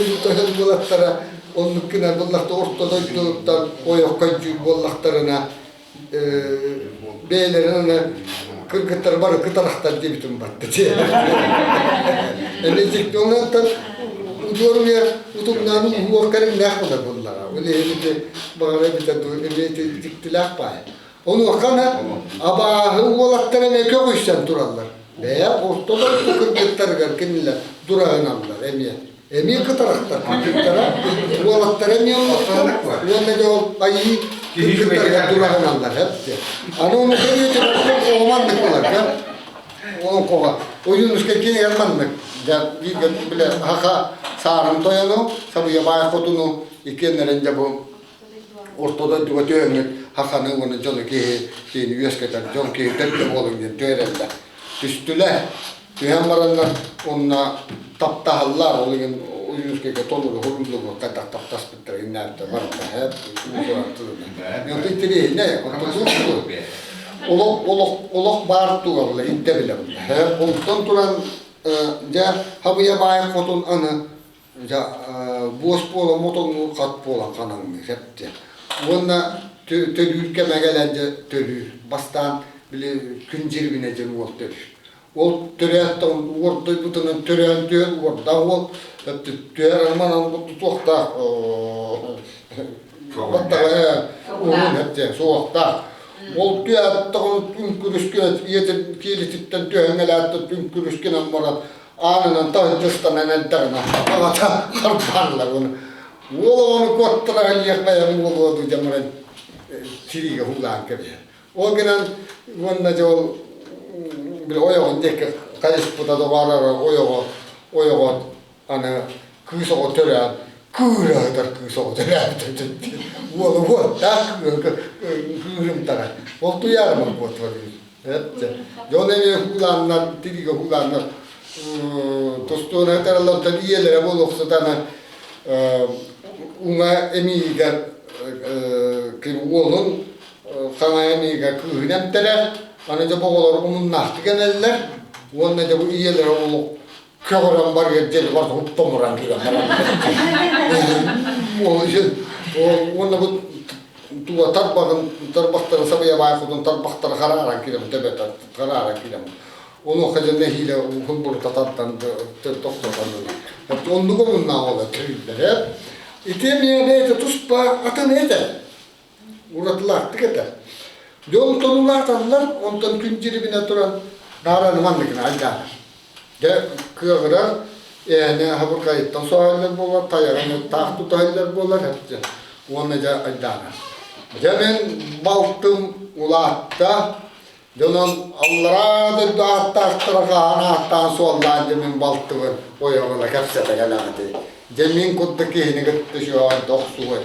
буолаттара оннук гына буллахта орто дойдуттан ойоххо дьүүр буоллахтарына бэйэлэрин аны кыргыттар бары кытарахтар диэбитим батта Эмиэ дьикти онтон удуоруйа утумнаан уһуох кэриҥнээх буолар буоллаҕа. Ол иһин ити баҕара эбитэ дуу эмиэ ити дьиктилээх баай. Онуоха аны абааһы уолаттар эмиэ көҕүйсэн тураллар. Бэйэ орто дойду кыргыттарыгар кинилэр дураһыналлар эмиэ. Эмиэ кытарахтар кыргыттара, уолаттара эмиэ оннуктар уонна дьэ ол айыы кыргыттарыгар дураһыналлар эп Аны ону көрүөтүн олоҥхоҕо маннык буолар да олоҥхоҕо Ойуунускай кинигэр маннык дьэ бииргэ бile хаха саарын тойону сабыйа баай хотуну иккиэннэрин дьэ бу орто дойдуга түһэҥҥит хаханы уонна дьону киһи киһини үөскэтэр дьон киһи төрдө буолуҥ диэн түһэрэллэр түстүлэр Түһэн бараннар уонна таптаһаллар, ол иһин Ойуунускайга толору хоруйдугу хайдах таптаспыттара иннээттэ барыта һэп уусуран интэриэһинэй олох олох олох баар туга ирдэбилэ онтон туран дьэ хабыйа баай хотун аны дьэ буос буола мотоҥнуур хат буолан ханаҥныыр эптэ уонна төлүүр кэмэ кэлэн дьэ төлүүр бастаан били күн дьирибинэ диэн уол төлүүр Ол төрөөт уордайбытынан төрөөн түһэр уордаах уол түһэр манан тутуохтаах баттаҕа уһун эптэ суохтаах. Ол түһээт үҥкүрүскүнэн ийэтин киэлититтэн түһэн кэлээт үҥкүрүскүнэн баран Аанынан таһырдьа ыстанан эрдэҕинэ аҕата харбааннар уону уол оҕону куоттара илиэх бэйэм уолуо дуу дьэ баран сириигэ һуулаан кэбиһэр. Ол гынан уонна дьэ ол били ойоҕун диэки хайыспыта доҕоор ойоҕо ойоҕо аны кыыс оҕо төрөөн кыыра сытар кыыс оҕо төрөөбүтэ уола уоттаах кыырымтаҕа ол туйаарымар буотула Дьон эмиэ һуулааннар, тириигэ һуулааннар тустууна тараллартан ийэлэрэ буолуохсутана уҥа эмиийигэр уолун хаҥа эмиийигэр кыыһын эмтэрэр, аны дьэ оҕолор умуннаахтык эмэллэр уонна дьэ бу ийэлэрэ олох көҕөрөн барыар диэри барыта тоҥуран киирэн баран уонна бу тула тарбаҕын тарбахтарын сабыйа баай хотун тарбахтара харааран киирэн төбөтө харааран киирэн онуоха дьэ нэһиилэ уһун тардан тохтотон оннук омуннаах ола төрүүллэр ити эмиэ бэйэтэ туспа атын этэ уратылаахтык этэ дьон тонулааталлар онтон күн дьирибинэ туран наараны манныгына айдаанар Дьэ, кыаҕырар, ээни хабырҕайыттан соһоллор буолар, тайаҕын таах тутаһыллар буолар уонна дьэ айдаана. Дьэ мин балтым улаатта, дьонон аллараа дойду ааттаахтара хаһан ааттаан суоллаан дьэ мин балтыбын ойоҕуна кэпсэтэ кэлэҕитий. Дьэ мин курдук киһини кытта сүөҕэн тохсуга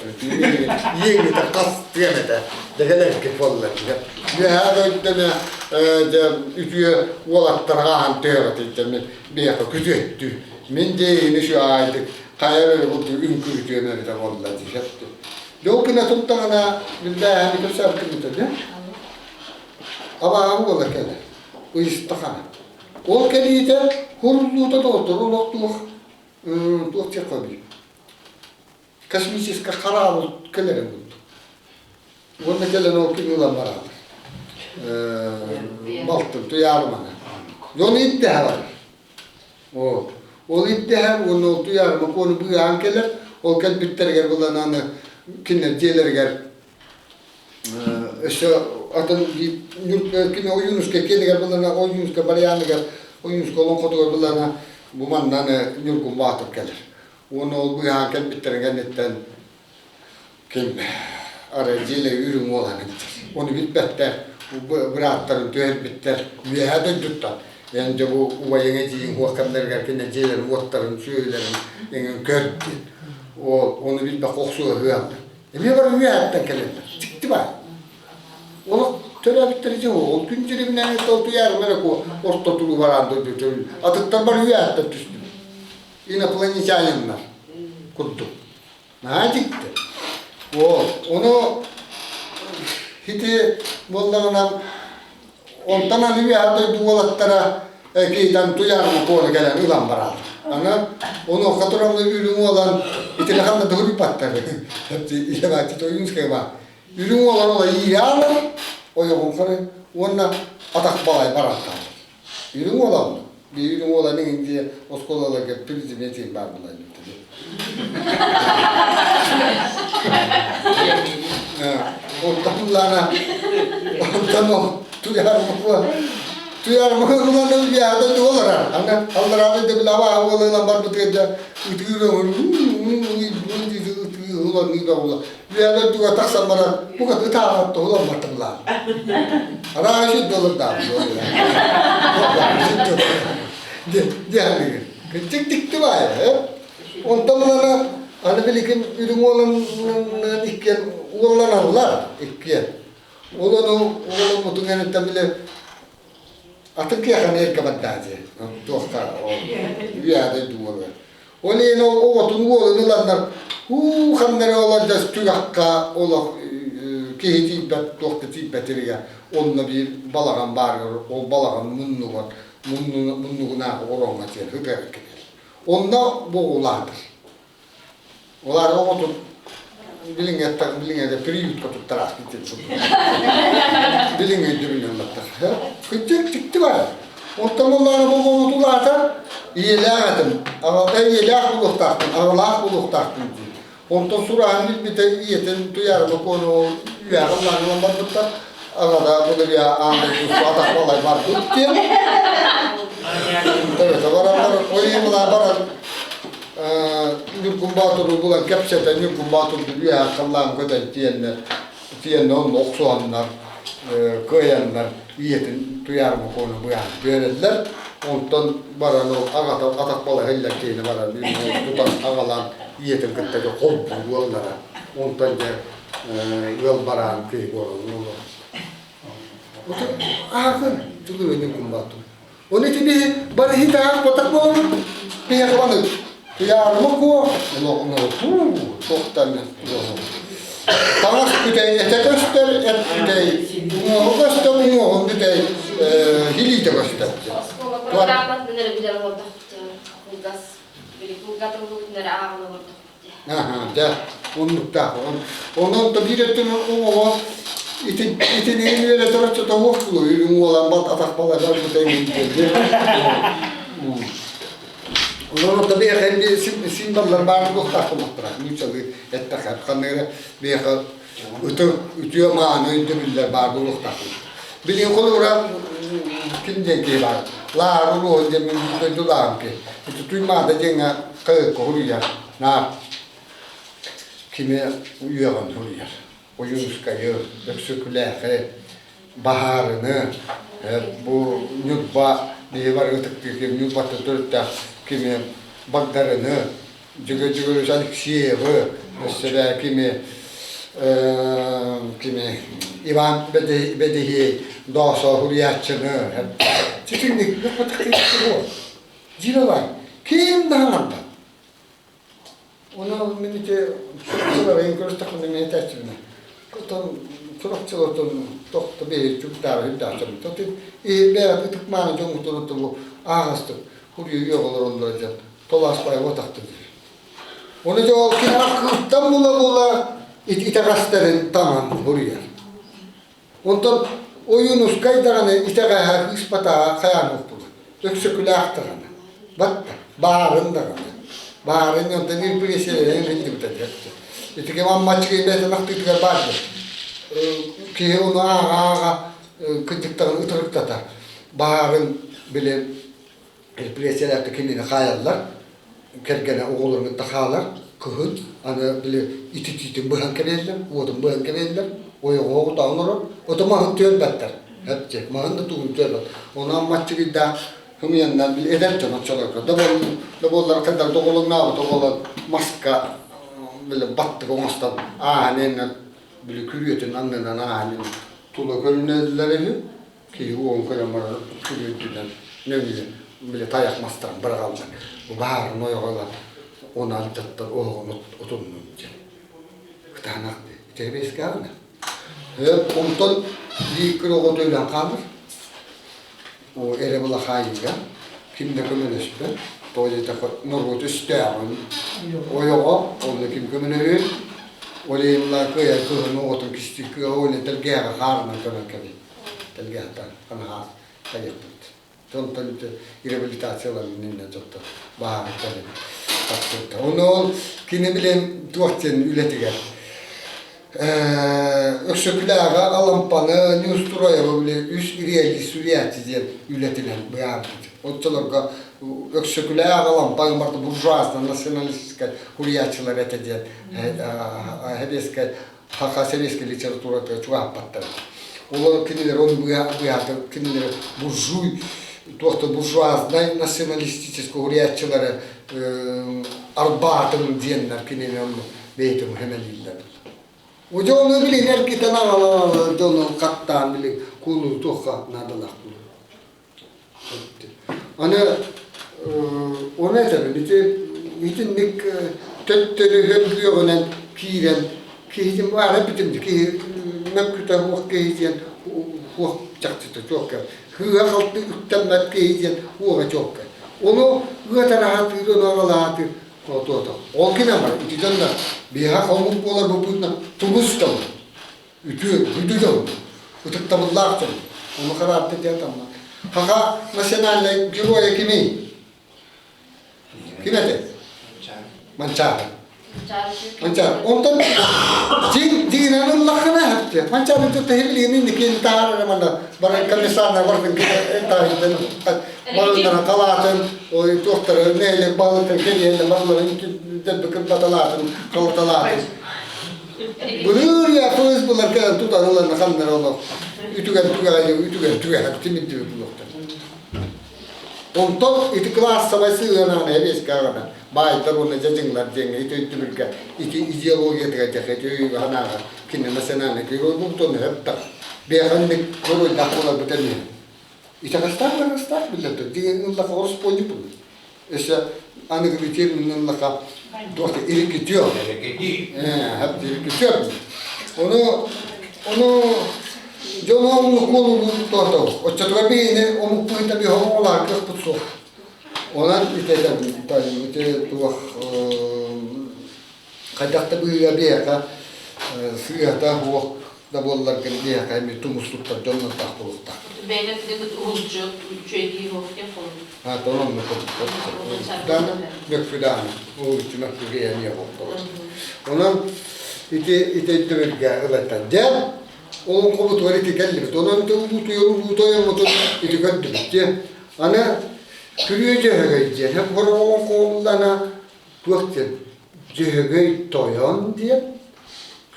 иэҥҥитэ хастыам этэ дэгэлэргэ буолла дьэ үөһээ дойдуна дьэ үтүө уолаттарга аһан түһэҕитий мин биһиэхэ күтүөттүү мин дьиэйини сүөҕайдык хайа эрэ курдук үҥкүүтүөм эбитэ буолла дии дьэ ол гына турдаҕына биллээһини көрсөөхтүмүтэ дьэ абааһы буола кэлэр ыйыстахана ол кэлиитэ хурдуута доҕоттору олохтуох туох диэххэ космическай хараабыл кэлэрин курдук. Уонна кэлэн ол күн ылан бараатар. Балтым туйаарыманы. Дьон ирдэһэ барар. Ол ол ирдэһэр уонна ол туйаарыма куону быыһаан кэлэр. Ол кэлбиттэригэр булан аны кинилэр дьиэлэригэр Өссө атын кини Ойуунускай киэнигэр былана Ойуунускай барыйааныгар Ойуунускай олоҥхотугар былана бу манна Ньургун Баатыр кэлэр. Уонна ол быыһаан кэлбиттэрин кэнниттэн ким арай дьиэлэ үрүҥ уолан эбит. Ону билбэттэр, бырааттарын түһэрбиттэр үөһээ дойдуттан. Эн дьэ бу убайыҥ эдьиийиҥ уох кэмнэригэр кинэ дьиэлэрин уоттарын, сүөһүлэрин эҥин көр диэн. Ол ону билбэккэ охсуһа Эмиэ бары үөһэттэн кэлэллэр. Дьикти баар. Олох төрөөбүттэрэ дьэ ол күн дьиримнээн толтуйаарым эрэ ку орто туруу бараан дойду төрүү. Атыттар бары үөһэттэн түстүм. Инопланетяниннар курдук. Наһаа дьикти. Ол, ону ити буоллаҕына Онтон аны үөһэ дойду уолаттара киитэн туйаарма куону кэлэн ылан бараалар. Аны онуоха туран үрүҥ уолан итини ханна да суруйбаттар. Илэбааччы Ойуунскай баар. Үрүҥ уолан ола иирэалар, ойоҕун хары уонна атах балай баран хаалар. Үрүҥ уолан биир үрүҥ уолан иҥин дии оскуолаларга президент баар булан Онтон лана онтон ол туйаармыкла туйаармыкла ылан биһаада туолара аны алларааны дэбилаба уолынан барбытыгар да ытыыр ытыыр ылан ула үөһэ туга тахсан баран бука ытааҕат туһулан бартыллаа араа үчүт доллардаах диэхлигин кыччык дикти баайа Онтон ылана аны билигин үрүҥ уоланынан иккиэн уолланаллар иккиэн. Ол ону уоламмытын кэнниттэн били атын киэхэни эргэ бардаа дии. Туохха ол үөһэ дойду уола. Ол иһин ол оҕотун уолун ыланнар уу ханна эрэ олор дьэ түгэххэ олох киһи тиийбэт туох да тиийбэтиригэр онно биир балаҕан баарыгар ол балаҕан муннугар муннугунааҕы ороҥҥо тиийэн ытыар кэлэр. Онно буолаатар. Олар оҕотун билиҥҥэттэн билиҥҥэ приютка туттараахпыт диэн Билиҥҥэ өйдөбүлүн ыллаттар. Кырдьык дьикти баар. Оттон буоллаҕына бу оҕобут улаатар, ийэлээх этим, аҕата ийэлээх буолуохтаахпын, аҕалаах буолуохтаахпын диир. Онтон сураһан билбитэ ийэтин Туйаарыма Куону ол үөһэҕэ ыллаан ылан барбыттар. Аҕата былырыа аан дойду атах балай барбыт диэн. Төбөтө бараннар, ойуумула баран Ньургун Боотуру булан кэпсэтэн Ньургун Боотурду үөһэ халлаан көтөн тиэннэр, тиэннэ онно охсуһаннар, кыайаннар ийэтин Туйаар Мохуону быһан түһэрэллэр. Онтон баран ол аҕата атах балай иһиллэр киһини баран тутан аҕалан ийэтин кытта холбуу буоллара. Онтон дьэ ыал бараан киһи буолан олорор. Аахын тулуйун кумбаттым. Оны ити бары хитаах батак буолабыт. Биһиэхэ баны туйаарыма куо, туохтан Таҥас бүтэй этэ көстөр, эт бүтэй, уҥуоҕу көстөр, уҥуоҕун бүтэй, илиитэ көстөр. Оскуола программатын эрэ билэн олордохпут кылгас, били кылгатыллыбытын эрэ ааҕан олордохпут. Аһаа, дьэ, оннуктаах. Онон да биир өттүн оҕолор итинигин үөрэтэр оччото уох буолуо, уолан бат атах балай барбыта иҥин Онон оттон биһиэхэ символлар баар буолуохтаах буоллахтара. Нууччалыы эттэххэ, ханна эрэ биһиэхэ ытык, үтүө мааны өйдөбүллэр баар буолуохтаах. Билигин холобура ким диэн киһи баар? Лаар уруһун диэн мин дойдулааҕым киһи. Ити Туймаада диэҥҥэ кыһыкка суруйар. Наар кими үөҕэн суруйар. Ойуунускайы, Өксөкүлээхи, Баһаарыны, бу Ньурба биһи бары ытыктыыр ким Ньурбаттан төрүттээх кими Багдарыны, Дьөгүөрүс Алексеевы, өссө кими кими Иван Бэдэһиэй Доосо суруйааччыны ситинник Дьиэлэ ким да хаҥарбат. Оны мин ити сыларайын көрүстэхпинэ мен этээччибинэ. Отон сурахчылартан тохто биһи чуктаары үрдээччим. Тотун иһи ытык мааны дьоҥҥутун бу ааҕастык хуруйу олороллор дьон толааспай отахтын. Оны дьол киһи кыыттан була-була итэҕэстэрин таҥан хуруйар. Онтон Ойуунускай даҕаны итэҕэһэ ыыспатаҕа хайаан буолла. Өксөкүлээх даҕаны. Батта, баарын даҕаны. Баарын онтон репрессиялэрин биллибитэ диэччи. Ити кэм Аммаччыгый бэйэтин ахтыытыгар баар диэн. Киһи ону ааҕа-ааҕа кырдьыктарын ытырыктатар. Баарын били репрессиялаахтык кинини хаайаллар, кэргэнэ оҕолорун кытта хаалар, кыһын аны били ититиитин быһан кэбиһэллэр, уотун быһан кэбиһэллэр, ойоҕо оҕута оҥорор, ото маһын түөрбэттэр, эпчи, маһын да тугун түөрбэт. Онон маччыгыйдаах хымыйаннар били эдэр дьон оччолорго да да буоллар хайдах доҕолоҥнообут оҕолор маска били баттык оҥостон ааһан иһэннэр били күрүөтүн аннынан ааһан тула көрүнэллэр үһү Киһи уон көрөн баран күлүүрдүнэн нөҥүө били тайах мастарын быраҕаллар. Баарын ойоҕо ылан оны алдьаттар оһоҕун отуннун диэн. Кытаанах итэ ааҕына. Онтон биир күн оҕото өлөн хаалар. О эрэ була хаайыыга ким да көмөлөспөт. Тоҕо диэтэххэ норуот өстөөҕүн ойоҕо онно ким көмөлөһүөн ол иһин кыайан кыһын оҕотун кистии кыа ол тэлгээҕэ хаарынан көмөн кэбиһ тэлгэһэтэ ханаһаас хайыахпыт. Онтон реабилитацияларын иннинэ дьонтон баһаары кэлин тахсыбыта. Ону ол кини билэн туох диэн үлэтигэр Өксөкүлээҕи Алампаны, Неустроева били үс реалист суруйааччы диэн үлэтинэн быһаарбыт. Оччолорго Өксөкүлээх Алампа барыта буржуазно националистическай суруйааччылар этэ диэн сэбиэскэй Саха сэбиэскэй литературатыгар чугаһаппаттар. Олор кинилэр он быһаата кинилэр буржуй туох да буржуазнай националистическай уруйааччылары арбаатын диэннэр кинини онно бэйэтин хэмэлииллэр. Дьону билин эргитэн аҕалан дьону хаттаан били куулу туохха наадалаах Аны ону этэбин, ити итинник төттөрү хөргүөҕүнэн киирэн киһитин баара бүтүн киһи мөккүтэ уох киһи диэн уох чахчыта чуолкай. Сыыһа-халты үктэммэт киһи диэн уоҕа чуолкай. Ону ыатараһатыыр, ону аҕалаатыыр отуота. Ол гынан баран ити дьоннор биһиэхэ хомук буолар буппутунан тумус дьон үтүө, бүдү дьон, ытыктабыллаах дьон. Ону хараатты диэн тамма. Хаха национальнай геройа кимий? Ким этэй? Манчаары. Манчаары. Онтон дьиҥ дьиҥинэн ыллаххына Эпти. Манчаары тутта хилиини инникини таһаарар манна бары комиссарна бардын таһыйтан барыларын халаатын ой туохтары нэһилиэк баһылыктарын кэриэһинэ барыларын дэлби кырбаталаатын халаталаатын. Былыр я пыз булар кэлэн тутан ылан ханнара олох үтүгэн түгэҕэ үтүгэн түгэҕэ тимирдибит булуохтар. Онтон ити кылаассабай сыһыанаан эбиэскэ аҕана баайдар уонна дьадьыҥнар диэҥҥэ ити өйдөбүлгэ ити идеологиятыгар дьэ ити өйүгэ-санааҕа кинини национальнай герой буолбутун өп бэйэхэнник геройдаах буоларбыт эмиэ итэҕэстээх барыстаах биллэр тур диэн ыллаха ороспуонньук буолар өссө аныгылыы терминин ыллаха туох ирикитио ирикитио ону ону дьону омук буолуу туоту оччотугар биһини омук быһыыта биһи оҕолоор кыахпыт суох онон ити ити туох хайдах да быыһа биһиэхэ сыыһата суох да буолларгын биһиэхэ эмиэ тумус туттар дьоннордоох буолуохтаах. Бэйэҥ тылгыт уһулуччу үчүгэйдии суох диэн холобур. А, онно дааны мөккү дааны уһулуччу мөккүгэ эмиэ буолтолор. Онон ити ити өйдөбүлгэ ылаттан дьэ олоҥхобутугар ити кэллибит. Онон ити улуутуйар улуутуйаммытын ити көрдүбүт дьэ. Аны күрүө дьөһөгөй диэн олоҥхоллана туох диэн Дьөһөгөй тойон диэн,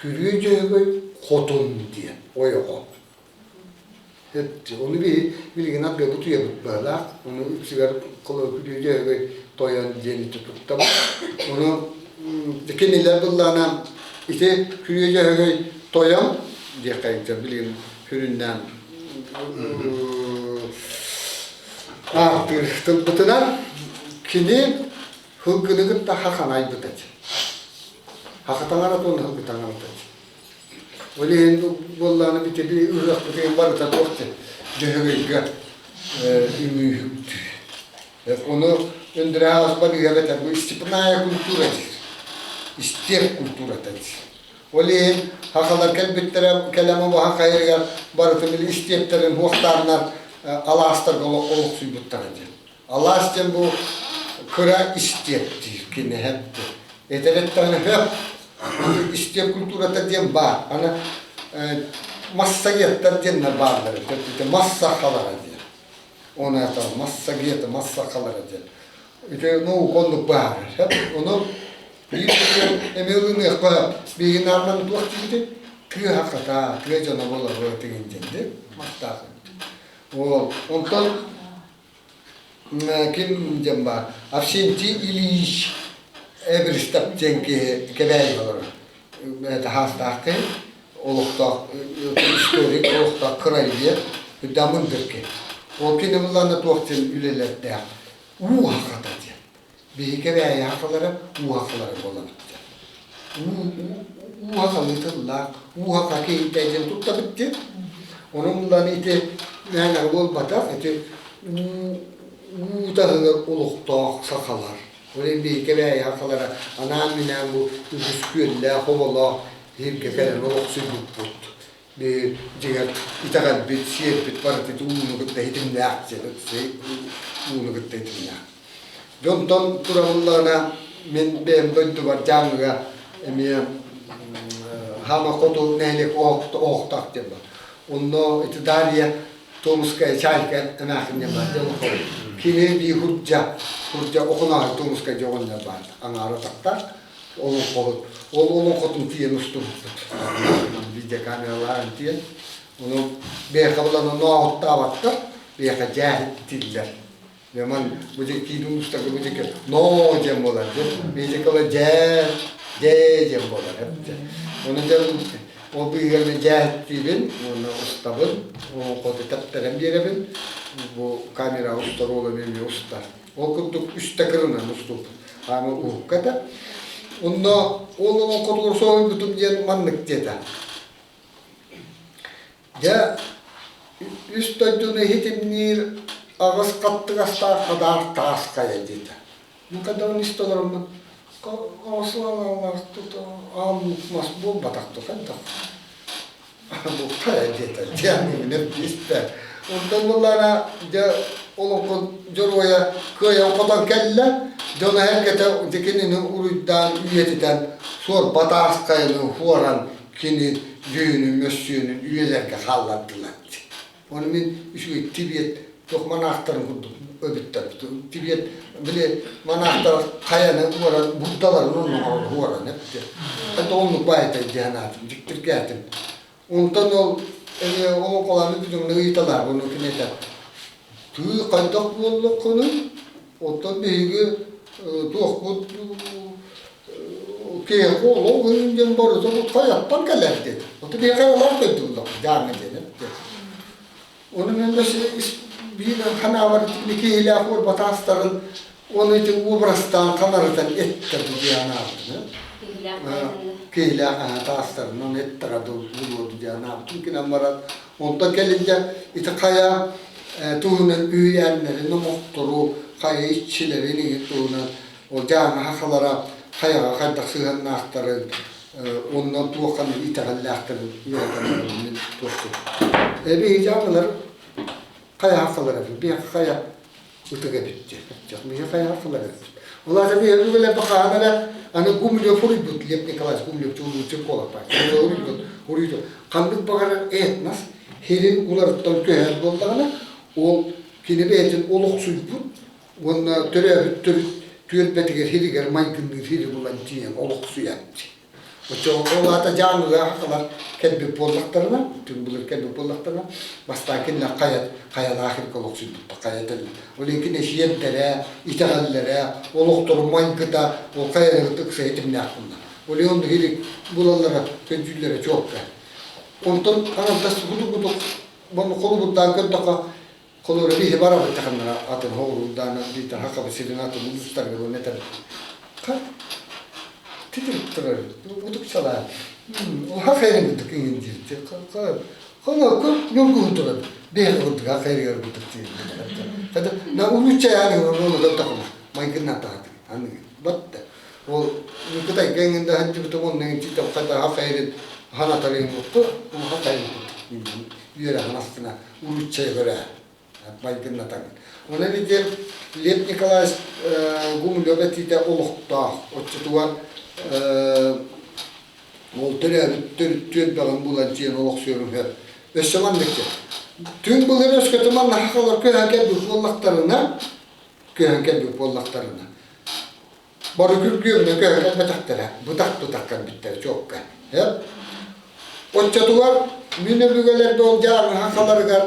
Күрүө Дьөһөгөй хотун диэн ойоҕо. Ону биһи билигин арга бутуйабыт быһалаах, ону үксүгэр Күрүө Дьөһөгөй тойон диэн ити туттабыт. Ону кинилэр быллаана ити Күрүө Дьөһөгөй тойон диэххэ билигин сүрүннээн ааттыыр тылбытынан кини Һылгыны кытта хахана айбыт этэ. Хахатаҥара туон һылгы таҥарата этэ. Ол иһин буоллаҕына битиби ыһыахпытыгар барыта туох диэн Дьөһөгөйгө үҥүүһүктүү. Ону Өндөрөһө барыыга эбэтэр бу степная культура диир. Истиэп культурата диир. Ол иһин хахалар кэлбиттэрэ кэлэн убаһа хайырыгар барытын били истиэптэрин хуохтааннар алаастарга олохсуйбуттара диэн. Алаас диэн бу кыра истиэп диир киниһэп диэн. Этэр эттэҕинэ хөп истиэп культурата диэн баар. Аны массагеттар диэннэр бааллар эбит. Массахалара диэн. Оны это массагеты, массахалара диэн. Ити наука оннук баар. Ону биир эмиэ ылыныахха биһиги наарман туох диибитий? Тыа хахата, тыа дьоно буолар тигин диэн ди мастаах. Ол онтон ким диэн баар Авсентий Ильич Эбристов диэн киһи Кэбээйигэ олорор. Таһаастаах киһи, олохтоох историк, олохтоох краевед, дамындыр киһи. Ол кини буллаана туох диэн үлэлэрдээх уу хахата диэн. Биһиги Кэбээйи хахалара уу хахалара буолабыт диэн. Уу хахалыы тыллаах, уу хаха киһитэ диэн туттабыт диэн. Онон буллаана ити мээнэҕэ буолбатах, ити уу таһыгар олохтоох сахалар. Ол иһин биһиги Кэбээйи сахалара анаан-минээн бу үгүс күөллээх, оболоох сиргэ кэлэн олохсуйбуппут. Дьиҥэр итэҕэлбит, сиэрбит барыта ити ууну кытта ситимнээх ууну кытта ситимнээх. Дьонтон турабыллаҕына мин бэйэм дойдубар Дьааҥыга эмиэ Хаама хоту нэһилиэк оһохтоох диэн бар. Онно ити Дарья Томская Чайка эмээхсин диэн бар. Кини бии Хурдьа, Хурдьа Охонооһой Томскай дьоҕоннор баар. Аҥаара тахтар олоҥхоһут. Ол олоҥхотун тиийэн устубуппут. Видеокамералаан тиийэн. Ону биэхэ булан ноохуттаабаттар, биэхэ дьээһиттииллэр. Ман бу киин улуустарга бу диэки ноо диэн буолар. Биһиги дьээ, дьээ диэн буолар. Ону дьэ ол быыһыгар мен дьээһиттиибин уонна устабын, олоҥхоту тэптэрэн биэрэбин. Бу камера устар уола эмиэ устар. Ол курдук үстэ кырынан устубут. Хаама уһукка да. Онно ол олоҥхотугар соһуйбутум диэн маннык диэтэ. Дьэ, үс дойдуну иһитинниир аҕыс хаттыгастаах хадаар таас хайа диэтэ. Ну, когда он истэ олороммун, аал мас буолбатах дуо хайдах? Бу хайа диэтэ, диэн истэ. Онтон буллаана дьэ олоҥхо дьоруойа кыайан хотон кэллэ, дьоно эргэтэ дьэ кинини уруйдаан үйэтитэн суорба таас хайаны хуоран кини дьүһүнүн, мөссүөнүн үйэлэргэ хааллардылар. Ону мин үчүгэй Тибет туох манаахтарын курдук эбиттэр. Тибет били манаахтар хайаны уоран Буддаларын онно уоран эптэ. Это оннук баайтай диэн аатым, дьиктиргээтим. Онтон ол эмиэ олоҥхолоон бүтүҥҥэ ыйыталаах ону кини этэр. Тыы хайдах буоллаххыный? Оттон биһиги туохпут киһиэхэ олох ыйын диэн барыта бу хайаттан кэлэр диэн. Оту биһиэхэ олох дойдуллах дьааҥы диэн эттэ. Ону мен биир ханаабар киһилээх уорбатаастарын оны ити образтаан ханарытан эттэ бу диэн аабытын. Киһилээх таастарын оны эттара булуоду диэн аабытын кинэн баран онтон кэлинде ити хайа туһунан үһүйээннэрин номохтору хайа иччилэрин иһин туһунан ол дьааҥы сахалара хайаҕа хайдах сыһыаннаахтарын уонна туох ханнык итэҕэллээхтэрин үөрэтэн мин туохпут. Эбии дьааҥылар хайа сахалар эбит, биһиэхэ хайа ытык эбит диэн. Биһиэхэ хайа сахалар эбит. Ол аата биһиги үлэлэрбит хаһан эрэ аны Гумилев уруйбут, Лев Николаевич Гумилев чулууччу буолар уруйбут, уруйбут. Ханнык баҕарар этнос сирин уларыттан көһөр буоллаҕына, ол кини бэйэтин олохсуйбут уонна төрөөбүт төрүт түөлбэтигэр сиригэр майгынныыр сири булан тиийэн олохсуйааччы. Оччоҕо ол аата дьааҥыга сахалар кэлбит буоллахтарына, түҥ былыр кэлбит буоллахтарына, бастаан кинилэр хайа хайалаах сиргэ олохсуйбуттар, хайа тэллэр. Ол иһин кини сиэрдэрэ, итэҕэллэрэ, олохторун майгыта ол хайаны кытта ыкса ситимнээх буолла. Ол иһин оннук илик булаллара, көдьүүллэрэ чуолкай. Онтон аҥардас кутук-кутук холобурдаан көрдөххө, Холобура биһи барабыт таханнара атын хоҕуруурдаана биитэр хакабы сирин атын улуустарга буолан этэр. Ха титирик турар утукчалаан хахайын курдук иҥин диир. Хоно көп ньургуһун турар биһи курдук хахайыгар курдук диир. Хата на улууччайааны ону тахама майгыннан таһаты аны батта. Ол Кытайга иҥин да сылдьыбытым онно иҥин читэ хата хахайын ханатарын курдук хахайын курдук үөрэхин астына уруччай көрө майгыннатан. Онон ити Лев Николаевич Гумилев этиитэ олохтоох. Оччотугар ол төрөөбүт төрүт түөлбэҕин булан тиийэн олохсуйарын сөп. Өссө маннык Түҥ былыр өскөтө манна сахалар көһөн кэлбит буоллахтарына, көһөн кэлбит буоллахтарына, Бары күргүөмҥэ көһөн кэлбэтэхтэрэ, бытах-бытах кэлбиттэрэ чуолкай. Оччотугар мин өбүгэлэрбэ ол дьааҥы сахаларыгар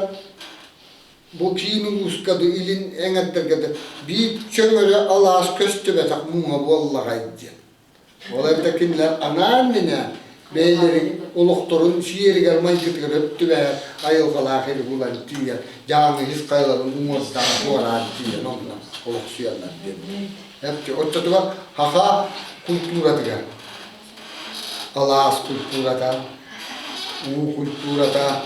бу киин улууска да илин эҥэрдэргэ да биир чөҥөрө алаас көстүбэтэх муҥа буоллаҕай диэн. Ол эбэтэр кинилэр анаан-минээн бэйэлэрин олохторун сиэригэр майгытыгар өттүбэһэр айылҕалаах ири булан тиийэн дьааҥы ис хайаларын уҥуордаан туораан тиийэн онно олохсуйаллар диэн. Оччотугар саха культуратыгар алаас культурата, уу культурата,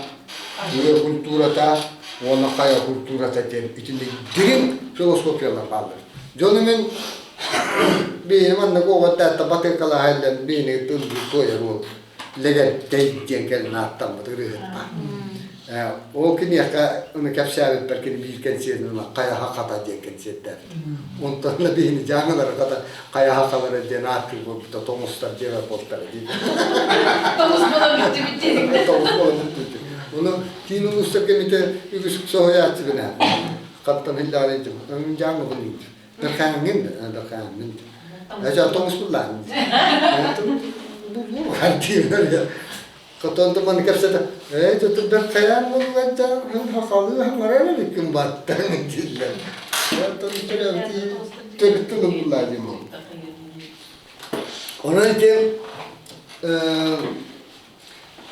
тыа культурата уонна хайа культурата диэн итинник дириҥ философиялар бааллар. Дьону мин биһиги маннык оҕо батыакалаһа биһини тыллыы туойар уол Лэгэнтэй диэн кэлин ааттаммыт ырыаһыт баар. Ол киниэхэ аны кэпсээбиппэр кини биир кэнсиэрин хайаха хата диэн кэнсиэрдээбит. Онтон да биһини дьааҥылары хата хайаха халара диэн ааттыыр буолбута тоҥустар диэбэт буолтара дии. Тоҥус буолан бүттүбүт диэн. Тоҥус буолан бүттүбүт. Ону киин улуустарга эмитэ үгүс соһуйааччыбын ээ. Хантан иллаары дьым. Дьааҥыбын диир. Дархааҥҥын да, дархааҥҥын. Эчэ тоҥус буллаан. Хотон маны кэпсэтэ, ээ дьэ хайаан буолугар хахалыы хаҥарар эбиккин баттан дииллэр. Оттон төрүт тылы буллаа диим ол. Онон ити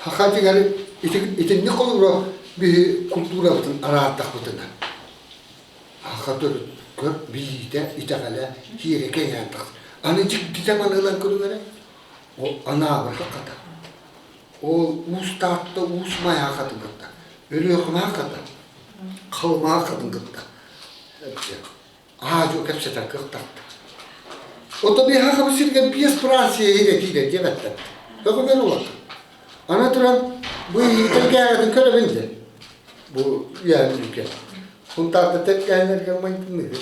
хаха дигэр итинник холобура биһи культурабытын араардахпытына Аха төрүт көр билиитэ, итэҕэлэ киэрэ кэҥээн тахсар. Аны дьиктитэ маныылан көрүҥэрэ, ол анаабыр хата. Ол Уус Таатта Уус Майа хатын кытта, Өлүөхүмэ хата, Халымаа хатын кытта аа-дьуо кэпсэтэр кыахтаахтар. Ото биһа хабы сиргэ биэс Франция иһирэ киирэр диэбэттэр. Көҕүгэр улахан. Аны туран бу иһитин көрөбүн дьэ. Бу үөһэ Сунтаарда тэлгэһэлэргэ майгынныгыт.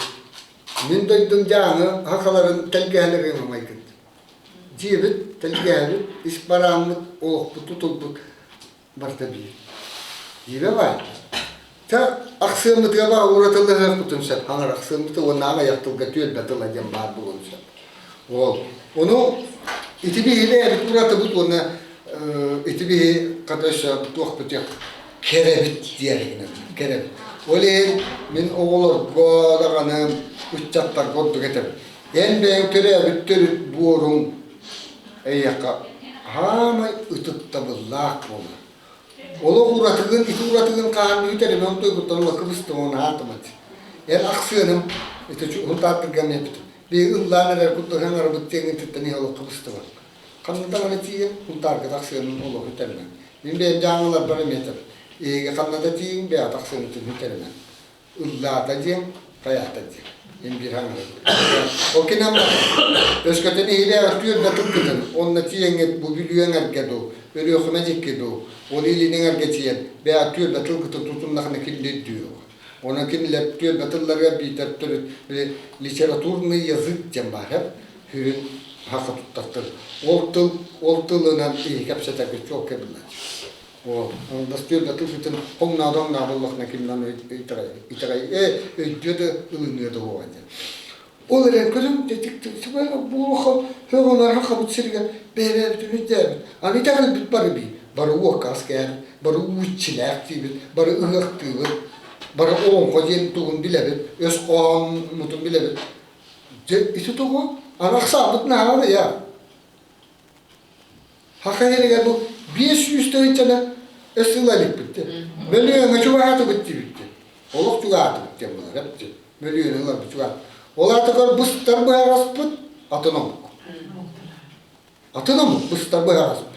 Мин дойдум Дьааҥы сахаларын тэлгэһэлэригэр майгын. Дьиэбит. тэлгээбит, ис барааммыт, олохпут тутулбут барыта биир. Диибэ баар. Тэ ахсыаммытыгар баар уратылыһыахпытын сөп. Хаҥар ахсыаммыты уонна аҕыйах тылга түөлбэ тыла диэн баар буолуон сөп. Ол. Ону ити биһи бэйэбит уратыбыт уонна ити биһи хата өссө туохпут кэрэбит диэри кэрэбит. Ол иһин мин оҕолорго даҕаны ыччаттарга ордук этэбин. Эн бэйэҥ төрөөбүт төрүт буоруҥ эйиэхэ хаамай ытыктабыллаах буолар. Олох уратыгын, ити уратыгын хаан үүтэрим онтуйгуттан ыла кыбыстым уонна аатымат. Эн ахсыаным ити хунтааттырга эппитим. Би ыллаан эрэр курдук аҥарабыт тиэҥин иһэ олох кыбыстыбат. Ханна даҕаны тиийэн хунтаарга тахсыаным олох үтэрмэн. Мин бэйэм дьааҥыларбар эмиэ этэр. Эһиги ханна да тиийиҥ бэйэ тахсыаным үтэрмэн. Ыллаата диэн, хайаата диэн. Мин биир аҥарым. Ол кинам өскөтүн иһилээх түөрбэ тылгытын, онно тиийэҥҥит бу Бүлүү эҥэргэ дуу, Өлүөхүмэ диэки дуу, ол илин эҥэргэ тиийэн бэйэ түөрбэ тылгытын тутуннахына кинилэр өйдүөҕэ. Онон кинилэр түөрбэ тылларыгар биитэр төрүт били литературный язык диэн баар эбит, сүрүн саха туттар тыл. Ол тыл ол тылынан киһи кэпсэтэргэ чуолкай биллэр. Бастыыр да тылбытын хоҥноодоҥ буоллахына кимнан итэҕэй ээ өйдүө да ылыныа да уоҕа диэн. Ол эрэн көрүҥ буолуха һөҕөлөр хабыт сиригэр бэйэбэбитин өйдөөбүт. Аны итэҕэлбит бары бии. Бары уоккаас кээбит, бары ууччилээх диибит, бары ыһыахтыыбыт, бары олоҥхо диэн тугун билэбит, өс хоһоонмутун билэбит. Дьэ ити тоҕо? Аны ахсаабыт наһаа я. Саха сиригэр бу 500 тыһыынчаны өс ыла иликпит диэн. Мөлүйүөҥҥэ чугаһаатыбыт диэбит диэн. Олох чугаһаатыбыт диэн буолар эбит диэн. Мөлүйүөнү ыларбыт чугаһаат. Ол аатыгар быстар быһаҕаспыт атын омук. Атын омук быстар быһаҕаспыт.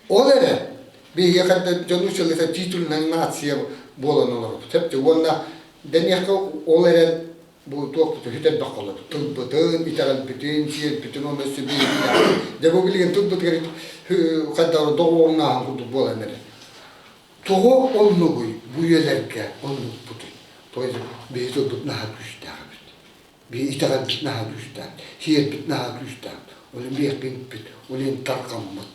Ол эрэ биһиги хайда дьон училита титульная нация буолан олоробут. Сөп уонна дэниэххэ ол эрэн бу туохпутун сүтэрбэх холобут тылбытын, итэҕэлбитин, сиэрбитин уонна өссө биһиги дьэ бу билигин тылбытыгар хайдах доҕуоҥнааһын курдук буолан эрэр. Тоҕо оннугуй бу үйэлэргэ оннукпутуй? То есть биһи тылбыт наһаа күүстээх эбит. Биһи итэҕэлбит наһаа күүстээх, сиэрбит наһаа күүстээх. Ол иһин биһиэхпит, ол иһин тарҕаммыт.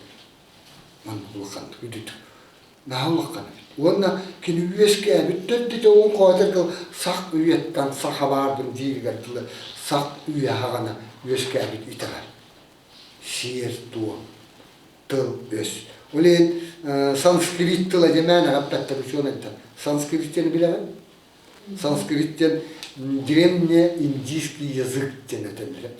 Маннык улаханнык үдүт наһаа улахан эбит. Уонна кини үөскээбит төрдүтэ уон хоотор сах үйэттэн саха баарбын дииригэр дылы сах үйэ аҕана үөскээбит итэҕэл. Сиэр-туом, тыл-өс. Ол иһин санскрит тыла диэн эппэттэр учуонайдар. Санскрит диэни билэҕин? Санскрит диэн древнеиндийский язык диэн этэллэр.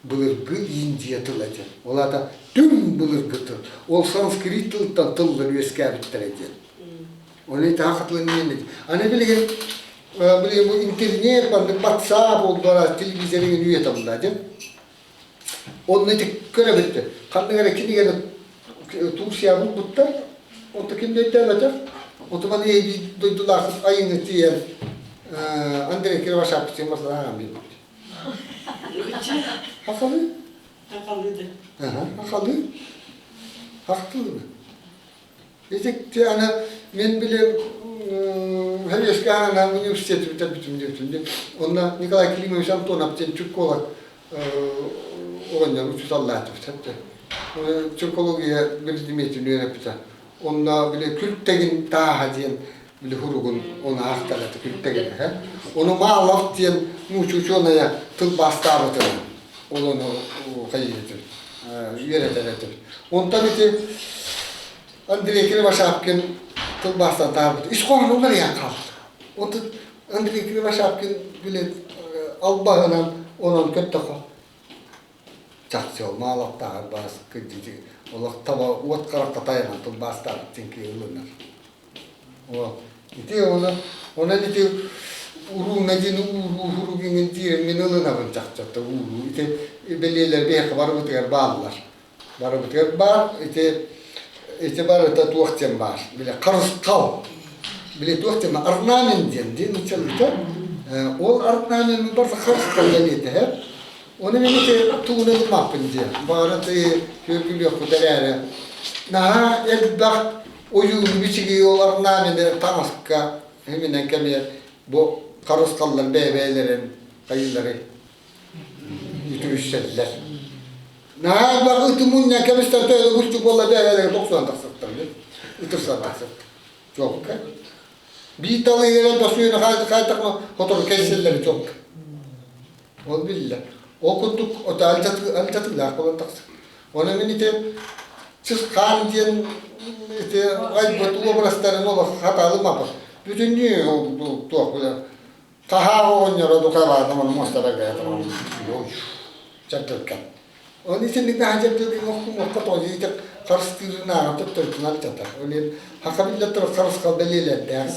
Былыргы Индия тыла диэн. Ол аата түҥ былыргы тыл. Ол санскрит тылтан тыллар үөскээбиттэрэ диэн. Оны итаа хатылан диэн. Аны билигин билигин бу интернет маннык WhatsApp буолбара телевизорын үйэ табылла диэн. Онно ити көрөбүт. Ханнык эрэ кинигэни Турция булбуттар. Онто ким да өйдөөбөтөх. Отуман эйби дойдулаахыт айыҥы тиийэн Андрей Кривошапкин масалаан биэрбит. Хахалы? Хахалы да. Хахалы. Хахтылы. Ити аны мен билем Хәлескә анан университет бүтүм диэбитим. Онно Николай Климович Антонов диэн тюрколог оҕонньор учууталлаатыбыт этэ. Тюркология биридимиэтин үөрэппитэ. Онно били күлтэгин тааһа диэн били хуругун ону аахтар этэ күлтэгин. Ону Малов диэн нуучча учуонайа тылбаастаабытын ол ону хайыытын үөрэтэр этибит. Онтон ити Андрей Кривошапкин тылбаастан таһаарбыт. Ис хоһооно уларыйан хаалбыт. Онтон Андрей Кривошапкин били албаһынан онон көттөхө чахчы ол маалахтааҕар баас кырдьык олох таба уот харахха тайанан тылбаастаабыт диэн киһи ылынар. Ити оны онон ити урууна диэн ууруу хуругиҥин диэн мин ылынабын чахчата ууруу ити бэлиэлэр биһиэхэ барыбытыгар бааллар. Барыбытыгар баар ити ити барыта туох диэн баар били харысхал били туох диэн орнамент диэн диэн нууччалыыта ол орнамент барыта харысхал диэн этэ Ону мин ити тугун ылыммаппын диэн. Баҕара ты сүөргүлүөхпүт эрээри. Наһаа элбэх ойууну бичиги ол орнамены таҥаска химинэн кэмиэр бу харысхаллар бэйэ-бэйэлэрин хайыылары үтүрүссэллэр. Наһаа элбэх ыты мунньан кэбистэр төһө густук буолла бэйэлэрэ тохсуон тахсаттар ытырсан тахсаттар. Чуолка. Биир талы иһэрэн тосуйуну хаайтахма хотору кэйсэллэри чуолка. Ол биллэр. Ол курдук ото алдьатыылаах буолан тахсар. Оны мин ити Чысхаан диэн ити айбыт уобарастарын олох хатаалымаппыт. Бүтүннүү туох билэр Хаһаа оҕонньоро дукалаата ону муосталарга чардыркан. Оны итинник наһаа дьардыргын охтуҥ тоҕо ити харыстыырынааҕа төттөрүтүн алдьатар. Ол иһин хаха биллэр турар харысхал бэлиэлэрдээх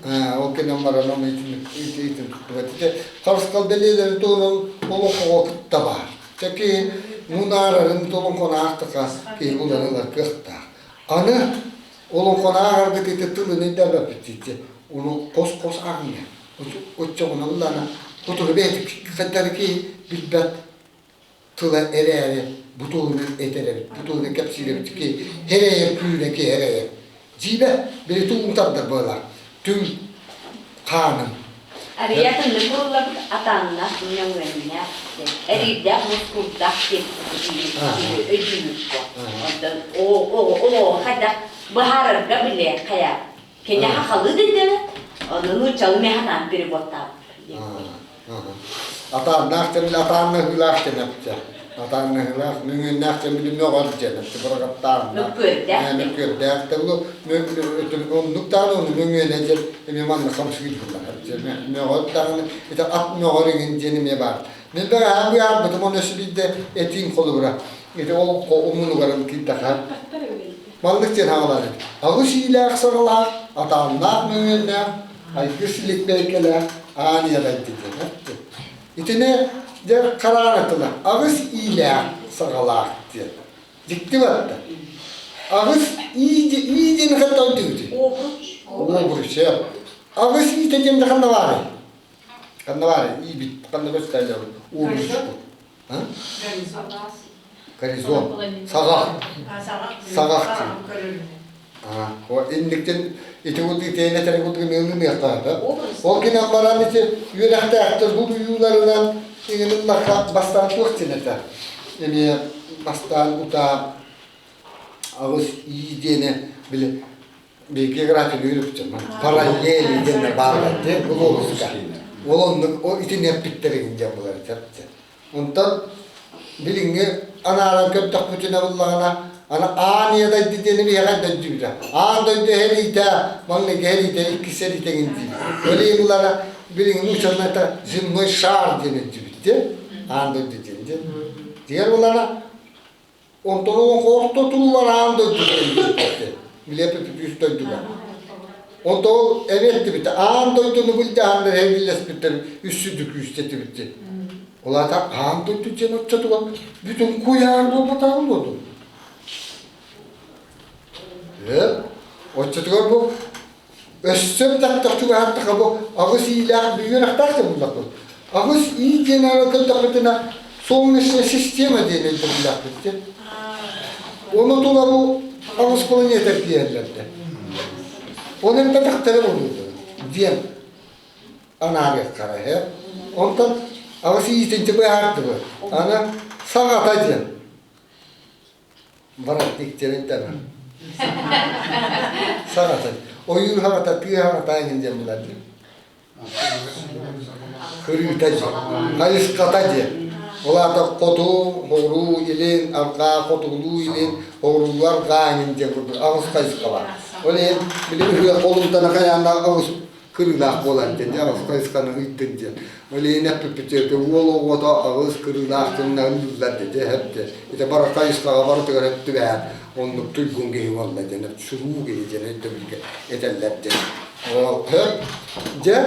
да. Ол кэнэн баран ону итинник итин туттубат. Ити харысхал бэлиэлэрин туһунан олоҥхоҕо кытта баар. Чэ киһи мунаарарын олоҥхону аахтаха киһи булан ылар кыахтаах. Аны Олоҥхону ааҕаргыт ити тылын өйдөөбөппүт дии ону хос-хос ааҕыҥ оччоҕуна ыллаана хотугу бэйэтэ хайдах киһи билбэт тыла эрээри бу туһунан этэр эбит бу туһунан кэпсиир эбит киһи эрэйэр күүнэ киһи эрэйэр дьиибэ били тугун тардар буолар түҥ хааным Арыйатыннык куруллабыт атааннаах нөҥүөннээх эриирдээх мускуурдаах диэн өйдүүбүт Онтон оҕо хайдах быһаарарга билэ хайа кини хахалы дедеме ону нууччалыы механаан переводтаабыт Атааннаах дьэмил атааннаһыылаах дьэнэптэ. Атааннаһыылаах, мөҥүөннээх дьэмили мөҕөр дьэнэптэ, бырагаттаанна. Мөккүөрдээх. Мөккүөрдээх. Оннук даҕаны ону мөҥүөнэ диэн эмиэ манна хамсыыр буоллар. Мөҕөр даҕаны, ити ат мөҕөр иҥин диэн эмиэ баар. Мин бэҕэһээ быһаарбытым, оны өссө биирдэ этиим холобура. Ити ол умунугарым киирдэхэ. Маннык диэн хаалар эбит. Аҕыс иилээх саҕалаах, атааннаах мөҥүөннээх, айгыр силикбэйкэлээх аан иэҕэйди диэн эттэ. Итини дьэ хараара тыла аҕыс иилээх саҕалаах диэн. Дьикти барда. Аҕыс ии ии диэн ханна өйдүүбүтүй? Обруч. Аҕыс иитэ диэн да ханна баарый? Ханна баарый? Иибит ханна көстөллөр? Обруч. Горизонт. Саҕах. Саҕах диэн. Инниктен ити курдук итиэнэ этэр курдук ылыныахтаах Ол гынан баран ити үөрэхтээхтэр булуйууларынан иҥиниллахха бастаан туох диэн этэ. Эмиэ бастаан утаа аҕыс ии диэни били география үөрүпчүм параллели диэн бааллар диэн глобуска. Ол оннук ол итини эппиттэрин диэн булар Онтон билиҥҥи анааран көрдөхпүтүнэ буллаҕына, аны аан ийэ дойду диэни биһиэхэ дойдубута. Аан дойду эһэлиитэ, маҥнайгы эһэлиитэ, иккис эһэлиитэ эҥин диир. Ол иһин буллаҕына билиҥҥи учуонайта земной шар диэн өйдүүбүт диэн, аан дойду диэн диэн. Дигэр буллаҕына Онтон олоҥхо орто туллар аан дойду диэн Билиэппит үс дойдуга. Онтон ол эбиэттибит аан дойдуну былдьаһаннар эһэбиллэспиттэр үс сүдү күүстэтибит диэн. Ол аата аан дойду диэн оччотугар бүтүн куйаар буолбатаҕын буолду. Ээ, оччотугар бу өссө тахтах чугаһааттаха бу аҕыс иилээх үөрэхтээх да буллахпыт. Аҕыс ии диэн ара көрдөхпүтүнэ солнечная система диэн өйдөбүллээхпит диэн. Ону тула бу аҕыс планета диэллэрдэ. Ол эмпэтэхтэрэ буолуо диэн анаарыаххара иһэ. Онтон аҕыс иитинчи быһаардыбыт. Аны саҕата диэн. Воротниктерин тэбэр. Саҕата. Ойуур хаҕата, тыа хаҕата эҥин диэн булар диэн. Кырыыта диэн. Хайысхата диэн. Ол аата хоту, хоҕуруу, илин, арҕаа, хотугулуу илин, хоҕуруулуу арҕаа эҥин диэн курдук аҕыс хайысха бар. Ол иһин били ыһыах холумтана хайааннаах аҕыс кырыылаах буолар диэн, аҕыс хайысханы ыйдын диэн. Ол иһин эппиппит уол оҕото аҕыс кырыылаах дьоннорун ыыллар диэн эһэпти. Ити бары хайысхаҕа барытыгар өттүбээн оннук туйгун киһи буолла диэн, суруу киһи диэн өйдөбүлгэ этэллэр диэн. Ол дьэ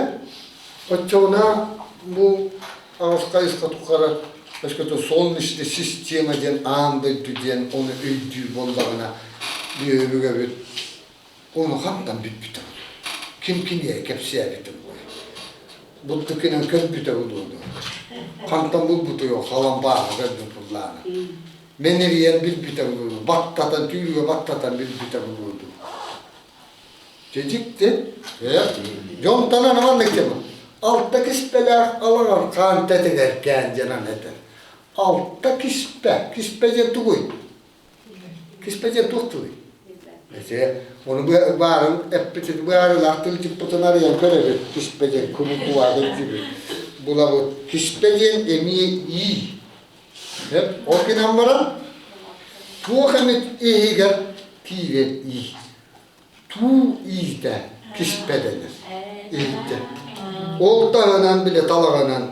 оччоҕуна бу аҕыс хайысха тухары өскөтө солнечный система диэн аан дойду диэн ону өйдүүр буоллаҕына бүөбүгэбит Ону хантан бүппүтэ буолуо? Ким киниэхэ кэпсээбитэ буолуой? Буттукинан көрбүтэ буолуо дуо? Хантан булбутуй ол халамбааһы көрбүт буллааны? Мэнэрийэн билбитэ буолуо дуо? Баттатан, түүлүгэ баттатан билбитэ буолуо дуо? Дьэ дьикти. Дьонтон аны маннык диэн алта киспэлээх алаҕар хаан тэтигэркээн диэн аны этэр. Алта киспэ. Киспэ диэн тугуй? Киспэ диэн туох тылый? Эти ону баарын эппитин быһаарыылаах тылдьыппытын арыйан көрөбүт. Киспэ диэн кубукубаатын диибит. Булабыт. Киспэ диэн эмиэ ии. Ол гынан баран туох эмит иһигэр киирэр ии. Туу иитэ киспэ дэнэр. Иһиттэ. Ол таһынан бile талаҕынан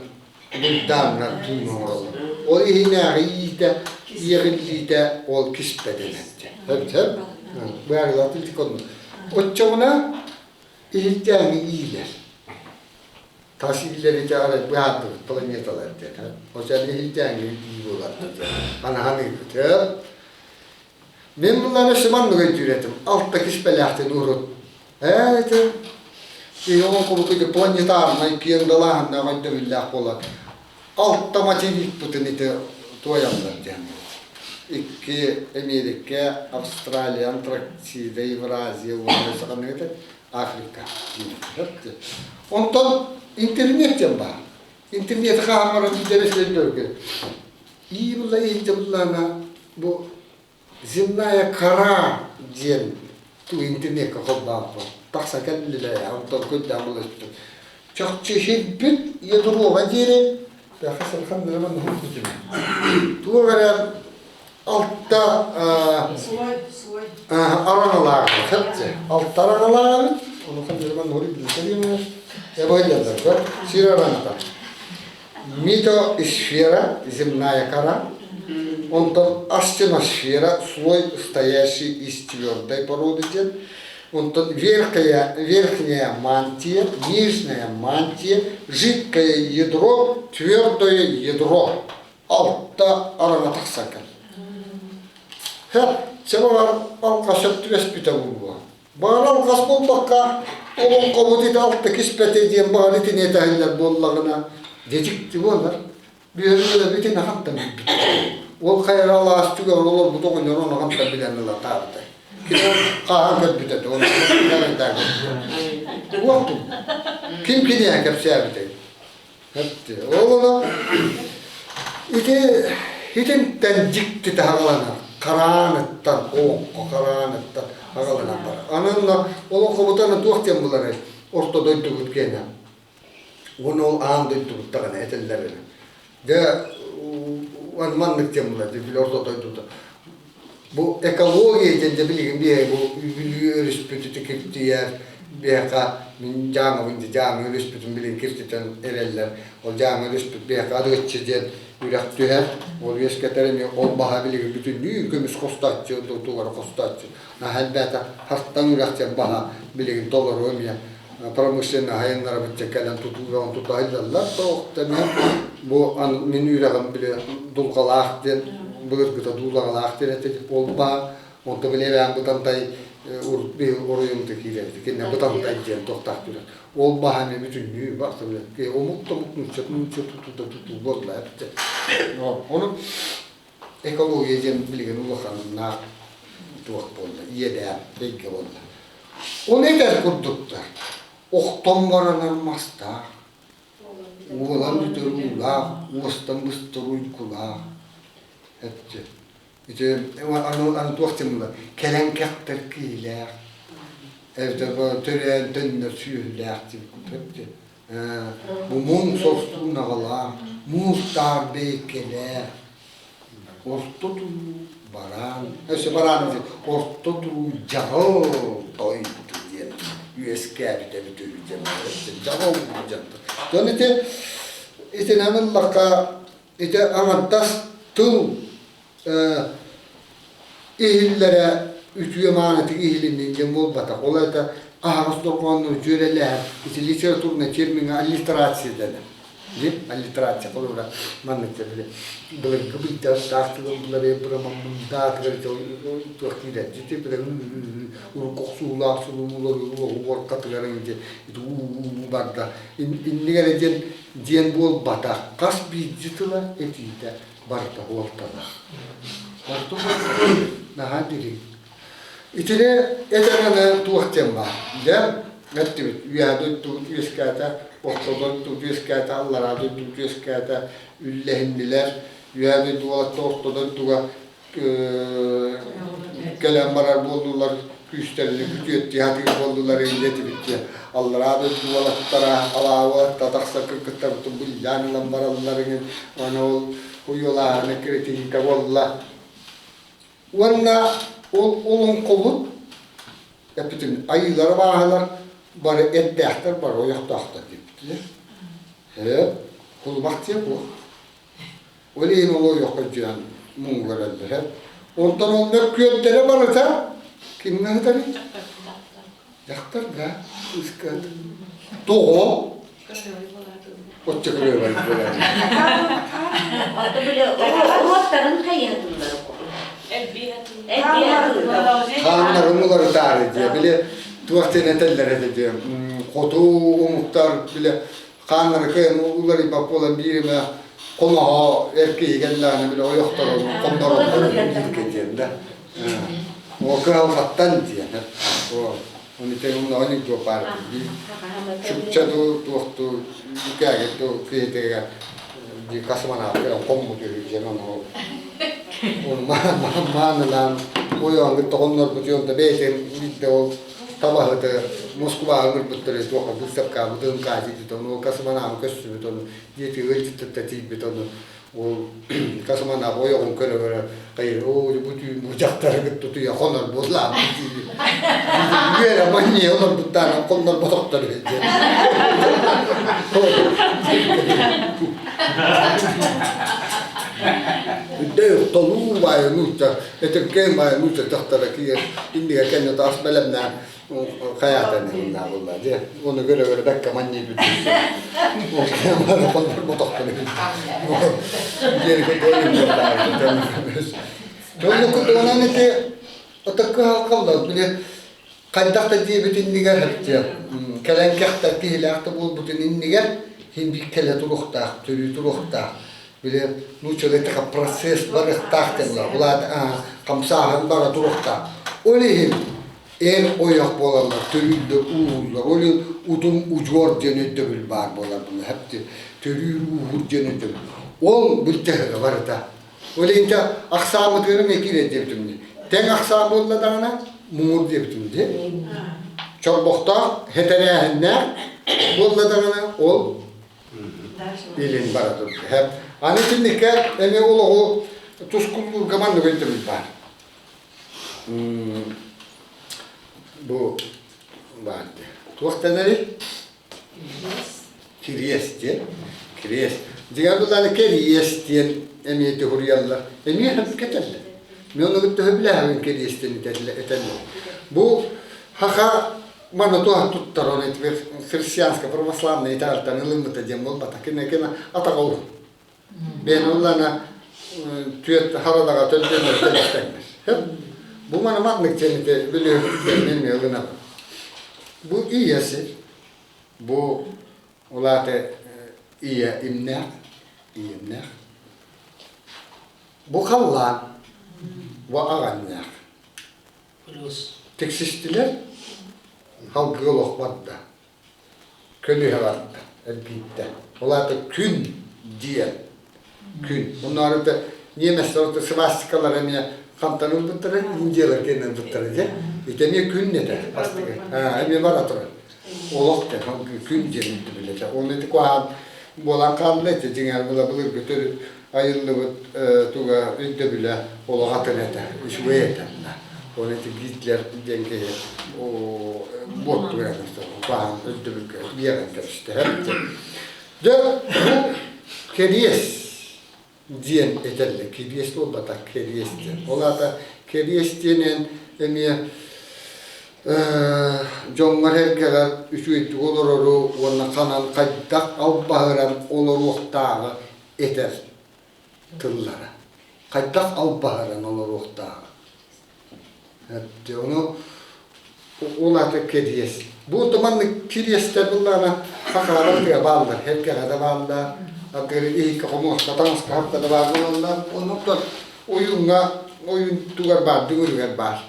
булдааннар туун оҥороллор. Ол иһинээҕи иитэ, иэҕиллиитэ ол киспэ дэнэр. Сөп? Быһаарылаах тылдьык оннук. Оччоҕуна иһирдьээҥи иилэр. Тас иилэри итэҕэлэр быһаардыбыт планеталар диэн. Оччоҕо иһирдьээҥи ии буолар диэн. Анаһан ыыппыт. Мин буллаҕына сыманнык өйдүүр этим. Алта киспэлээхтин урут. Ээ ити киһи оҥкулук ити планетарнай киэҥ далааһыннаах өйдөбүллээх буолан алта материкпытын ити туойаллар диэн. Икки Эмиэрикэ, Австралия, Антарктида, Евразия уонна саханыгыта Африка диэн. Онтон интернет диэн баар. Интернети хаһан баран Ии булла иһитэ буллаана бу Земная кора диэн туу интернеккэ холбооппут. Тахса кэллилэр, онтон көрдөөн буласпытым. Чахчы иһирбит ядроҕа диэри хас нырыман уһун Туох эрэ алта араҥалаах алта араҥалаах ону ханнырыман уһун эбэллэр сир араҥата Митосфера, земная кора, онтон астеносфера, слой, стоящий из твердой породы диэн, онтон верхняя, верхняя мантия, нижняя мантия, жидкое ядро, твердое ядро. Алта араҥа тахсан кэл. Хэп, сэмалар алқа сөп түбэспитэ буолуо. Баҕар алҕас буолбакка, олоҥхобут ити алта киспэтэ диэн баҕар итини этэһиллэр буоллаҕына, дьэ дьикти буолар. Бүөрү бүтүн ахантан билбит. Ол хайа алаас түгэҕэр олорбут оҕонньор ону хантан билэн ылатаабытай. Кини хааһан көрбүтэ да, ону Уоттум. Ким киниэхэ кэпсээбитэй? Ол ону ити итинтэн дьикти таһаҕаланар харааныттан олоҥхо харааныттан аҕаланан барар. Аны онно олоҥхобутаны туох диэн буларый? Орто дойдубут киэнэ. Уонна ол аан дойдубут даҕаны этэллэр эрэ. Дьэ маннык диэн булар били орто дойдута. Бу экология диэн дьэ билигин биһиги бу Бүлүү өрүспүт ити киртийэр биһиэхэ мин Дьааҥыбын дьэ Дьааҥы өрүспүтүн билигин киртитэн эрэллэр. Ол Дьааҥы өрүспүт биһиэхэ Адыаччы диэн үрэх түһэр. Ол үөскэтэр эмиэ ол баһа билигин бүтүннүү көмүс хостооччу, тугары хостооччу. Наһаа элбээтэ Хартаҥ үрэх диэн баһа билигин толору эмиэ промышленный айаннарабыт дьэ кэлэн тутууларын тута сылдьаллар. Тоҕо эмиэ бу мин үрэҕим били Дулҕалаах диэн былыргыта Дуулаҕалаах диэн этэ ол баа онто били эбээн Бытантай урут оройуонута киирэрбит кинилэр Бытантай диэн туохтаах түрэ ол баһа эмиэ бүтүннүү барыта билэ омук да омук нуучча нуучча тутуута тутуу буолла эбит ону экология диэн билигин улаханнаах туох буолла иэдээн эйгэ буолла Ол этэр курдуктар, охтон баранар мастаах, уолан бүтэр уулаах, уостан быстар уйгулаах эттэ. Ити аны, аны туох диэн буолар, кэлэн кэхтэр киһилээх, эбэтэр төрөөн төннөр сүөһүлээх диэн Бу муҥ состуу наҕалаах, муустаах бэйкэлээх, орто туруу бараан, өссө бараан диэн орто туруу дьаҕыл дойду диэн үөскээбитэ эбит үһү диэн дьаҕыл диэн. Дьон ити итинэн ыллахха ити аҥардас тыл иһиллэрэ үтүө маанытык иһилиннин диэн буолбатах. Ол это аһаҕас дорҕооннору дьүөрэлэһэр ити литературнай термиҥҥэ аллитерация дэнэр. Аллитерация холобура маннык били былыргы быйдаах тылын булары бырамаммындаатыгар туох диирэ дьити били урукку охсуулаах сулуулар уоркатыгар ити уу барда инник эрэ диэн диэн буолбатах хас биирдии тыла этиитэ барыта уолталаах. Барыта уолталаах. Наһаа дириҥ. Итини этэн туох диэн баар. Дьэ, эттибит, үөһэ дойдубут үөскээтэ, орто дойдубут үөскээтэ, аллараа дойдубут үөскээтэ, үллэһиннилэр. Үөһээ дойду уолаттар орто дойдуга кэлэн барар буоллулар, күүстэрин күтүөттүү сатыыр буоллулар диэтибит дии. Аллараа дойду уолаттара алаа уолаттара тахсар кыргыттарбытын былдьаан ылан бараллар иҥин. Аны ол уйулааһына киритиһиитэ буолла. Уонна ол олоҥхобут эппитим айыылара бааһылар бары эрдээхтэр, бары ойохтоохтор диэбиттэр. Ээ, кулубах диэн буо. Ол иһин ол ойоххо дьиэн муҥугар өллөрө. Онтон ол мөккүөрдэрэ барыта кимҥэ ыытарый? Дьахтарга, кыыска. Тоҕо? Оччо көрүөбай буолар. Ото били уруоктарын хайыһатыллар. Хааннарын уларытаары диye. Били туох диэн этэллэр этэ диye. Хоту омуктар били хааннары кыайан уларыйбат буолан биир эмэ хоноһо эр киһи кэллэҕинэ били ойохторун хоннороллор бииргэ диэн да. Ол кыһалҕаттан диэн. Ону тэҥ умнаҕын илдьиэ баар дии. Чукча дуу, туох дуу, бүкээгир дуу киһитигэр дии космонавт хоммут үһү диэн ону маанылаан ойоон кытта хоннорбут да бэйэтин биирдэ ол табаһыты Москваҕа ыҥырбыттар туохха быыстапкаҕа ДНК диэбит ону ол космонавы көссүбүт ону диэти ыалдьыттарта тиийбит ону Ол космонавт ойоҕун көрө-көрө хайыр, оо бу түүн бу дьахтары кытта утуйа хонор буоллаабыт дии. Үөрэ манньыйа олорбуттаанан хоннорботохтор үһү диэн. Үрдэ толуу баайы нуучча, этиркээн баайы нуучча дьахтара киирэн иннигэр кэннэ таас бэлэмнээн хайаатан буолла дьэ ону көрө көрө бэккэ манньыйбыт хоннорботохтор Дьонно кутугунан ити отокку халкаллар били хайдах да диэбит иннигэр кэлэн кэхтэр киһилээх да буолбутун иннигэр хин бир кэлэ туруохтаах төрүү туруохтаах били нууччалыы процесс барыахтаах диэн улаат хамсааһын бара туруохтаах ол иһин эр ойох буолаллар, төрүүллэр, ууһууллар. Ол иһин утум удьуор диэн өйдөбүл баар буолар була хэпти төрүүр ууһуур диэн өйдөбүл. Ол былдьаһыга барыта. Ол иһин дьэ ахсааммытыгар эмиэ киирэр диэбитим дии. Тэҥ ахсаан буолла даҕаны муҥур диэбитим дии. Чорбохтоох, хэтэрээһиннээх буолла даҕаны ол илин бара турда. Аны итинниккэ эмиэ олоҕу тускуллуурга маннык өйдөбүл баар. Бу баар дии. Туох дэнэрий? Кириэс диэн. Кириэс. Дьиҥэр былааны кэриэс диэн эмиэ туһуруйаллар. Эмиэ сөпкө этэллэр. Мен ону төһө билээбин кэриэс диэн этэллэр. Бу хаха маны туох туттар он христианская православная итэҕэлтэн ылыммыта диэн буолбата. Кини кини атаҕа уһун. Бэйэни ыллаана түөрт харадаҕа төлдөнөр тэҥнэр. Бу маны маннык диэн ити билиһин ылынабын. Бу ийэ сир, бу улааты ийэ имнээх, ийэмнээх. Бу халлаан, бу аҕанньаах. Тиксистилэр, халгыы олох барда. Көлүөһэ барда, эргийдэ. Ол аата күн диэн күн. Онноорута немецтэр свастикалар эмиэ хантан ылбыттара, индиялар кэннин ылбыттара дьэ. Ити эмиэ күн этэ бастакы. Эмиэ бара турар. Олох диэн күн диэн билэтэ. Оны ити куһаҕан буолан хаалла ити дьиҥэр була былыргы төрүт айыллыбыт туга өйдөбүлэ олох атын этэ, үчүгэй этэ. Ол ити Гитлер диэн киһи буоттугар баһан өйдөбүлгэ биэрэн кэбистэ. Дьэ, бу кэриэс диэн этэллэр. Кириэс буолбатах, кэриэс диэн. Ол аата кэриэс диэнэн эмиэ дьоҥҥор-сэргэҕэр үчүгэйдик олорору уонна ханан хайдах албаһыран олоруохтааҕы этэр тыллара. Хайдах албаһыран олоруохтааҕы. Ону ол аата кириэс. Бу маннык кириэстэр буллаҕына хахаалар тыа бааллар, эргэҕэ да бааллар, ардыгар иһиккэ хомуоска, таҥаска хапка да баар буолаллар. Оннуктан ойууҥҥа, ойуун тугар баар, дүҥүрүгэр баар.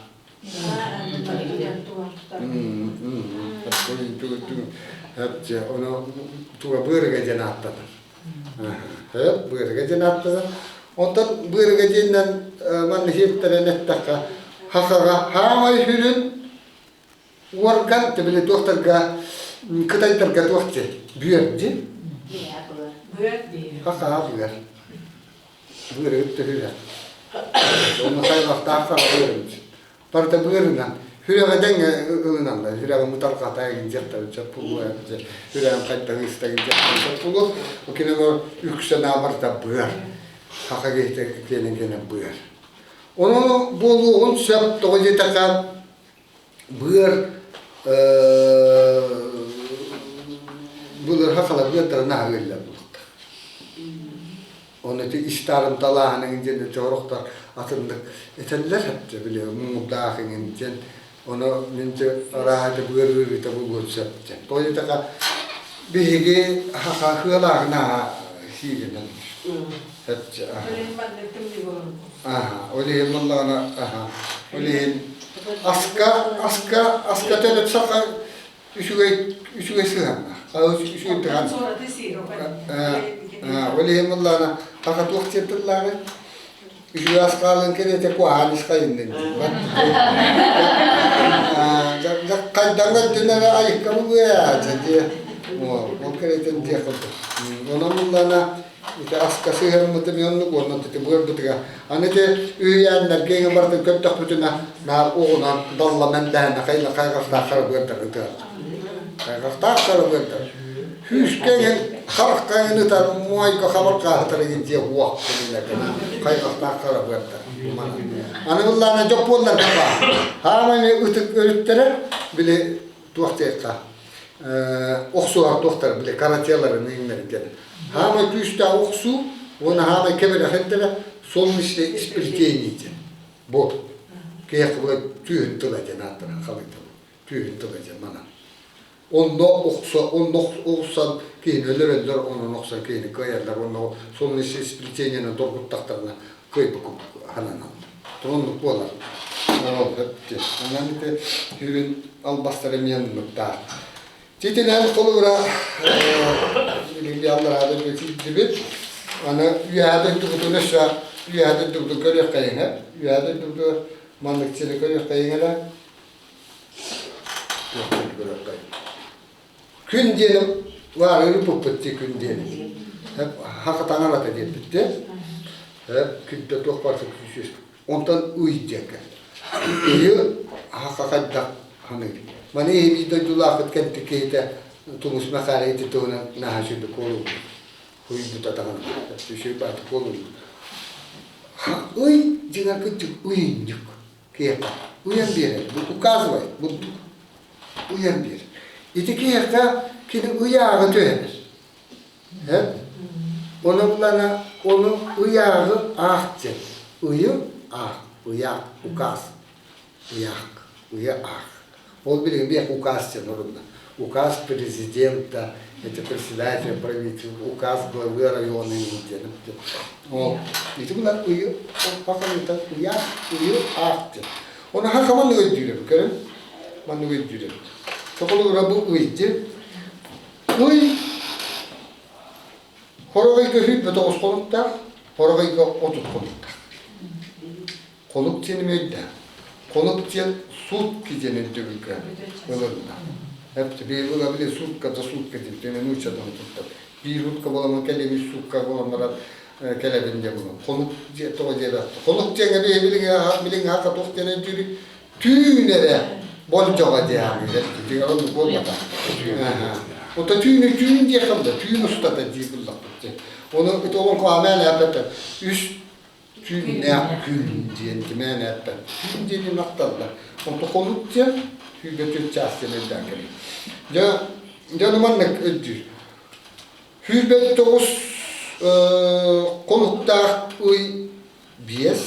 Ону туга быарыга диэн ааттанар. Быарыга диэн ааттанар. Онтон быарыга диэннэн манна сиэттэрэн эттэххэ, хахаҕа хаамай сүрүн уорган били туохтарга кытайдарга туох диэн бүөр дии. Бүөр дии. Хахаҕа бүөр. Быарыгыт төһүрэ. Онно хайҕахтаах хара быарыгыт. Барыта быарынан, сүрэҕэ дэҥҥэ ылыналлар, сүрэҕин мутарҕата эҥин дьахтарын сөп буолуо, сүрэҕин хайдах ыста эҥин дьахтарын сөп буолуо. Бу кинилэр үксэ барыта быар. Саха киһитэ киэнин киэнэ быар. Ону буолуоҕун сөп, тоҕо диэтэххэ, быар былырга хала быардарын аһыыллар буолуохтаах. Оны ити истарын талааһын диэн чорохтор атыннык этэллэр хэпчэ били муҥурдаах иҥин диэн ону мин арааһа быар ыарыыта булуон сөп диэн. Тоҕо диэтэххэ биһиги хаха хыалааҕын сииринэн хэпчэ ол иһин буоллаҕына ол иһин аска аска аска төлөт саха үчүгэй үчүгэй сыһыаннаах. Үчүгэй тыһан. Ол иһин буоллаҕына хаха туох диэн тыллааҕый? Үчүгэй ас хаалан кэриэтэ куһаҕан ис хайыннын Хайдан көрдүн эрэ айыкка булуя дьэ ол кэриэтин диэх курдук. Онон буллаҕына ити аска сыһыаммытым оннук уонна ити быарбытыгар Аны ити үһүйээннэргэ иҥэ барытын көрдөхпүтүнэ, наар оҕунан далланан дэһэнэ хайла хайҕахтаах харабыардар ытыар. Хайҕахтаах харабыардар. Күүскэ иҥин, харахха иҥин ытар, моойго хабарҕааһытар иҥин дьиэ уох кэннилэргэ хайҕахтаах харабыардар. Аны быллаана дьоппуоннарга баар. Хаамай ытык өрүттэрэ били туох диэххэ охсуһар туохтар били карателарын иҥнэрин диэн. Хаамай күүстээх охсуу уонна хаамай кэбирэхиттэрэ солнечное сплетение диэн. Бу киһиэхэ бу түүһүн тыла диэн ааттара халыйда бу. Түүһүн тыла диэн манан. Онно охсо, онно охсон киһини өлөрөллөр, онон охсон киһини кыайаллар, онно солнечное сплетениены доргуттахтарына кыайбыт курдук хананаллар. Оннук буолар. Онон ити түүн албастар эмиэ оннуктаах. Титинэн холобура аллараа дойду сирдибит. Аны үөһээ дойдубутун өссө үөһээ дойдубутун көрүөххэйиҥэ. Үөһээ дойдубутугар маннык сири көрүөххэйиҥэ Күн диэни баарыыры пуппут дии күн диэни. Хаха таҥарата диэбит дии. Күнтэ туох барыта күүсүс. Онтон ый диэн Ыйы хаха хайдах ханыыр. Маны эһиги дойдулаахпыт кэнтик киһитэ Тумус Махаара ити туһунан наһаа сүрдүк куолуйбут. Хуйбута даҕаны. Сүрбааты куолуйбут. Ый дьиҥэр кырдьык ыйынньык. Киһиэхэ уйан биэрэр. Бу указывает бурдук. Уйан биэрэр. Ити киһиэхэ кини ыйааҕы түһэрэр. Ону булана ону ыйааҕы аах диэн. Ыйы аах, ыйаах, указ. Ыйаах, ыйа аах. Ол билигин биэх указ диэн орунна. Указ президента, это председатель правительства, указ главы района диэн. Ол ити булан ыйы хаханыта ыйаах, ыйы аах диэн. Оны хахаман өйдүүрем, көрүн. Маннык өйдүүрем. Тоқолугура бу ый диэн. Ый Хорох ыйга 109 хонуктаах, хорох ыйга 30 хонуктаах. Хонук диэн өйдөөх. Хонук диэн сутки диэн өйдөбүлгэ ылынна. Эп били били сутка да сутка диэн мен нууччадан туттар. Биир утка боламан кэлэбин сутка болан баран кэлэбин диэн булан. Хонук диэн тоҕо диэбэт. Хонук диэҥэ билиҥ билиҥ хака туох диэн өйдүүрүй? Түүн эрэ болдьоҕо диэхэ дьиҥэр оннук буолбата. Ото түүнү түүн диэххэ да түүн устата дии буллахпыт дии. Ону ити олоҥхо эппэт үс түүннээх күн диэн кимээн эппэт. Түүн диэни махталлар. Онто хонук диэн 24 чаас диэн өйдөөн кэлин. Дьэ, дьэ ону маннык өйдүүр. 109 хонуктаах ый биэс,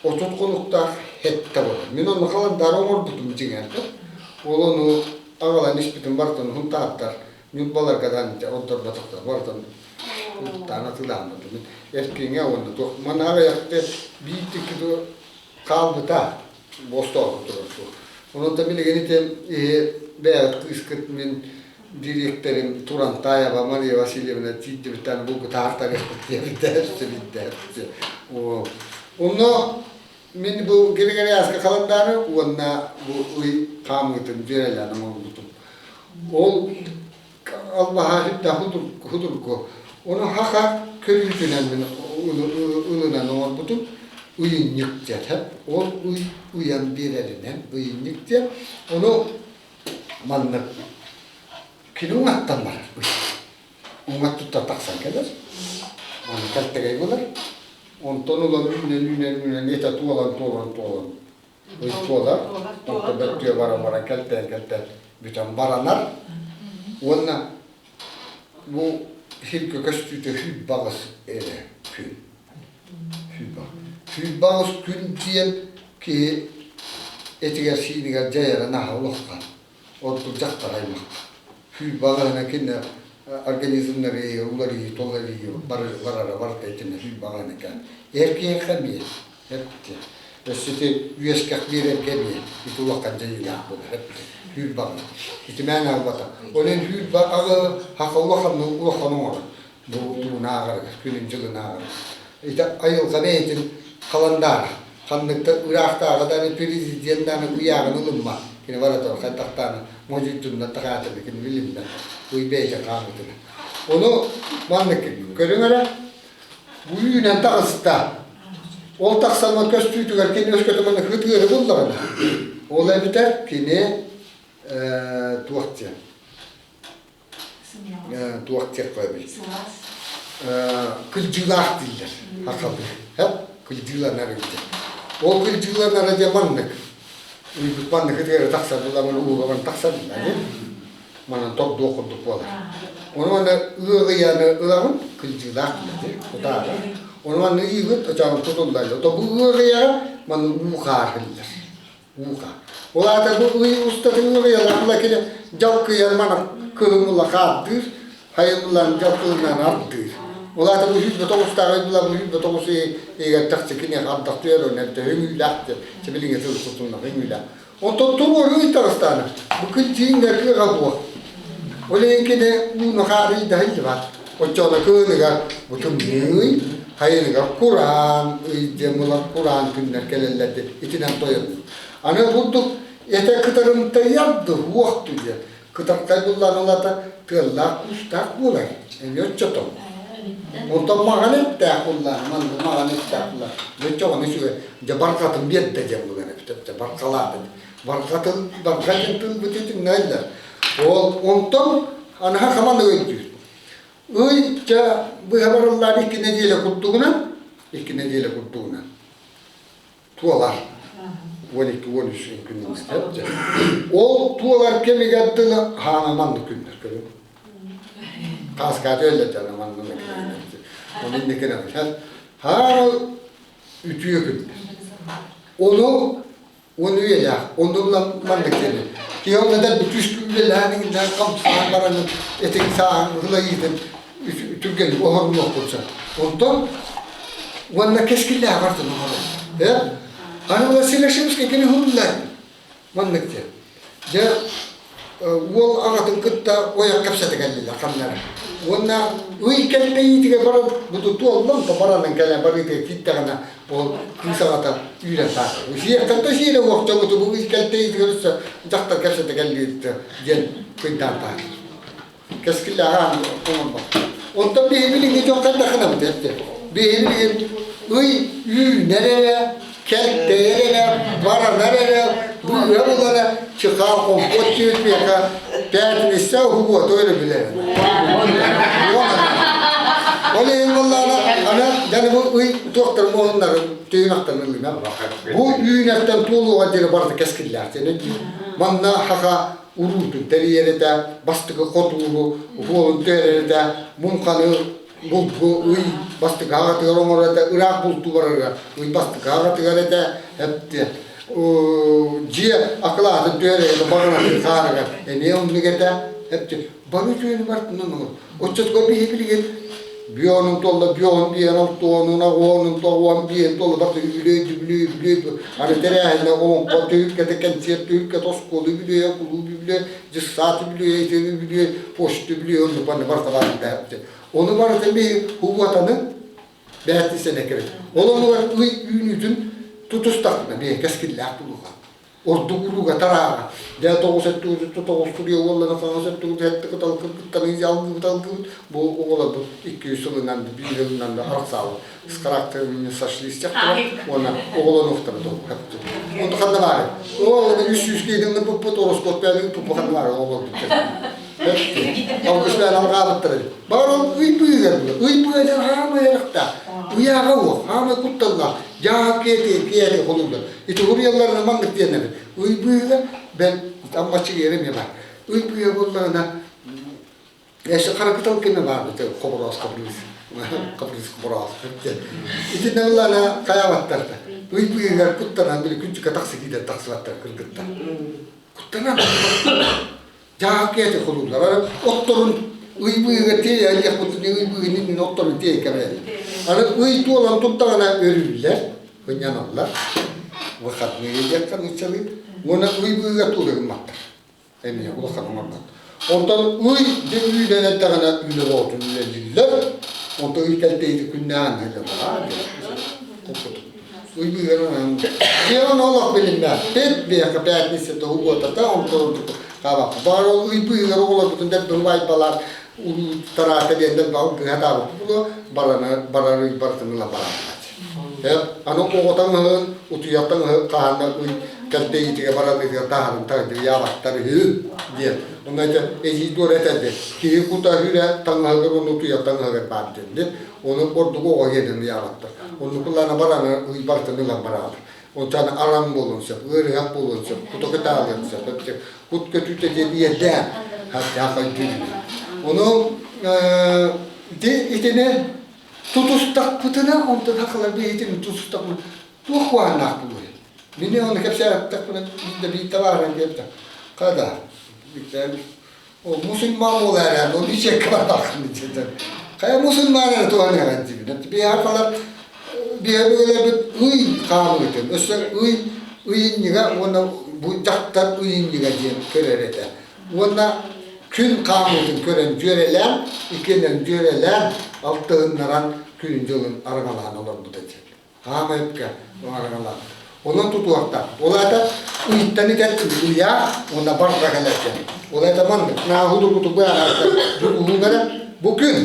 30 хонуктаах хэттэ буолар. Мин онно халандаары оҥорбутум дьиҥэр. Ол ону аҕалан испитим барытын уһун тааттар ньурбаларга даҕаны ордорботохтор барытын таан атыылааммытым. Эркиҥҥэ уонна туох манна аҕыйахты биир тикки хаалбыта бостооку турар суох. Онон да билигин ити бэйэҕит кыыскыт мин дириэктэрим Турантаева Мария Васильевна тиийдибиттэн бу бытаартарыахпыт диэбитэ сөбүдэ. Онно мин бу Григорианскай халандаары уонна бу ый хаамыытын дьүөрэлээн оҥорбутум. Ол албаһа сүрдээх худургу. Ону хаха көрүүтүнэн мин ылынан оҥорбутум ыйынньык диэн. Ол ый уйан биэрэринэн ыйынньык диэн. Ону маннык кини уҥаттан барар ый. Уҥат тутта тахсан кэлэр. Аны кэлтэгэй буолар. Онтон ылан үүнэн үүнэн үүнэн этэ туолан туолан туолан ый туолар. Онтон бөттүө баран баран кэлтээн кэлтээн бүтэн баранар. Уонна бу сиргэ көстүүтэ сүүрбэҕис эрэ күн. Сүүрбэҕис күн диэн киһи этигэр-сиинигэр дьайара наһаа улахан. Ордук дьахтар аймахха. Сүүрбэҕиһинэ кинэ организмнары уларыйыы, толарыйыы барара барыта итиннэ сүүрбэҕиһинэ кээн. Эр киһиэхэ эмиэ эпти. Өссө ити үөскэх биэрэргэ эмиэ ити улахан дьайыылаах буолар эпти. Сүүрбэҕинэ. Ити мээнэ албата. Ол иһин сүүрбэ аҕы хаха улахан улахан оҥорор. Бу тугун ааҕарыгар, күнүн-дьылын ааҕарыгар. Ити айылҕа бэйэтин халандаара. Ханнык да ыраахтааҕы даҕаны президент даҕаны ыйааҕын ылыммат. Кини барытын хайдахтааны модьуйдунна таҕаатыны кини билиммэт. Ый бэйэтин хаамыытына. Ону маннык көрүҥ эрэ, бу үүнэн таҕыста. Ол тахсанна көстүүтүгэр кини өскөтө манна хытыары буллаҕына, ол эбитэр кини туох диэн туох диэх эбит кырдьыылаах дииллэр сахалыы кырдьыыланар эбит ол кырдьыыланара дьэ маннык уйбут маннык ытыгара тахсар буламын уулабан тахсар манан тордуох курдук буолар ону манна ыаҕыйаны ылаҕын кырдьыылаах дииллэр кутаара ону манна ыйыгыт очоон тутуллар то бу ыаҕыйаҕа манна уу хаарыллар Ууха. Ол аата бу ый устатын ыйалаахла кини дьалкыйар манах кыһымыла хаардыыр, хайымылан дьалкылынан ардыыр. Ол аата бу 109-тааҕы була бу 109 ыйыгар тахсы киниэхэ ардах түһэр онон төһүҥүүлээх диэн сибилиҥҥэ тыл тутунна өҥүүлээх. Онтон туруору ыйтарыстаана бу кырдьыыҥҥа кыаҕа буо. Ол иһин кини ууну хаарыйдаһа илдьибат. Оччоҕуна кыһыныгар бу тымныы, хайыныгар кураан ый диэн булан кураан күннэр кэлэллэр диэн итинэн тойоннур. Аны курдук этэ кытарымтайар да уохту диэн кытархай буллан ылата тыаллаах куустаах буолар эмиэ оччото. Онтон маҕан эттээх буллаан манна маҕан эттээх буллаан оччоҕуна үчүгэй дьэ барҕатын биэрдэ диэн булар эбит дьэ барҕалаата барҕатын барҕа диэн тылбыт итиннэ Ол онтон анаһа хаман өйдүүр. Ый чэ быһа барыллаан 2 нэдиэлэ курдугунан, 2 нэдиэлэ курдугунан туолар. 12-13 күнүнэн Ол туолар кэмигэр дылы хаана маннык күннэр көрүҥ. Хааскааты өллөтөнө маннык Оны инникинэ хаана үтүө күннэр. Ону Уон үйэлээх, онно булан маннык диэни. Киһи онно да бүтүс үлэлээн иҥиннээн хамсаан баран этиҥ сааһын ылайыытын түргэнник оһорунуохпун сөп. Онтон уонна кэскиллээх артын оһорон. Э? Аны Василий кини хуллар. Маннык диэн. Дьэ уол аҕатын кытта ойох кэпсэтэ кэллилэр ханнара. Уонна ый кэлтэйиитигэр баран бу туоллан то баранан кэлэн барыытыгар киирдэҕинэ ол кыыс аҕата үүрэн таах. Сиэхтэн да сиэрэ уохтабыты бу ый кэлтэйиитигэр өссө дьахтар кэпсэтэ кэллиитэ диэн кыйдаан таах. Кэскиллээҕи аан оҥорбот. Онтон биһи билиҥҥи дьон хайдах гынабыт эттэ. Биһи билигин ый үүнэр эрэ, кэлтэйэр эрэ, баранар эрэ, быыһа булара, чыкаа хомпуот түөтүөкэ, пятница уһугуота өрө билэр. Ол иһин буоллаҕына, аны дьэ бу ый туохтарын уоннарын түһүмэхтэрин ылыынан бу үүнэртэн туолуоҕа диэри барыта кэскиллээх диэн Манна хаха уруутун тэрийэр этэ, бастакы хотууру уһуолун түһэрэр этэ, муҥханы булку ый бастакы аҕатыгар оҥорор этэ, ыраах бултуу барарыгар ый бастакы аҕатыгар этэ, эптэ дьиэ акылаатын түһэрэр этэ, баҕанатын хаарыгар эмиэ оннук этэ, эптэ бары үтүөнү бартынан оҥор. Оччотугар биһи билигин. Бүөнүн туолла бүөн биэн алтуонуна уонун тоҕуон биэн туолла барыта үбүлүөй үбүлүөй үбүлүөй аны тэрээһинэ олоҥхо түһүлгэтэ кэнсиэр түһүлгэтэ оскуола үбүлүөйэ кулууп үбүлүөйэ дьыссаат үбүлүөйэ ити үбүлүөй почта үбүлүөйэ оннук манна барыта баар бэһэпти ону барыта биһи угуатаны бээтисэнэ кэбит ол онугар ый үүнүүтүн тутустахпына биһи кэскиллээх булуха Ордук урууга тарааҕа. Дьэ тоҕус өттүгүт тоҕус туруйа уоллана хаҥас өттүгүт сэттэ кытал кыргыттарын алгыбыт алгыбыт бу оҕолорбут 200 сылынан да биир сылынан да арахсаабыт с характерами сошлись уонна оҕолонуохтара долгуһаппыт. Онто ханна баары? Оо, 300 киһини ыппыт, ороскуот бэйэни ыппыт ханна баары оҕолорбут. Алгыс бэйэн алҕаабыттар. Баар ол ый быыгар ый быыгар хаамай эрихтаах. Ыйааҕа уох, хаамай кутталлаах. Дьаһал киэти киэти холуйда. Ити хуруйалларына маннык диэн эбит. Ый быыга бэл аммаччыгыйар эмиэ баар. Ый быыга буоллаҕына эше хара кытал кеме баар бит хобороос хабырыыс хабырыыс хобороос диэн. Итиннэ ыллаана хайаабаттар да. Ый быыгар куттанан били күнчүкэ тахсы киирэн тахсыбаттар кыргыттар. Куттанан Дьаһал киэти холууллар. Отторун ый быыга тиэйэ диэхпитин ый быыгын отторун тиэйэ кэбиһэллэр. Аны ый туолан турдаҕына өрүүллэр, ынньаналлар. Выходные диэххэ нууччалыы. Уонна ый быыга туолу гымматтар. Эмиэ улахан оҥорбот. Онтон ый дьэ үүнэн эрдэҕинэ үлэ боотун үлэлииллэр. Онтон ый кэлтэйди күннээн ыһыллар. Куппутун. Ый быыгар Дьиэҕин олох билиммэппит, биһиэхэ пятница уотата, онтон хаалаппыт. Баҕар ол ый быыһыгар оҕолорбутун да быһыбайбалар улуутараата диэннэр баҕар быһатаабыппыт буолуо, барана барар ый барытын ыла бараабат. Аны оҕотон ыһын, утуйартан ыһын хаһан да ый кэлтэйиитигэр баран ыһыар таһарын таһырдьыйаабаттар үһү диэн. Онно этэ эдьиий Дора этэрдэ, киһи кута үрэ таҥаһыгар уонна утуйар таҥаһыгар баар диэн. Ону ордук оҕо иэнин ыйаабаттар. Оннук ыллаана бараны ый барытын ылан бараҕар. Онтон араҥ буолуон сөп, ыарыһах буолуон сөп, кута кытаалыан сөп. Кут көтүүтэ диэн иэрдээн хаттаах өйдүүрүн. Ону ити итини тутустахпытына, онтон хахалар биһитин тутустахпытына туох куһааннаах буолуой? Мини ону кэпсээтэхпинэ биирдэ биир табаарым диэбитэ. Хада, Ол мусульман буола эрэ, ол ичиэккэ барбаккын диэтэ. Хайа мусульман эрэ туһаныаҕа диибин. Биһиэхэ халар биһиэхэ ый хаамыытын, өссө ый ыйынньыга уонна бу дьахтар ыйынньыга диэн көрөр этэ. Уонна күн хаамыытын көрөн дьүөрэлээн, иккиэннэрин дьүөрэлээн, алтыһыннаран күнүн дьылын араҥалаан олорбута диэн. Хаамайыкка араҥалаан. Онон тутуохтаах. Ол аата ыйтан итэр ыйаах уонна барҕа кэлэр диэн. Ол аата маннык нааһы бу аата дьулуһуугара бу күн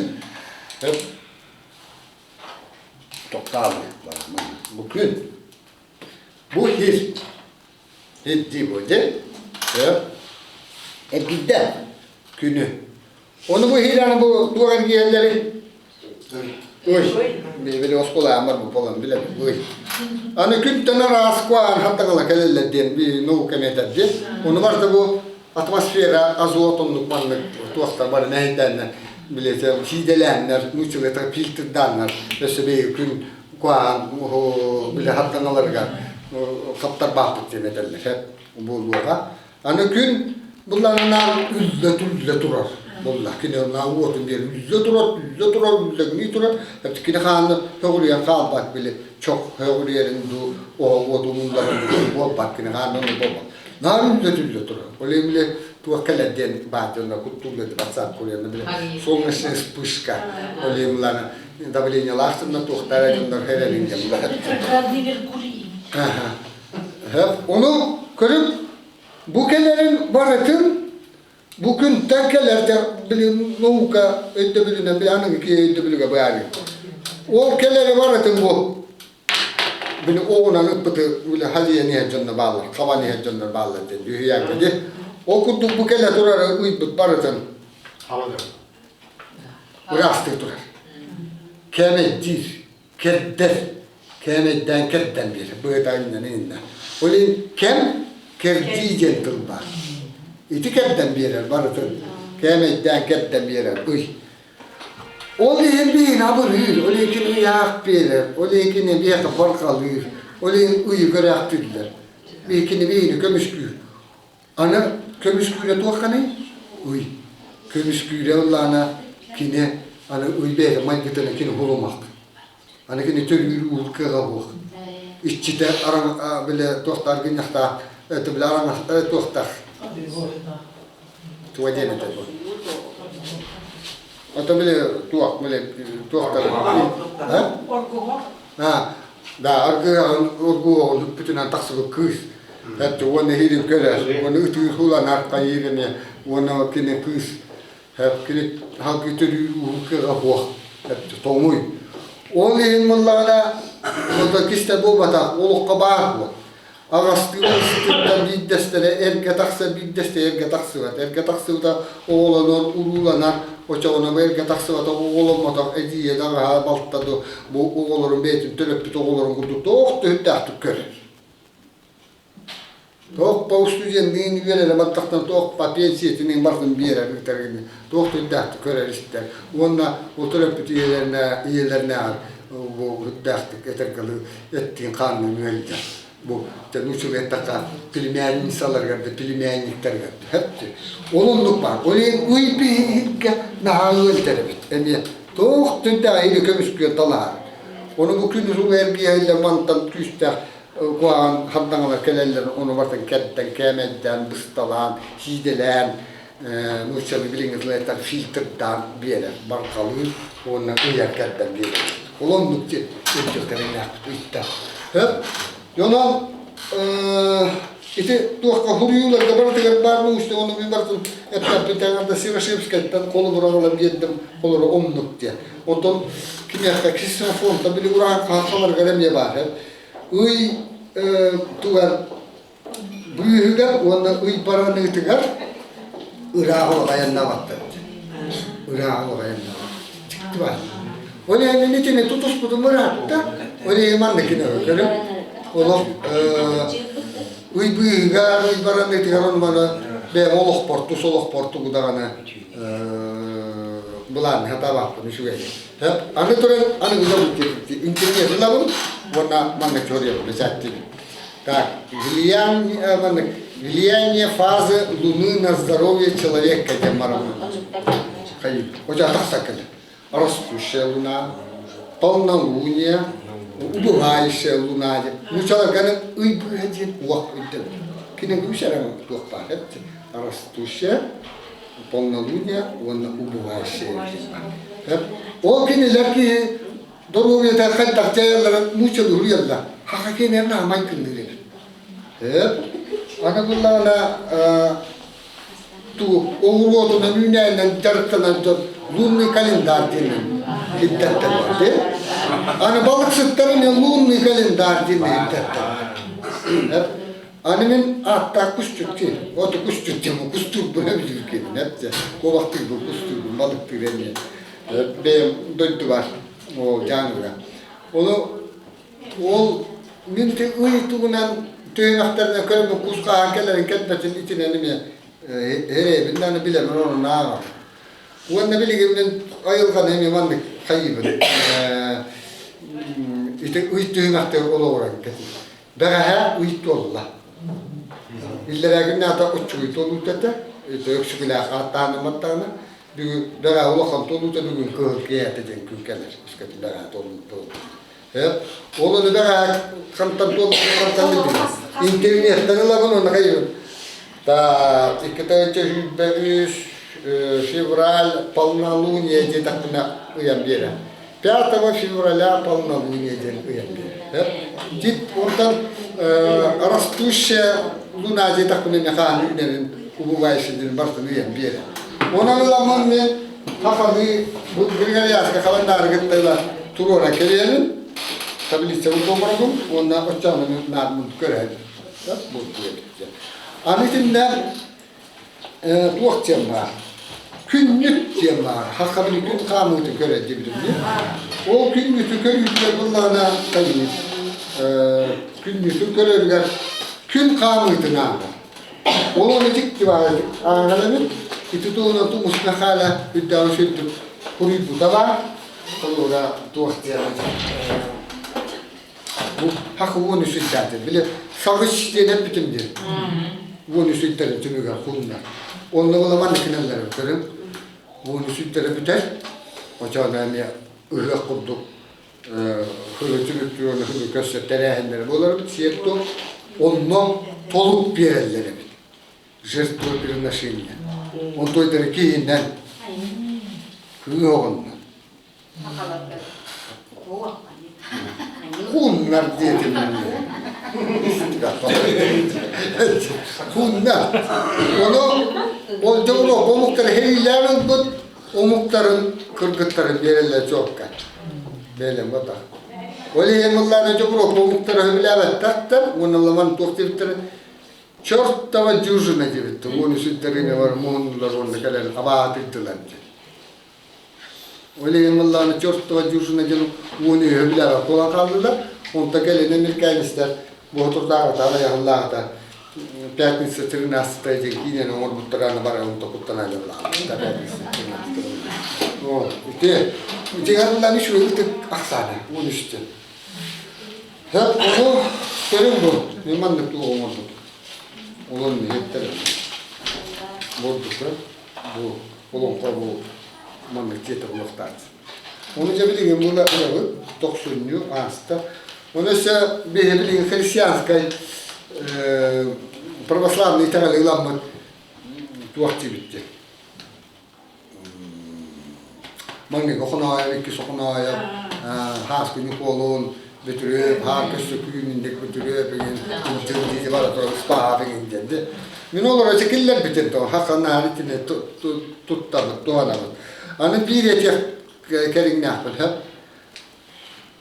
тохтаабы бу күн бу хир хирдии бу дьэ эргийдэ күнү Ону бу иһиилээн бу туох эргийэллэрий? Ый. Били оскуолаамар бу болан билэбин. Ый. Аны күнтэн араас куаан хаттаҥала кэлэллэр диэн би наука метод диэн. Ону барыта бу атмосфера азот оннук маннык туохтар бары мэһэйдээннэр билете сиидэлээннэр нууччалыта фильтрдааннар өссө бэйи күн куаан биле хаттаҥаларыгар хаптарбааппыт диэн этэллэр буолуоҕа. Аны күн былаанынан үллэ-түллэ турар буолла. Кини оннаа уотун биэр үллэ турар, үллэ турар, үллэҥнии турар. Кини хааны көҕүрүйэн хаалбат били чох көҕүрүйэрин дуу, оһох уотун уулларын дуу буолбат кини хааны онно буолбат. Наар үллэ-түллэ турар. Ол иһин били туох кэлэр диэн баар дьонно куттууллар ватсап куруйанна били солнечная вспышка. Ол иһин былаана давлениелаах дьоннор туохтара дьоннор хэрэлин диэн Ону көрүп бу кэлэрин барытын бу күнтэн кэлэр били наука өйдөбүлүнэн били аныгы киһи өйдөбүлүгэ быһаарыы. Ол кэлэри барытын бу били оҕунан ыппыты били халыйан иһэр дьонно бааллар, хабан иһэр дьоннор бааллар диэн үһүйээҥҥэ ди. Ол курдук бу кэлэ турары ыйбыт барытын ыраастыы турар. Кэмэйдиир. кэрдэр, кээмэйдээн кэрдэн биэрэр, быһыта иннэ иннэ. Ол иһин кэм кэрдии диэн тыл баар. Ити кэрдэн биэрэр барытын. Кээмэйдээн кэрдэн биэрэр ый. Ол иһин биһини абырыыр, ол иһин кини ыйаах биэрэр, ол иһин кини биһиэхэ барҕалыыр, ол иһин ыйы көрөөхтүүллэр. Биһи кини биһини көмүскүүр. Аны көмүскүүрэ туохханый? Ый. Көмүскүүрэ ыллаана кини. Аны ый бэйэтэ майгытына кини хулумах. Аны кини төрүүр уур кыаҕа буох. Иччитэ араҥ бile туохтаар гынньахтаах, это бile араҥ туохтаах. Туга диэн этэ бу. Ото бile туох бile туохтар. Оргуһу. А, да, аргыаҕын оргуоҕун үппүтүнэн тахсыбыт кыыс. Эттэ уонна иһирин көрөр, уонна ытыыр хуланар хайыыр эмиэ, уонна кини кыыс кини халгы төрүүр ууһу кыаҕа суох тоҥуй. Ол иһин буоллаҕына, ото кистэ буолбатах, олоххо баар буол. Аҕастыы ыстыттан биирдэстэрэ эргэ тахса, биирдэстэрэ эргэ тахсыбат. Эргэ тахсыбыта оҕолонор, урууланар, очоҕуна бу эргэ тахсыбатах оҕоломмотох эдьиийэ да аҕаһа, балта да бу оҕолорун бэйэтин төрөппүт оҕолорун курдук туох түһүктээхтик көрөр. Туох па устудьуонныын үөрэнэ бардахтан туох па пенсиятыныын барытын биэрэр ыытар туох түрдээхтик көрөр-истэр уонна ол төрөппүт ийэлэринэ ийэлэринээҕэр бу үрдээхтик этэргэ эттиин хаанныын ыалдьар. Бу нууччалыы эттэххэ племянницаларыгар да племянниктарыгар да сөп Ол оннук баар. Ол иһин ый биһигэ наһаа ыалдьар эбит. Эмиэ туох түрдээх иһини көмүскүөн талаһар. Ону бу күн усул эргийэллэр мантан күүстээх куһаҕан хардаҥалар кэлэллэр, ону барытын кэрдэн, кээмэйдээн, бысталаан, сиидэлээн, нууччалыы билиҥҥи тылыттан фильтрдаан биэрэр, барҕалыыр уонна ыйар кэрдэн биэрэр. Ол оннук диэн өйдүөхтэриннээхпит ыйта. Онон ити туохха хуруйууларга барытыгар баар научный ону мин барытын эппэппин да Севершевскайтан холобура ылан биэрдим холоро оннук диэн. Онтон киниэхэ Ксенофонта били ураан хаһаларыгар эмиэ баар. Ый тугар быыһыгар уонна ый бараныытыгар ыраах олох айаннаабаттар. Ыраах олох айаннаабат. Дьикти баар. Ол иһин итини тутуспутум ыраатта. Ол иһин манна кино көрүм. Олох ый быыһыгар, ый бараныытыгар онно бэйэм олохпор, тус олохпор тугу даҕаны былаан хатаабаппын үчүгэй. Аны туран аны интернет ылабын уонна манна теория бэчээттиибин. Так, влияние, влияние фазы Луны на здоровье человека диэн бараммын. Хотя тахса кэлэр. Растущая луна, полнолуние, убывающая луна диэн. Нуучаларганы ый быыһа диэн уох өйдөбүл. Кинигэ үс эрэ туох баар Растущая, полнолуние уонна убывающая диэн. Ол кинилэр киһи доруобуйата хайдах дьайалларын нууччалыы суруйаллар. Хаха киэнэр наамай күннүүр эбит. Аны буллаҕына туу оҕуруотунан үүнээнэн дьарыктанар дьон лунный календарь диэнин ирдэттэллэр. Аны балыксыттар эмиэ лунный календарь диэн ирдэттэллэр. Аны мин ааттаах кусчут киһи. Оту кусчут диэн кустуурбун эбилиир киһибин эт куобахтыырбын, кустуурбун, балыктыыр эмиэ. Бэйэм дойдубар ол Дьааҥыга. Ону ол мин ити ый тугунан түһүмэхтэринэн көрөммүн кус хаһан кэлэрин кэлбэтин итинэн эмиэ эрэйбин даҕаны билэммин онон ааҕабын. Уонна билигин мин айылҕаны эмиэ маннык хайыыбын. Ити ый түһүмэхтэр олоҕуран кэтиир. Бэҕэһээ ый туолла. Иллэрээ күн аата оччугуй туолуута этэ. Өксүкүлээх ааттаанымматтаҕына бүгүн бэҕэһээ улахан туолуута бүгүн кыһыл киэһэтэ диэн күн кэлэр. Үскэтин бэҕэһээ туолуута. Ол ону бэҕэһээ хантан туолбутун хантан билбитим. Интернеттэн ылабын уонна хайыыбын. Так, 2 3 февраль полнолуние диэтэхпинэ ыйан биэрэр. 5 февраля полнолуние диэн ыйан биэрэр. Тип онтон растущая луна диэтэхпинэ мехаан үүнэрин убывающий диэн барытын ыйан биэрэр. Онон ыламмын мен хахалыы бу Григорьянска халандары кытта ыла туруора кэлиэмин таблица оҥоробун уонна оччоҕуна наадмын көрөһөбүн. Аны итиннэ туох диэн баар? Күннүк диэн баар. Хаххабыны күн хаамыытын көрөр диэбитим дии. Ол күннүтү көрүүтүгэр буллаҕына тайыыр. Күннүтүн көрөрүгэр күн хаамыытын ааҕар. Ол ону дьикти баҕайытык ааҕар эбит. Ити туһунан Тумус Михайло үрдээҕи сүрдүк суруйбута баар. Холобура туох диэн Бу хах 13 ыйдааты. Били саҕыч диэн эппитим диэн. 13 ыйдарын түмүгэр хунна. Онно була маннык гыналлар көрүҥ. 13 ыйдара бүтэр. Очоно эмиэ ыһыах курдук хыры түмүктүүр хыры көрсөр тэрээһиннэрэ буолар эбит сиэр-туом. Онно толук биэрэллэр эбит. Жертвоприношение. Онтойдары киһинэн кыыс оҕоннор. Хуннар диэтим Хуннар. Ону ол дьоҥҥо омуктар хэриилээн ылбыт омуктарын кыргыттарын биэрэллэр чуокка. Бэлэм батах. Ол иһин ыллаана дьокуруок омуктары сөбүлээбэттэр уонна ламан туох диэбиттэрэ чертова дюжина диэбиттэр уон үсүддэрин бар муһуннулар уонна кэлэн абаатырдылар диэн. Ол иһин ыллаана чертова дюжина диэн уон үһү билээбэт буолан хааллылар. Онто кэлин эмиркээнистэр боотурдааҕыта аҕыйахыллааҕыта пятница 13 диэн киинэни оҥорбуттара аны бары онто куттанан дьаллаабыттар пятница 13 Вот. Ити итигэр ыллаан үчүгэй ытык ахсаана 13 Хэп ону көрүҥ бу. Мен маннык туох оҥорбут. Олон иһиттэр. Бурдук бу олоҥхо бу маннык дьиэтэ буолуохтаах. Ону дьэ билигин була ылабыт, тохсунньу ааста. Ону өссө биһи билигин христианскай православный итэҕэли ыламмыт туох диэбит диэн. Маҥнайгы Хоноойоп, иккис Хоноойоп, Хааскы Ньукуолун, Бөтүрүөп, Хаар Көссөкүүн, Индик Бөтүрүөп игин, Ылдьын дии бара турар Ыспаһаап игин диэн. Мин олору эти киллэрбитим то хаханаары итини туттабыт, туһанабыт. Аны биир этиэх кэриҥнээхпин хөп.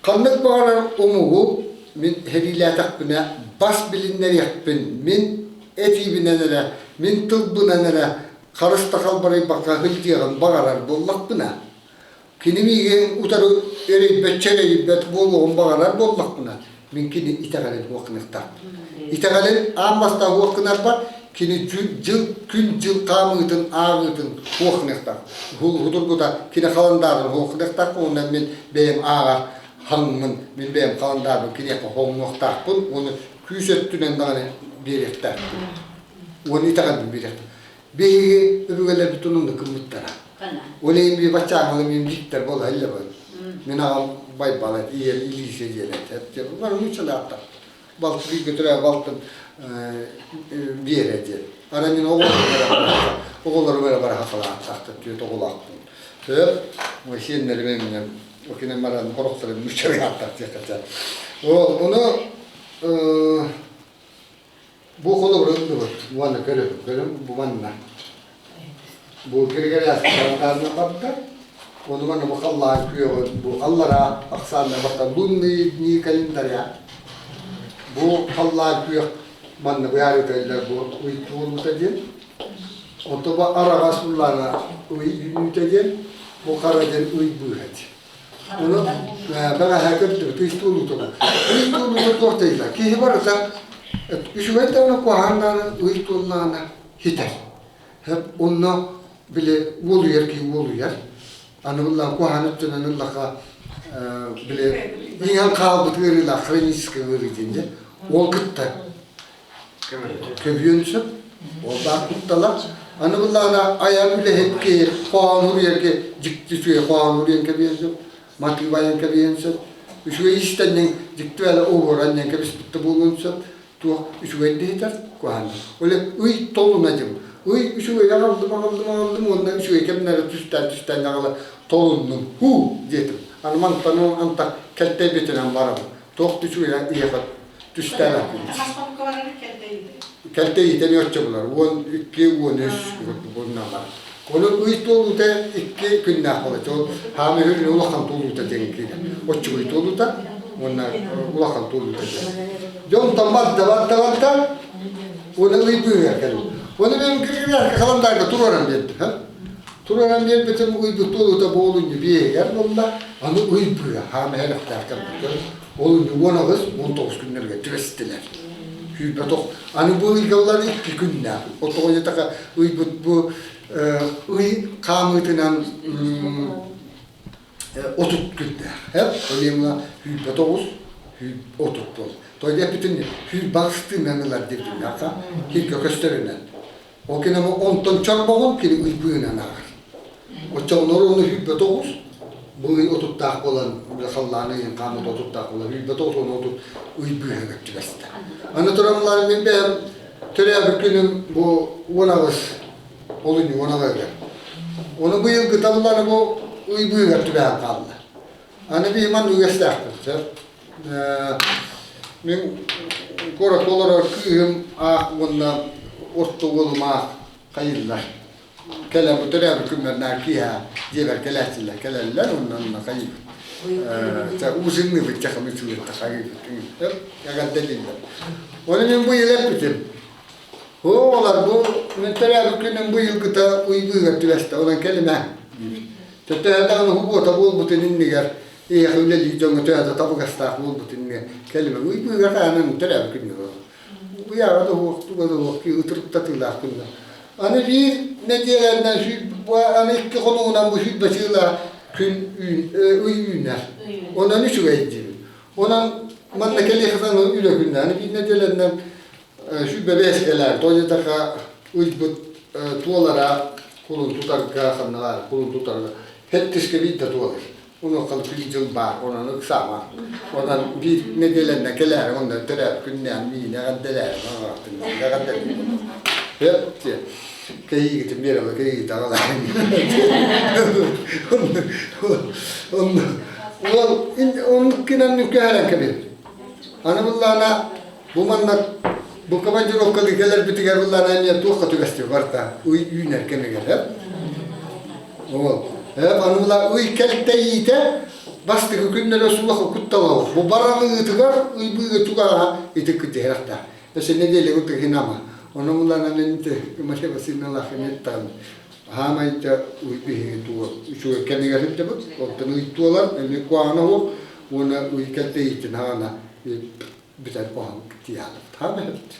Ханнык баҕарар омугу мин сэриилээтэхпинэ бас билиннэриэхпин, мин этиибинэн эрэ, мин тылбынан эрэ харыс да халбарыйбакка сылдьыаҕын баҕарар буоллахпына, кини миигин утары эрийбэт, чэлэйбэт буолуоҕун баҕарар буоллахпына, мин кини итэҕэлин суох гыныахтаахпын. Итэҕэлин аан бастаан суох гынарбар кини дьыл күн-дьыл хаамыытын ааҕыытын суох гыныахтаах. Судургута кини халандаарын суох гыныахтаах уонна мин бэйэм ааҕар хаҥмын, мин бэйэм халандаарбын киниэхэ хоҥнуохтаахпын уонна күүс өттүнэн даҕаны биэриэхтээхпин. Уонна итэҕэлбин биэриэхтээхпин. Биһиги өбүгэлэрбит онно гыммыттара. Ол иһин би баччааҥҥыла мин Виктор буола сылдьабын. Мин аҕам Байбал эт, ийэм Илиисэ диэн этэ. Бары нууччалаахтар. Балты бииргэ төрөөбүт балтым Биэрэ диэн. Ара мин оҕолорум эрэ бара хахалаахтар, түөрт оҕолоохпун. Сөп, сиэннэрим эминэн, окинен баран хорохторун нууччалаахтар диэххэ. Ол ону Бу холобуру ыллыбыт уонна көрөбүт. Көрүм бу манна. Бу Григорьевскай барда. Ону манна бу халлаан күөҕүн, бу аллараа ахсаанна барда лунные дни календаря. Бу халлаан күөх манна быһаарыытайлар бу ый туолуута диэн. Онто бу араҕас улаана ый үүнүүтэ диэн, бу хара диэн ый быыһа диэн. Ону бэҕэһээ көрдүбүт, ый туолуутуна. Ый туолуута туох дииллэр? Киһи барыта үчүгэй даҕаны куһаҕан даҕаны ый туоллаҕына хитэр. Онно били уолуйар киһи уолуйар. Аны буллаан куһаҕан өттүнэн ыллаха били иҥэн хаалбыт ыарыылаах хроническай ыарыы диэн дьэ. Ол кытта Көбүөн сөп, ол баар куттала. Аны буллаҕына айар үлэһит киһи хоһоон суруйарга дьикти үчүгэй хоһоон суруйан кэбиһиэн сөп, матыып айан кэбиһиэн сөп, үчүгэй иистэнньэҥ дьикти бэйэлэ оһуоран диэн кэбиспит да буолуон сөп, туох үчүгэй да иһитэр, куһаҕан да. Ол ый толуна дьым. Ый үчүгэй аҕаллым, аҕаллым, аҕаллым уонна үчүгэй кэмнэрэ түстээн түстээн аҕала толуннум, һуу диэтим. Аны мантан антах кэлтэйбитинэн барабын. Туох да үчүгэй ийэхэ түстээбэппин. Кэлтэйиитэ эмиэ оччо булар. 12, 13 буолунан барар. Ону ый туолуута икки күннээх буолар. Ол хаамыы үһүн улахан туолуута диэн киирэр. Оччугуй туолуута уонна улахан туолуута диэн. Дьэ онтон барда барда барда уонна ый быыһыгар кэллим. Ону мен киргилэргэ халандаарга туруоран биэрдим. Туруоран биэрбитим ыйбыт туолуута буолунньу биэһигэр буолла. Аны ый быыһа хаамыы элэхтээх кэлбит. Ол 18, 19 күннэргэ түбэстилэр. Күүрбэтох. Аны бу ыйга икки күннээх. Отоҕо диэтэхэ ыйбыт бу ый хаамыытынан 30 күннээх. Эп, олемла 29, 30 бол. То эппитин сүүр багыстыынан ылар диэбитин аха киргэ көстөрүнэн. Ол кэнэ онтон чорбоҕун кини ыйбыынан ааҕар. Оччоҕунор ону 29. Бу ый отуттаах буолан, халлаан ыйын хааммыт отуттаах буолан, үүрбэт отуон отут ый быыһыгар түбэстэ. Аны туран мин бэйэм төрөөбүт күнүм бу 18 олунньу 18-ыгар. Ону быйылгыта булан бу ый быыһыгар түбэһэн хаалла. Аны биһи маннык үгэстээхпит, сөп. Мин куоракка олорор кыыһым аах уонна орто уолум аах хайыыллар. Кэлэн бу төрөөбүт күммэр наар киэһэ дьиэбэр кэлээччилэр кэлэллэр уонна онно хайыыбыт. Ужинныыбыт чаханы чугуйта хайыыбыт. Эҕэрдэлииллэр. Ону мин быйыл эппитим. Оҕолор бу мин төрөөбүт күнүм быйылгыта уйбыыгар түбэстэ, онон кэлимэ диибит. Төһө даҕаны уһугуота буолбутун иннигэр эйиэхэ үлэлиир дьоҥҥо төһө да табыгастаах буолбутун иннигэр кэлимэ. Уйбыыгар хаанан төрөөбүт күнү Уйаҕа да уһуох, туга да уһуох, ытырыктатыылаах күннэр. Аны биир нэдиэлэннэн аны икки хонугунан бу сүүрбэ сыла күн ый үүнэр. Онон үчүгэй диибин. Онон манна кэлиэхэ үлэ күннээн биир нэдиэлэннэн 105 кэлээр. Тоҕо диэтэххэ ыйбыт туолара кулун тутарга ханна кулун тутарга хэттискэ биирдэ туолар. Онуоха күн дьыл баар, онон ыксаама. Онон биир нэдиэлэннэ кэлээри онно төрөөбүт күннээн миинэ эҕэрдэлээри эҕэрдэлээри. Кэйиигитин биэрэбэ кэйиигит аҕалаайын. Ол оннук гынан көһөрөн кэбиһэр. Аны буллаана бу манна бу командировкалыы кэлэрбитигэр буллаана эмиэ туохха түбэстибит барыта ый үүнэр кэмигэр эп. Ол аны була ый кэлтэйиитэ бастакы күннэрэ суох кутталау. Бу бараныытыгар ый быыга чугаһа ити кытыһыахта. Өссө нэдиэлэ курдук хинама. Ону буллаана мен Мария Васильевналаах эмиэттан хаамайда ый биһиги туга үчүгэй кэмигэр сылдьабыт. Оттон ый туолан эмиэ куһаҕана суох уонна ый кэлтэйиитин хаана бүтэр куһаҕан тиийэҕит. Хаамайбыт.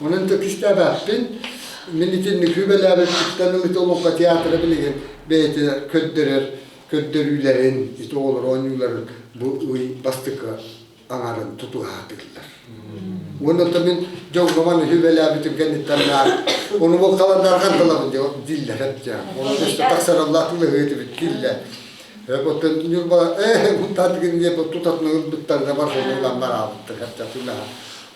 Онон кистээбэппин. Мин итинник сүбэлээбиппиттэн ылыта олоҥхо театра билигин бэйэтэ көрдөрөр көрдөрүүлэрин, ити оҕолор оонньууларын бу ый бастакы аҥарын тутуһаатыллар. Уонна оттон мин дьоҥҥо маны сүбэлээбитим кэнниттэн наар ону бу халандархан тылабын дииллэр эптэ. Ону өссө тахсараллаах тылыһыытыбыт дииллэр. Оттон Ньурба ээ мунтаатыгын диэ тутатына ылбыттар да бар ылан бараабыттар эптэ тылаһа.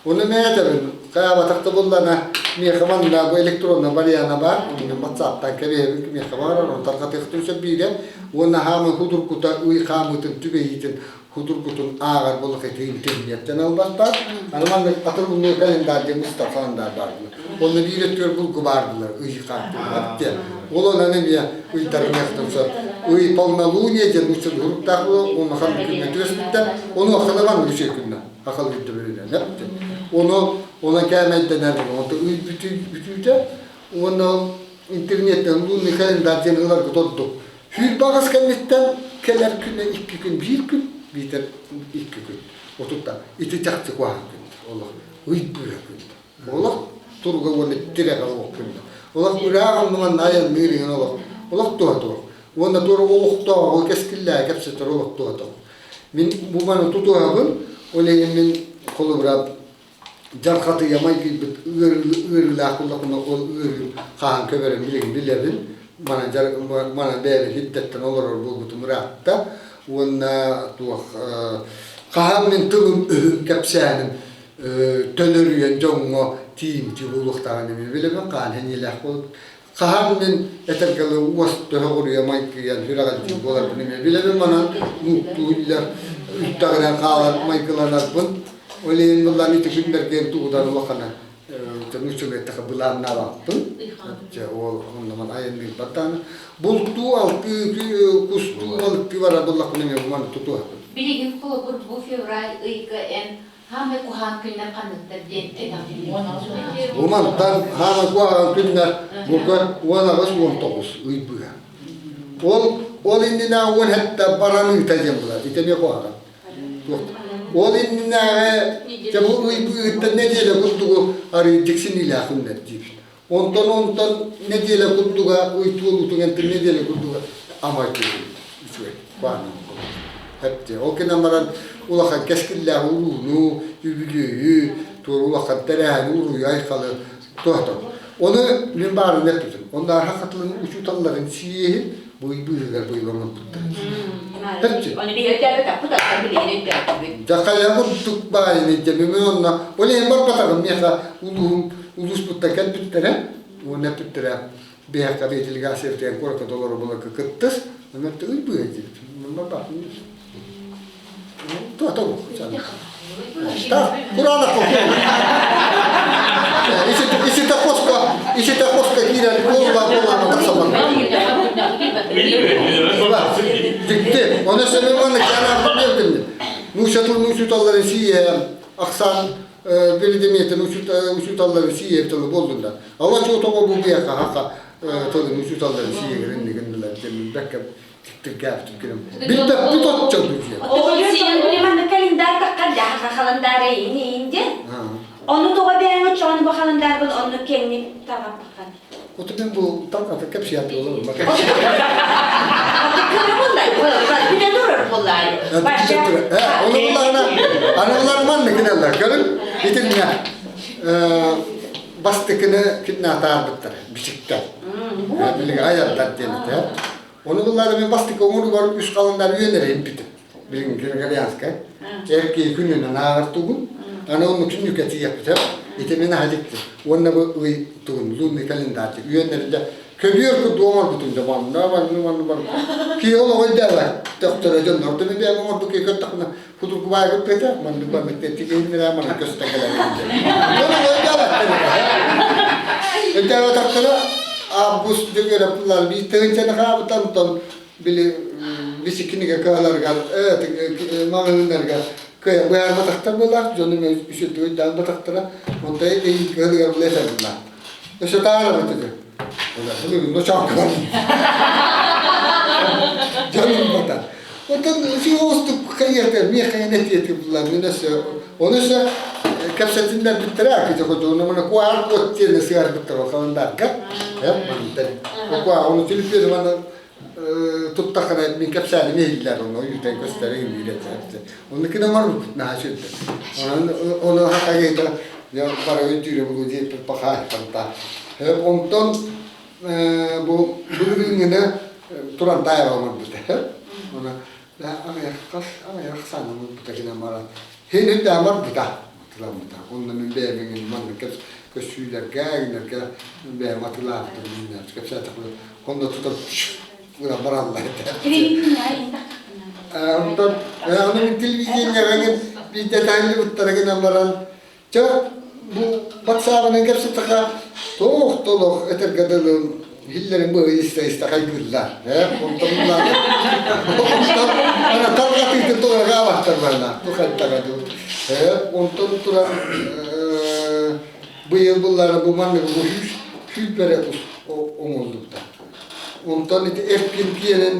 Ону мээтэбин хайаабатах да буллана миэхэ манна бу электронна вариана бар, онно WhatsApp-тан кэбиһэбин кимиэхэ баҕарар, ону тарҕатыахтын сөп биирэ. Уонна хаамыы худургута ый хаамыытын түбэһиитин худургутун ааҕар буоллах ити интернеттэн албастаах. Аны маннык атын календарь диэн устар календарь баар буолар. Онно биир өттүгэр булгу баардылар, ый хаартылар диэн. Ол онон эмиэ ыйдарыныахтан сөп. Ый полнолуние диэн нуучча уруктаах буолар, уонна ханнык күҥҥэ түбэспиттэр, ону ахталабан үчүгэй күннэ акал үрдүбүрүнэн Ону онон кээмэйдэнэр буолар. Ый бүтүүтэ уонна интернеттэн лунный календарь диэн ыларгыт ордук. 28 кэнниттэн кэлэр күнэ икки күн, биир күн, биитэр икки күн. Отутта ити чахчы куһаҕан күн. Олох ый быыһа күн. Олох туруга уонна тирэҕэ олох күн. Олох ыраах оннунан айанныыр иһин олох. Олох туһа туох. Уонна туора олохтооҕу кэскиллээҕи кэпсэтэр олох туһа туох. Мин бу маны тутуһабын, ол иһин мин холобура дьархатыйа майгыйбыт ыарыылаах буоллахпына ол ыарыым хаһан көбөрүн билигин билэбин. Манан манан бэйэбин хиддэттэн олорор буолбутум ыраатта. Уонна туох хаһан мин тылым өһүм кэпсээним төлөрүйэн дьоҥҥо тиийимтии буолуохтааҕын эмиэ билэбин. Хаһан сэниэлээх буолбут Хаһан мин этэргэ дылы уос төһөҕүрүйэ майгыйан сүрэҕэлдьиир буоларбын эмиэ билэбин манан нууктуу үллэр үттэҕинэн хаалар майгыланарбын. Ол иһин былаан ити күннэргэ тугутан улахана нууччалыы былааннаабаппын. Дьэ ол онно айанныырбат даҕаны. Бултуу, алтыы, кустуу, балыктыы барар буоллахпына эмиэ маны тутуһабын. Билигин холобур бу февраль ыйга эн Хаамай куһаҕан күннэр ханныктар диэн этэҕин? Бу мантан хаамай куһаҕан күннэр бука 18-19 ый быһа. Ол ол иннинээҕи уон сэттэ бараныыта диэн булар. Ити эмиэ куһаҕан. Ол иннинээҕи дьэ бу ый быыһыттан нэдиэлэ курдугу арыый дьиксиниилээх күннэр диибит. Онтон онтон нэдиэлэ курдуга ый туолуутун кэнниттэн нэдиэлэ курдуга амай туолуут үчүгэй баанын Хэпти. Ол гынан баран улахан кэскиллээх урууну, үбүлүөйү, туора улахан тэрээһини уруйу айхалы туһатар. Ону мин баарын эппитим. Онно арха хатылын учууталларын сийиэһин. Бу быыһыгар быйыл оҥорбуттар. Ону биһи өйдөөбөтөхпүт, оттон билигин өйдөөтүбүт. Дьахайа курдук баайын илдьэмим онно ол иһин барбатаҕым миэхэ улууһум улууспуттан кэлбиттэрэ уонна эппиттэрэ биһиэхэ делегация куоракка толору буларга кыттыс онно ый быыһа диэбит барбатым Туата бу. Кураанах Исите хоско, исите хоско киирэн буолла буолла тахсаллар. Дикти. Оны сэмэн кана билдим. Нуучча учууталларын сие ахсан биридеметин учууталларын сие тылы болдунда. Ала чуотого бу биэха хака тылын учууталларын сие гириннигин бэкке Билбэппит оччо диэн. Манна календарь таххар дьаха халандаара ини инде. Ону тоҕо бэйэҥ оччоҕону бу халандаарбын оннук киэҥник таҥаппаккын. Оту мен бу таҥата кэпсият буолар. Бүтэ турар буоллаай. Оны буллаҕына аналар манны кинеллер көрүн итиннэ бастыкыны киннатаарбыттар бичиктэр. Билиги аярдар диэн Ону буллаары мен бастакы оҥоругар үс халындар үөнэр илбитим. Билигин Григорьянскай. Эрки күнүнэн ааҕар тугун. Аны онну күннүкэ тиийэппитэ. Ити мен аһадикти. Уонна бу ый тугун лунный календарь үөннэринде көбүөр курдук оҥорбутум да манна манна манна манна. Киһи олоҕо өйдөөбөт. Төхтөрө дьоннор да бэйэм оҥорбут киһи көрдөхпүнэ худургу баайгыт бэтэ маннык барбыт тигиһиннэрэ манна көстөн кэлэр. Дьон өйдөөбөттөр. Өйдөөбөтөхтөрө август дөгөрөппулар биир тыһыынчаны хаабытан онтон били бисиккинигэ кыаларыгар маҕаһыыннарга кыайан быһаарбатахтар буолар дьонум үсүрдүк өйдөөн онто кыһылыгар була этэрбилар өссө таара бытыгы ночооккалар дьонум бата Оттон сиоустук хайыата миэхэ этиэти буллар мин өссө ону өссө кэпсэтиннэрбиттэрэ кити хотугуна мына куар кот диэн сыарбыттар халандарга мантан куар ону телефон мана туттахына мин кэпсээним иһиллэр ону үтэн көстөр иһиллэр оны кина оҥорбут наһаа сүрдэ онон ону хакагейда бары өйдүүрэ булу диэппит пахаа танта онтон бу былырыыҥҥыны туран таайа оҥорбута. Оны аҕыйах аҕыйах санаммыта гынан баран хин үрдээн барбыта атыламмыта. Онно мин бэйэм маннык көссүүлэргэ гинэргэ бэйэм атылаабытым кэпсээтэхпинэ онно тутан ылан бараллар этэ. Онтон аны мин телевидениеҕэ биирдэ таһыллыбыттара гынан баран Чэ, бу батсаабынан кэпсэттэххэ, туох да олох этэргэ дылы иһиллэрин быһыы истэ-истэ хайгыыллар. Ээ, онтон онтон ана тарҕатыытын толоргаабаттар барна. Бу хайдаҕа дуу. Ээ, онтон туран быйыл буллара бу маннык бу сүүс бэрэ оҥоһуллубута. Онтон ити эркин киэнин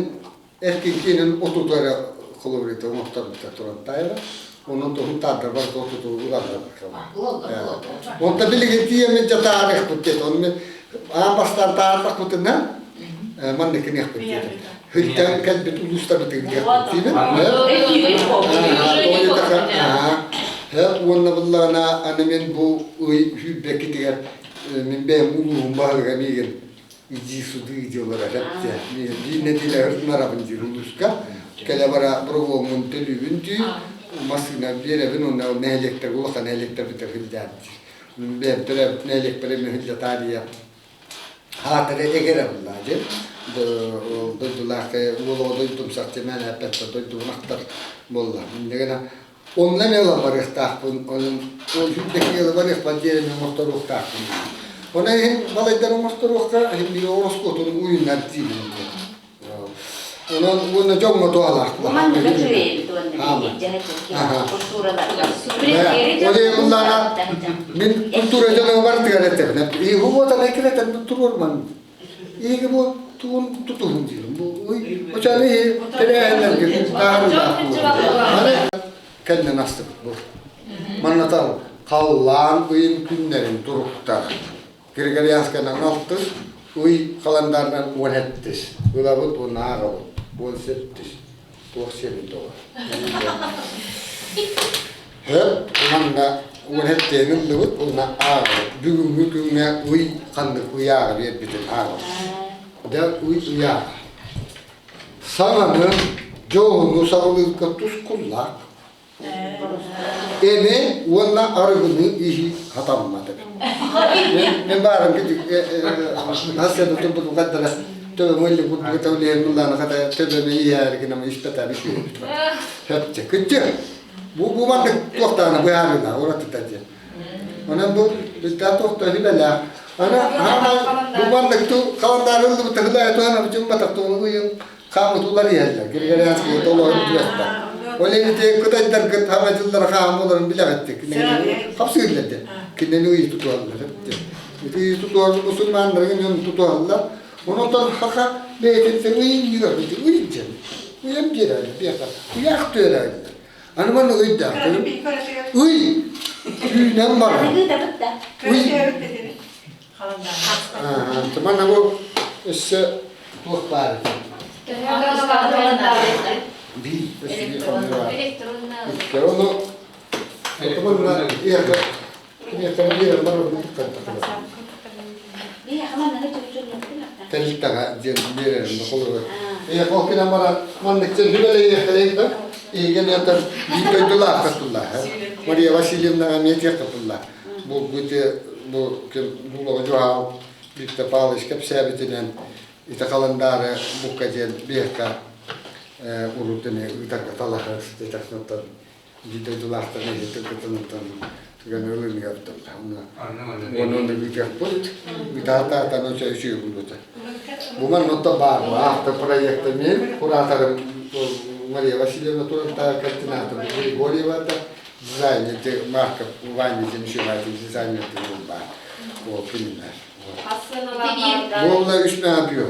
Эркин киинин отута эрэ холобурита оҥотторбута туран таайара. Онон туһун таардар барыта отуту ылаллар. Онто билигин тиийэммит дьэ таарыахпыт диэт. Ону мен аан бастаан таардахпытына маннык киниэхпит диэтим. Хүттэн кэлбит улуустарбытын диэхпит диибин. Уонна буллаҕына аны мен бу ый сүүрбэккитигэр мин бэйэм улууһум баһылыга миигин иди суды дьыллара эпте биир нэдиэлэ ырытынарабын диир улууска кэлэ бара прогуоммун төлүүбүн дии массыына биэрэбин уонна нэһилиэктэргэ улахан нэһилиэктэрбитигэр сылдьаат диир бэйэм төрөөбүт нэһилиэкпэр эмиэ сылдьа таарыйа хаатара эгэрэ буллаа диэн дойдулаах уолуга дойдумсах тимээн эппэттэр дойдубун ахтар буолла инньэ гына Онно эмиэ ылан барыахтаахпын, онон ол сүүрбэкки ыла барыахпар диэри эмиэ оҥорторуохтаахпын. Онон иһин балайдар оҥорторуохха, иһин биир ороскуотун уйунар диибин. Онон уонна дьоҥҥо туһалаах. Ол мин культура дьоно бартыгар этэбин. Иһу уотан экилетен туруорман Иһиги бу тугун тутуһун диирим. Бу очаны иһи тэрээһиннэргэ таарылаах Аны кэннин астыбыт бу. Маннатан халлаан ыйын күннэрин туруктар. Григорианскайынан алтыс, ый халандаарынан уон эттис. Ылабыт уонна ааҕабыт. Уон сэттис. Туох сиэбин тоҕо. Хөп, манна уон эттиэн ыллыбыт уонна ааҕабыт. Бүгүҥҥү күҥҥэ ый ханнык ыйааҕы биэрбитин ааҕабыт. Дьэ, ый ыйааҕа. Саҥаны, дьоһуну саҕалыырга тускуллаах. Эми уонна арыгыны иһии хатаммат эбит. Мен баарым хас турбут хаддара төбөм ылли курдук тавлиһин муллаана хата төбөмү иһээригинам испэтаби сүүрбүт. Хөпчө күттү. Бу бу маннык туохтаана быһаарыына уратыта диэн. Онон бу бүттää туохта хүбэлээх. Ана хаамай бу маннык ту халандаары ыллыбыт тыһылаа туһана бутун батах тугу хаамытуулар иһэллэр. Григорианские толору түбэстэ. Ол эбити кытайдаргыт хаҥа дьыллара хаам олорун билэҕиттик. Хапсыыллар де. Кинини ыйы тутуаллар. Ити ыйы тутуал мусульманнарыгын йон тутуаллар. Онон хаха бэйэтин ыйын ыйын Ыйан биэрэллэр биэхэ. Ыйаах түөрэллэр. Аны манна ыйдаах. Ый түүнэн барар. Ый. Манна бу өссө туох баар Биир өссө биир хонуу баар. Икки ону манна иэхэ киниэхэ биэрэн барар Тэрилтэҕэ диэн биэрэрин холобур. Эйиэхэ ол кэлэн баран маннык сүбэлэйиэхтэрэй да эйигин этэр биир дойдулаахха туллаа. Мария Васильевнаҕа эмиэ этиэххэ туллаа. Бу бу бу ким Дулова Дьуһаал Виктор Павлович кэпсээбитинэн ити халандаары букка диэн биэххэ урут эми ыытарга талаһар сытытахнаттан биир дойдулаахтар иһиттэн кытынантан түгэн ылыныгар Онон ыытыахпыт. Ытаата-атан үчүгэй буолбута. Бу манна баар автор проекта мен кураторым Мария Васильевна Турантаа координатор Григорьева дизайнер Марков Ваня Демшевати дизайнер баар. Ол кинилэр. Буолла үс наабио.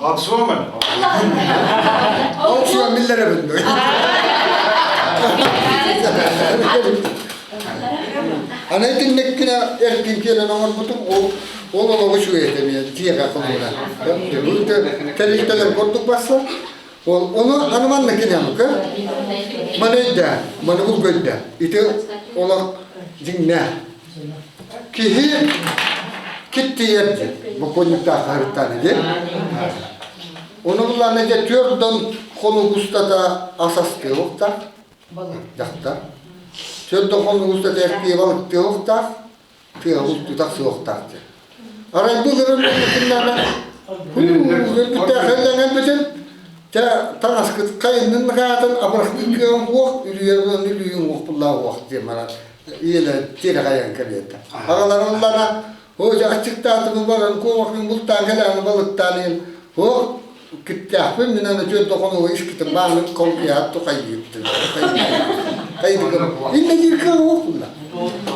Аукцион Аукцион биллэребин. Аны итинниккинэ эркин киэлэн оҥорбутум ол ол олоҕу үчүгэй этэ эмиэ дьиэҕэ холуна. Тэрилтэлэр курдук барса. Ол ону аны манна кинэмка маны өйдөө, маны булгу өйдөө. Ити олох дьиҥнээх. Киһи киттийэр диэн, бокуонньуктаах харыттаана диэн. Ону буллаана дьэ түөрт дон хонук устата ас астыахтаах, дьахтар. Түөрт дон хонук устата эркиэ балыктыахтаах, тыа бултутах суохтаах диэн. Арай былырын күннээнэ өлбүттээх бүтүн Тэ таҥаскыт хайыннын хаатын абырахтыы кыаҕым уох, үлүйэр уон үлүйүн уох буллаа уох диэн баран ийэлэр тиэрэ хайан кэбиэтэ. Аҕаларыллара оо дьэ аччыктаатым баран куобахпын бултаан кэлээни балыктаан иһин оо киттээхпин мин аны түөрт хонуга искитим баанын холкуйаат тухайыыттым хайдыгым иннэ диир кыаҕа уох булла.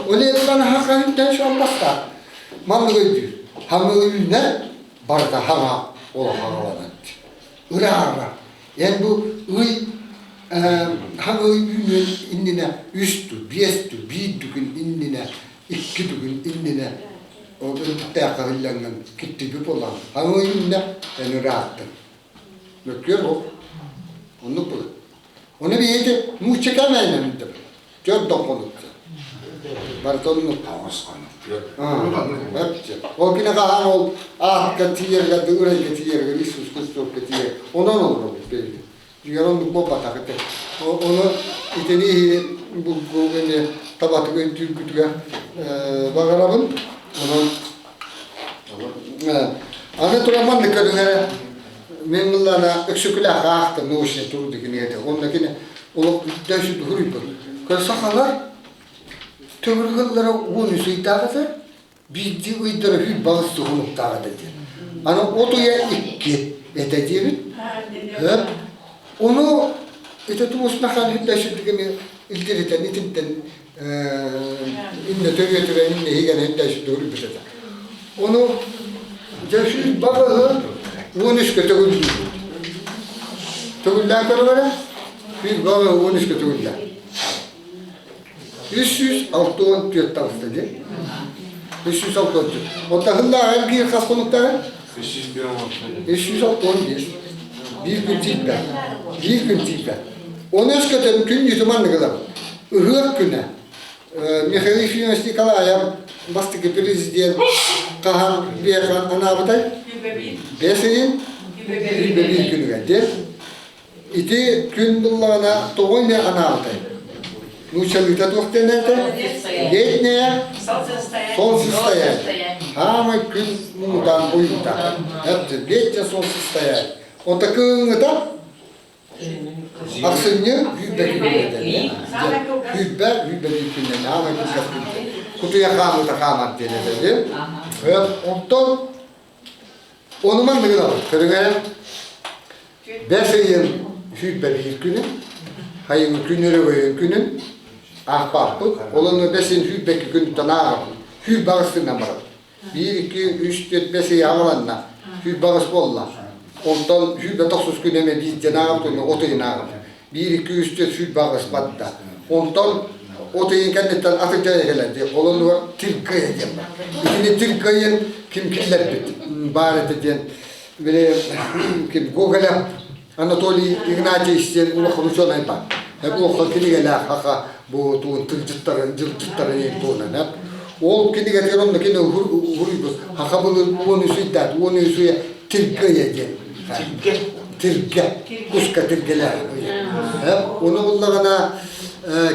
Ол еллан хахайын тэн шалбастаах маннык өйдүүр. Хамыы үүнэр барыта хаҥа олох хаҥаланар. Ырааҕа. Эн бу ый хаҥ ый үүнүөн иннинэ үс ту, биэс ту, биир дүгүн иннинэ, икки дүгүн иннинэ ол өлбүттээххэ иһиллэҥҥин киттиги буолан хаҥ ый үүннэ эн ырааттыҥ. Мөккүөр ол. Оннук буолар. Ону биһиги нуучча кэмээнэн Түөрт доххонукка. Барыта оннук. Ол кини хаһан ол аакка тиийэргэ, үрайга тиийэргэ, Иисус Христоска тиийэр. Онон олоробут биһиги. Дьиҥэр оннук буолбатах этэ. Ону итини булгу эми табатык өйдүүргүтүгэр баҕарабын. Онон аны туран маннык көрүҥэрэ мен мыллана Өксөкүлээх аахтым научный труды кинигэтэ. Онно кини олох дөшү дуһуруйбут. Көр сахалар төгүрүк 13 ыйдаах этэ, биирдии ыйдара хүй балыс туһунуктаах этэ диэн. Аны от ыйа икки этэ диэбит. Ону ити тууснахан хүндэшүдүгү илдиритен итинтен инне төрүөтүгэ инне иһигэн хүндэшүдүгү этэ. Ону дьэ сүүс балыһы 13-кэ төгүллүүбүт. Төгүллээн көрүҥ эрэ. Сүүс балыһы 13-кэ төгүллээн. 364 таҕыста дии. 364. Онто хыллаах эргиир хас хонуктааҕый? 365. Биир күн тиийбэт. Биир күн тиийбэт. Ону өскөтөн күн ньүтү маннык ылабыт. Ыһыах күнэ. Михаил Ефимович Николаев бастакы президент. Хаһан биэхэн анаабытай? Бэс ыйын 21 күнүгэр диэн. Ити күн буллаҕына тоҕо эмиэ анаабытай? Нууччалыыта туох диэн этэ? Летняя солнцестояние. Хаамай күн муҥутаан уйута. Летнее солнцестояние. Онто кыһыҥҥыта Ахсынньы сүүрбэ күнүнэн сүүрбэ сүүрбэ биир күнүнэн аамай кылгас күнтэн кутуйа хаамыыта хаамар диэн этэллэр. Онтон ону маннык гынабыт. Көрүҥ бэс ыйын 21 күнүн, хайыҥы күн өрөгөйүн күнүн аахпааппыт. Ол онно бэс ыйын 22 күнүттэн ааҕабыт. Сүүрбэ аҕыстыынан барабыт. Биир, икки, үс, түөрт, бэс ый аҕаланна. 28 буолла. Онтон 29 күн эмэ биирдэн ааҕабыт уонна от ыйын ааҕабыт. Биир, икки, үс, түөрт, 28 барда. Онтон от ыйын кэнниттэн атырдьах кэлэр дии. Ол оннугар тиргыйа диэн бар. Итини тиргыйын ким киллэрбит баар этэ диэн били ким Гоголев Анатолий Игнатьевич диэн улахан учуонай бар. Улахан кинигэлээх хаха бу туун тылдьыттарын, дьылдьыттарын иһин туһунан. Ол кинигэтигэр онно кини уһуруйбут хаха былыр уон үс ыйдаат, уон үс уйа тиргэ диэн. Тиргэ. Тиргэ. Куска тиргэлээх ыйа. Ону буллаҕына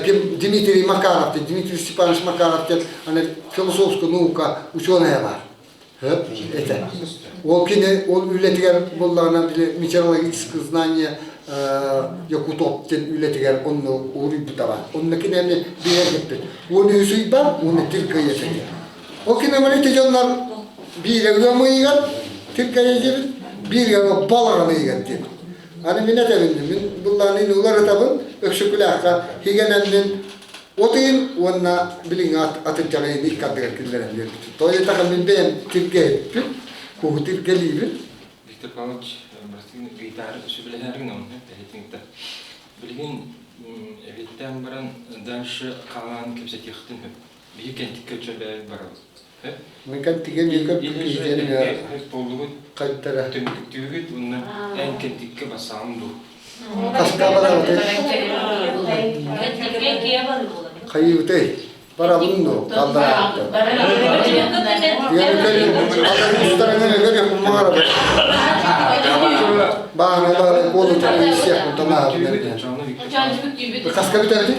ким Дмитрий Макаров Дмитрий Степанович Макаров диэн аны философская наука учуонайа баар. этэ. Ол кини ол үлэтигэр буоллаҕына били метеорологическое знание Якутоп диэн үлэтигэр онно уруйбута бар. Онно кини эмиэ биһэргэппит. Уон үс ый бар, уонна тиркэйэ этэ. Ол кини эмиэ ити дьоннор биир ыам ыйыгар тиркэйэ диэбит, биир балаҕан ыйыгар диэбит. Аны мин этэбин, мин буллааны уларытабын, Өксөкүлээххэ хигэнэммин От ыйын уонна билиҥҥи атырдьах ыйын икки ардыгар киллэрэн биэрбитим. Тоҕо диэтэххэ мин бэйэм тиргэһиппин, куһу тиргэлиибин. Виктор Павлович, бырастыгын ыйытаары сүбэлэһээри гынабын, эһитиҥтэ. Билигин эбиэттээн баран дальше хаалаан кэпсэтиэхтин сөп. Биһи кэнтиккэ өчө бэйэбит барабыт. Мин кэнтигэ мин көппүт Боллугут хайтара. Түмүктүүгүт уонна эн кэнтиккэ бассаҕын дуу? Хайыытай? Барабын дуо? Алларааттан. Баана баара куолу истиэх Хаска бүтэбитий?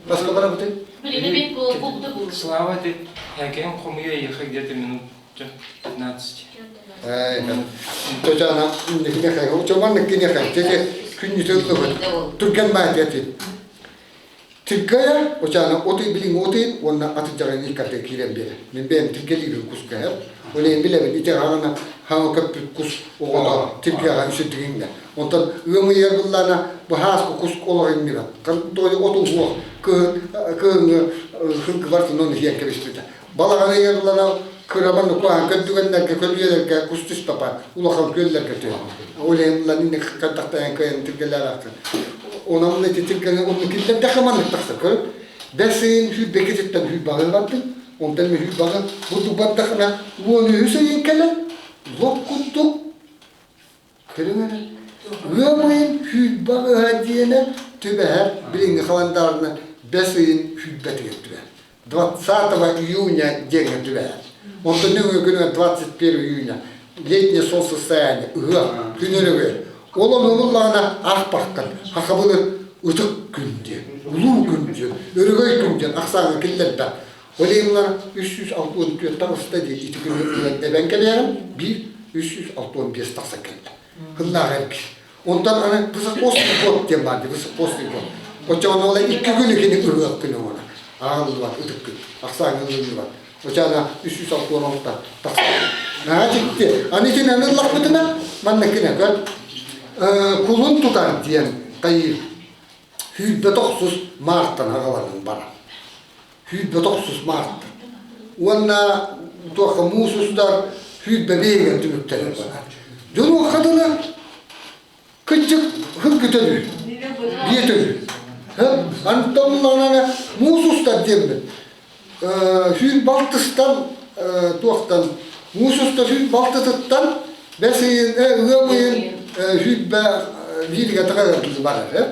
Хаска барабытый? Слава, ты хәкән хомуя ехай где-то минут 15. Тотяна инникине учоман кине теде күннүтө ыллыбыт. Түргэн баатыати. Тиргая очана оты билин оты уонна атыдьаҕын иккарда киирэн биэрэ. Мин бэйэм тиргэлиибин кускайар. Ол иһин билэбин ити хаҕана хаҥа көппүт кус оҕото тиргэҕэ үсүрдүгүҥҥэ. Онтон ыам ыйыгар буллаана бу хааскы кус олох иҥнибэт. Той оту уһуох кыһыҥҥы хыргылар тунун иһиэн кэбиспитэ. Балаҕан ыйыгар кырабан укуаһан көрдүгэннэргэ көлүйэлэргэ кус түспапа улахан күөллэргэ түһэн. Ол иһин ылан инник кантахтайан кыайан тиргэлээбэккин. Онон ити тиргэни онно киллэрдэххэ маннык тахсар көрүн. Бэс ыйын сүүрбэкититтэн сүүрбэҕи бардым. Онтон сүүрбэҕи бу бардахына уон үһүс ыйын кэлэн лоп курдук Көрүҥ эрэ. Ыам ыйын сүүрбэ ыһа диэнэ түбэһэр билиҥҥи халандаарынан бэс ыйын сүүрбэтигэр түбэһэр. 20 июня диэҥҥэ түбэһэр. Онтон нөҥүө күнүгэр 21 июня летнее солнцестояние ыһыах күн өрөгөй. Ол ону ыллаҕына аахпаккын хахабылы ытык күн диэн, улуу күн диэн, өрөгөй күн диэн ахсааҥҥа киллэрбэт. Ол иһин 364 таҕыста дии ити күнү ылан эбэн кэлиэҕим биир 365 тахсан кэллэ. Кыллаах эргис. Онтон аны высокосный год диэн баар дии, высокосный год. Оччоҕуна ол икки күнү кини ыһыах күнү оҥорор. Ааҕыллыбат ытык күн. Ахсааҥҥа ылыллыбат. Оччоҕуна 366 тахсар. Наһаа дьикти. Аны итинэн ыллахпытына манна кинэ көр кулун тутар диэн хайыы 129 маартан аҕаланан барар. 129 март. Уонна туохха муус устар 105 түмүктэнэр барар. Дьон уохха дылы кырдьык хыргытөлүү, биэтөлүү. Антон муус устар диэммит. Сүүр балтыстан туохтан муус устар сүүр балтытыттан бэс ыйын, ыам ыйын сүүрбэ бииригэ таҕа барар.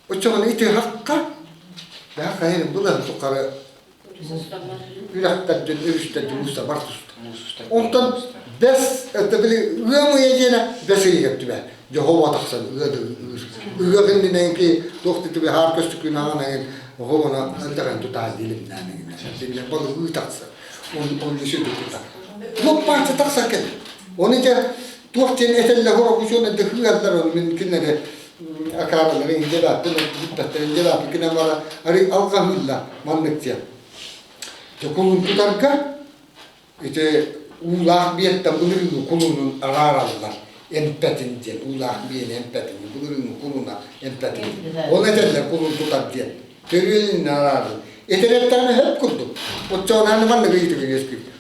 Оччоҕуна ити хахха, бэҕэ хайын былаһын тухары. Үрэхтэрдин, өрүстэрдин ууста бар туста. Онтон бэс, это били ыам ыйа диэнэ бэс ыйыгар түбэ. Дьоһуо тахсан ыады ыыр. Ыах иннинэнки туох түбэ хаар көстүкүн аҕан эгин оһуона элдэҕэн тутаа диилимнээн эгин. Балыгыы тахсар. Он он сүдү тута. Лоппааччы тахсар кэл. Оны дьэ туох диэн этэллэ хорокусуон эдэ хыаллар оны мин кинилэри акааралары индиэлааппын бүппэттэр индиэлааппын кинэ бара ары алҕаһыылла маннык диэн. Дьэ кулун тутарга ити уулаах биэттэн былырыыҥҥы кулунун араараллар эмпэтин диэн уулаах биэни эмпэтин былырыыҥҥы кулуна эмпэтин ол этэллэр кулун тутар диэн төрүөнүн араарыы этэрэттэҕинэ сөп курдук оччоҕуна маннык ыйытык үөскүүр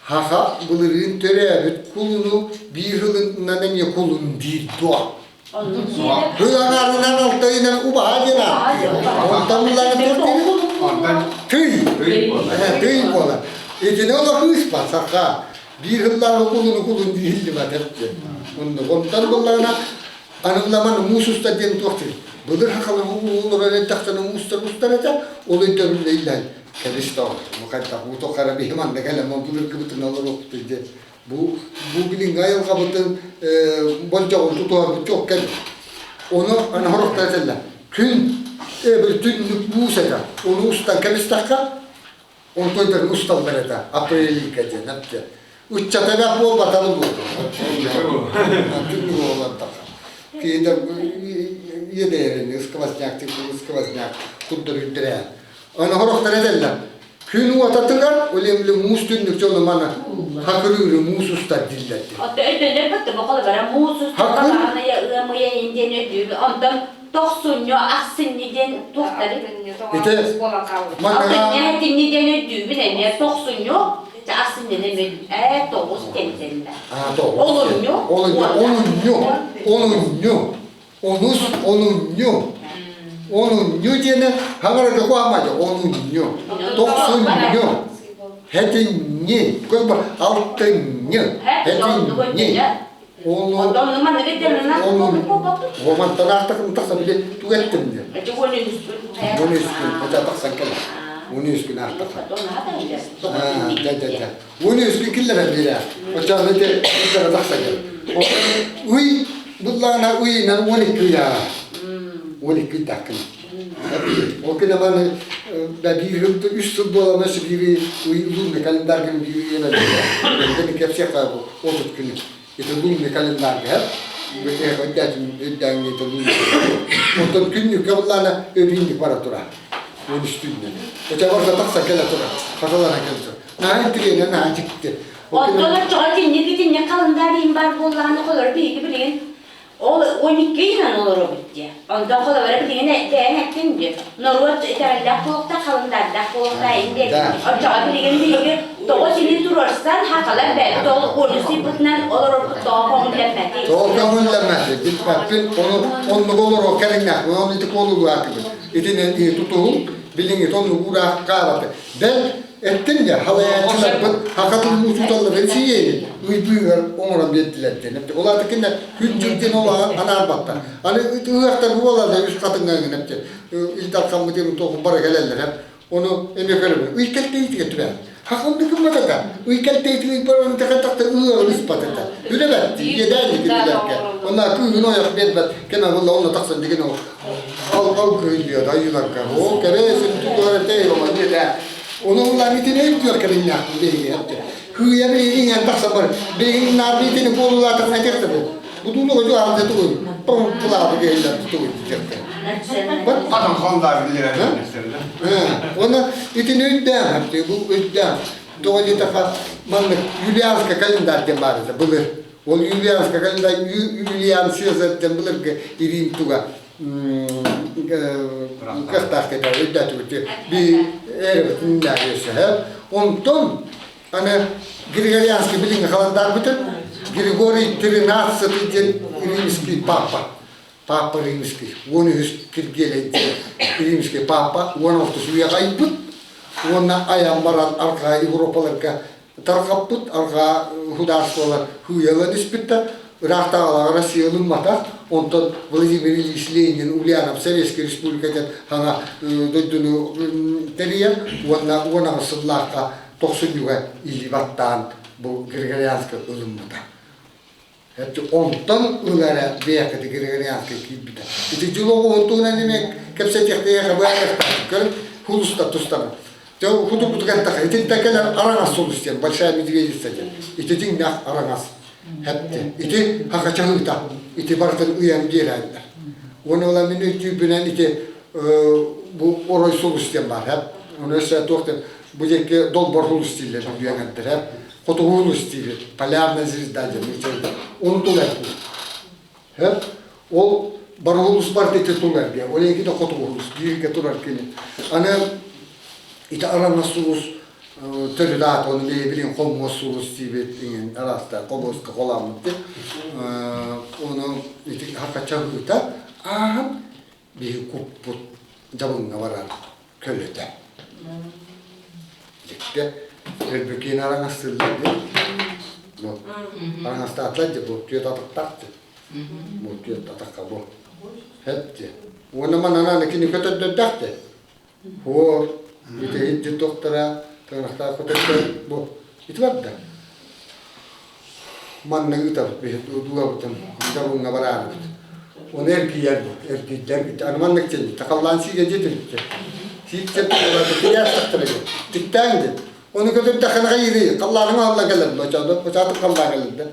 Хаха былырыын төрөөбүт кулуну биир сылынан эмиэ кулун диир дуо? Сыл аҥаарынан алтайынан убаһа диэн ааттыыр. Онтон ыллаҕа туох Тый. Тый буолар. Итини олох ыыспат саха. Биир сыллааҕы кулуну кулун дииллибат диэн. Онтон буллаҕына анылламан муус устар диэн туох диир. Былыр хахалар ууллар эрдэхтэринэ уустар устар этэ, ол өйдөбүл иллээн Кэбис тоҕо, бу хайдах бу тухары биһи манна кэлэн былыргыбытын олоруохпут диэн бу бу билиҥҥи айылҕабытын болдьоҕун тутуһарбыт чуок кэл. Ону аны сорохтор этэллэр күн эбир түннүк муус этэ ону устан кэбистэххэ онтойдорун усталлар этэ апрельга диэн эптэ ыччата бэх буолбатар түннүк буолбатаха киһитэ иэдэйэрин сквозняк сквозняк курдук үрдэрээ Аны сорохтор этэллэр, күн уотатыгар улемли муус түннүк дьону маны хакырыыры муус устар дииллэр диэн. Отто өйдөнөр бытты боколо бара муус устар баҕаная ыамыйа иин диэн өйдүүбү. Онтон тохсунньу, ахсынньы диэн туохтары? Ити Алтынньы хэтинньи диэн өйдүүбүн эмиэ тохсунньу ахсынньыны эмиэ ээ тоҕус тэнтэннэ. Олунньу. Олунньу. Олунньу. Онус онунньу. Онунньу диэни хаҥарарга куһаҕан онунньу. Тохсунньу. Хэтинньи. Алтынньы. Хэтинньи. Ону Омантан артакын тахсан биле тугеттим диye. 13 күн хотя тахсан кэлэр. 13 күн артахан. Да, да, да. 13 күн киллэрэн биэрэ. Оччоҕуна ити тахсан кэлэр. Уй Буллаҕына уйунан 12 ыйааҕа. 12 ыйдаах гына. Ол кэннэ маны биир сыл үс сыл буолан өссө биир ый лунный календарь гын биир ыйынан кэни кэпсиэххэ бу 30 күнү. Ити лунный календарь өйдээҥҥи ити лунный. Онтон күннүккэ буллаана өбүүннүк бара тура. Он үстүүннэн. Оча барда тахса кэлэ тура. Хаталана кэлэ тура. Наһаа интириэнэ наһаа дьикти. Оттон оччоҕо итинник итинник халандаарыйым баар буоллаҕына холоро биһиги билигин ол 12 ыйынан олоробут диэ. Онтон холобура билигин бэйэҥ эттиҥ диэ. Норуот итэҕэллээх буолуохтаах, халандаардаах буолуохтаах ин диэ. Оччоҕо билигин биһиги тоҕо сини туруорсан хахалар бэйэбит ол уонус ыйбытынан олорорбут тоҕо көҥүллэммэтий? Тоҕо көҥүллэммэтий? Билбэппин. Ону оннук олоруох кэриҥнээхпин. Ону ити куолулаатыбын. Итинэн тутуһуҥ билиҥҥи оннук уураах хаалаты. Бэл Эттим дьэ, халайааччыларбыт хахатын учууталларын сиэйин ыйбыыгар оҥорон биэрдилэр диэн. Ол аата кинилэр күн-дьыл диэн ол анаарбаттар. Аны ыһыахтар буолаллар үс хатыҥҥа гын эптэ. Ил Дархаммытын туохун бары кэлэллэр. Ону эмиэ көрөбүн. Ый кэлтэйитигэр түбэһэр. Хахынды гымматата. Ый кэлтэйитигэр ыйбар оны тэхэтахта ыалын ыспатата. Үлэбэт, иэдээн билэргэ. Онна кыыһын ойох биэрбэт. Кэнэ буолла онно тахсан деген ол ал кыһыллыа айыыларга. Оо кэрэ син тутуар этэй ома диэтэ. Ону ыллаан итини өйдүөр кэриҥнээхпин биһиги эттэ. Кыыйа биһиги иҥэн тахсан бар. Билигин наар итини куолулаатах этиэхтэ бу. Бу тууну хожу аалда тугуй. Пом пулаабы кеһиллэр тугуй диэхтэ. Хатан холлаа билэр Оны итини өйдөөн, бу өйдөөн. Тоҕо диэтэххэ маннык Юлианская календарь диэн баар этэ былыр. Ол Юлианская календарь Юлиан Цезарь диэн былыргы Рим туга кыахтаах кэтэ өйдөөтүбүт би эребитин сөһөп онтон аны Григорианский билиҥҥи халандаарбытын Григорий XIII диэн римский папа папа римский 13 Киргиэлэй диэн римский папа 16 үйэҕэ айбыт уонна айан баран арҕаа Европаларга тарҕаппыт арҕаа судаарыстыбалар хыыйалан испиттэр ыраахтааҕылаах Россия ылымматах. Онтон Владимир Ильич Ленин Ульянов Советскай Республика диэн саҥа дойдуну тэрийэн уонна 18 сыллаахха тохсунньуга илии баттаан бу Григорианскай ылыммыта. Онтон ыла эрэ бэйэкэти Григорианскай киирбитэ. Ити дьыл оҕуһун туһунан эмиэ кэпсэтиэхтээх быһаарыахтаах. Хулуста тустана. Дьэ худурбутугар таха итинтэн кэлэр араҥас сулус диэн большая медведица диэн. Ити дьиҥнээх араҥас. Хэпте. Ити хахачаһыыта. Ити барытын ыйан биэрэллэр. Уонна ыла мин өйдүүрбүнэн ити бу орой сулус диэн баар. Хэп. Оны өссө туох диэн бу диэки долбор сулус дииллэр үөҥэрдэр. Хэп. Хотугу сулус дииллэр. Полярная звезда диэн. Оны тулар. Хэп. Ол барылус бар ити тулар диye. Ол эки да хотугу сулус. Бииргэ турар кини. Аны ити араҥас сулус төрүт оны билин хомуос сулус диибит иҥин араста хомуоска холаммыт ону ити хакачаһыыта ааһан биһи куппут дьабыҥҥа барар көлөтө дикте өлбүкиин араҥастыыллар ди бу араҥастаатылар ди бу түөт атыктаах ди бу түөт атахха бу хэт ди уонна манан кини көтөрдөрдөөх ди Хуор, бүтэһик доктора, тыҥырахтаах көтөрдөр бу ити барда. Манна ыытабыт биһи дуулабытын дабыҥҥа бараарбыт. Оны эргийэр бу, эргийдэр аны маннык диэн такаллаан сиигэ диэтилиттэ. Сииктэн тигээстахтара тиктээҥ диэн. Оны көтөрдөххүнэ хайыырый, халлааныҥ ааллан кэлэр бочааты бочааты халлаан кэлэр да.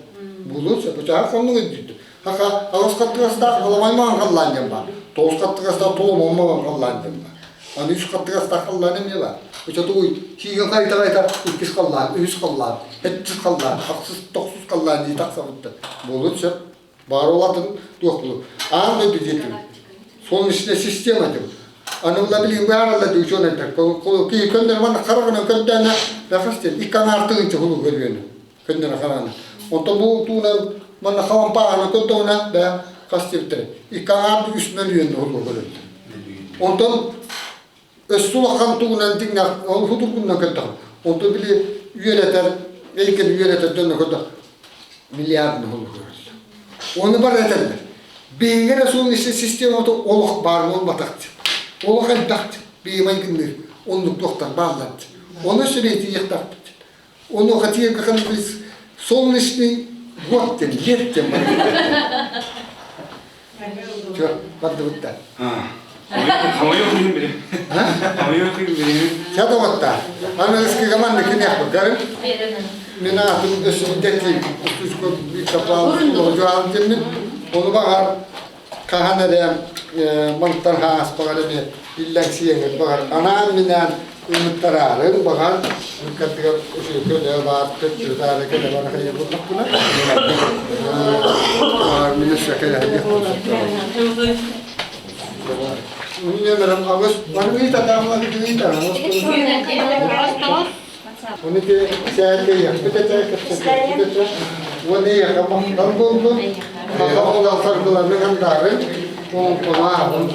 Булуус, бочааты хоннук өйдүүттэ. Хаха, аҕыс хаттыгастаах аламай халлаан диэн баар. Тоҕус хаттыгастаах толомон халлаан диэн баар. Аны үс хаттыгастаах халлаан эмиэ баар. Очотугуй, сиигин хайта-хайта иккис халлаан, үһүс халлаан, сэттис халлаан, ахсыс, тохсус халлаан дии тахсабыттар. Буолуон сөп. Баар ол атын туох булу. Аан дойду диэтим. Солнечная система диэн. Аны була билигин бааралла дии учуонайдар. Киһи көннөрү манна хараҕынан көрдөөнө, бэхас диэн икки аҥаар тыһыынча хулу көрүөнү. Көннөрө хараҕынан. Онтон бу туунан манна халампааһына көрдөҕүнэ бээ хас диэбиттэрэ икки аҥаар үс мөлүйүөн хулу көрөллөр. Онтон өссө улахан тугунан дьиҥнээх ол худургунан көрдөҕүн. Онтон били үөрэтэр, эйгэни үөрэтэр дьонно көрдөх миллиардын хулу көрөллөр. Оны бар этэллэр. Биһиги эрэ солнечный системата олох баар буолбатах. Олох элбэх биһи майгынныыр оннук туохтар бааллар. Ону сүрэйтийиэхтаахпыт. Онуоха тиэргэ солнечный год диэн, лет диэн барбыт. Чё, бардыбыт да. Хамайы кыйын бири. Хамайы кыйын бири. Ча доҕотта. Аныгыскы команда киниэх бу. Мен атым өссүндети устуско bir капал жуал демин. Оны бағар хаһан эрэ мантан хаас баҕар эмиэ иллэҥсийэҥҥит баҕар анаан-минээн ыҥыттараарын баҕар ыккардыгар үчүгэй көлө баар төттөрү-таары кэлэ бара хайа буоллахпына баҕар мин өссө кэлэһиэх Нүөмэрим аҕыс маныыта таамлахытыыта Оны те сээтэйэхпит этэ, кэпсэтиэхпит этэ. Уонна эйиэхэ махтал буоллун. Саха олохсоргуларны хандаарын, олоҥхолоох.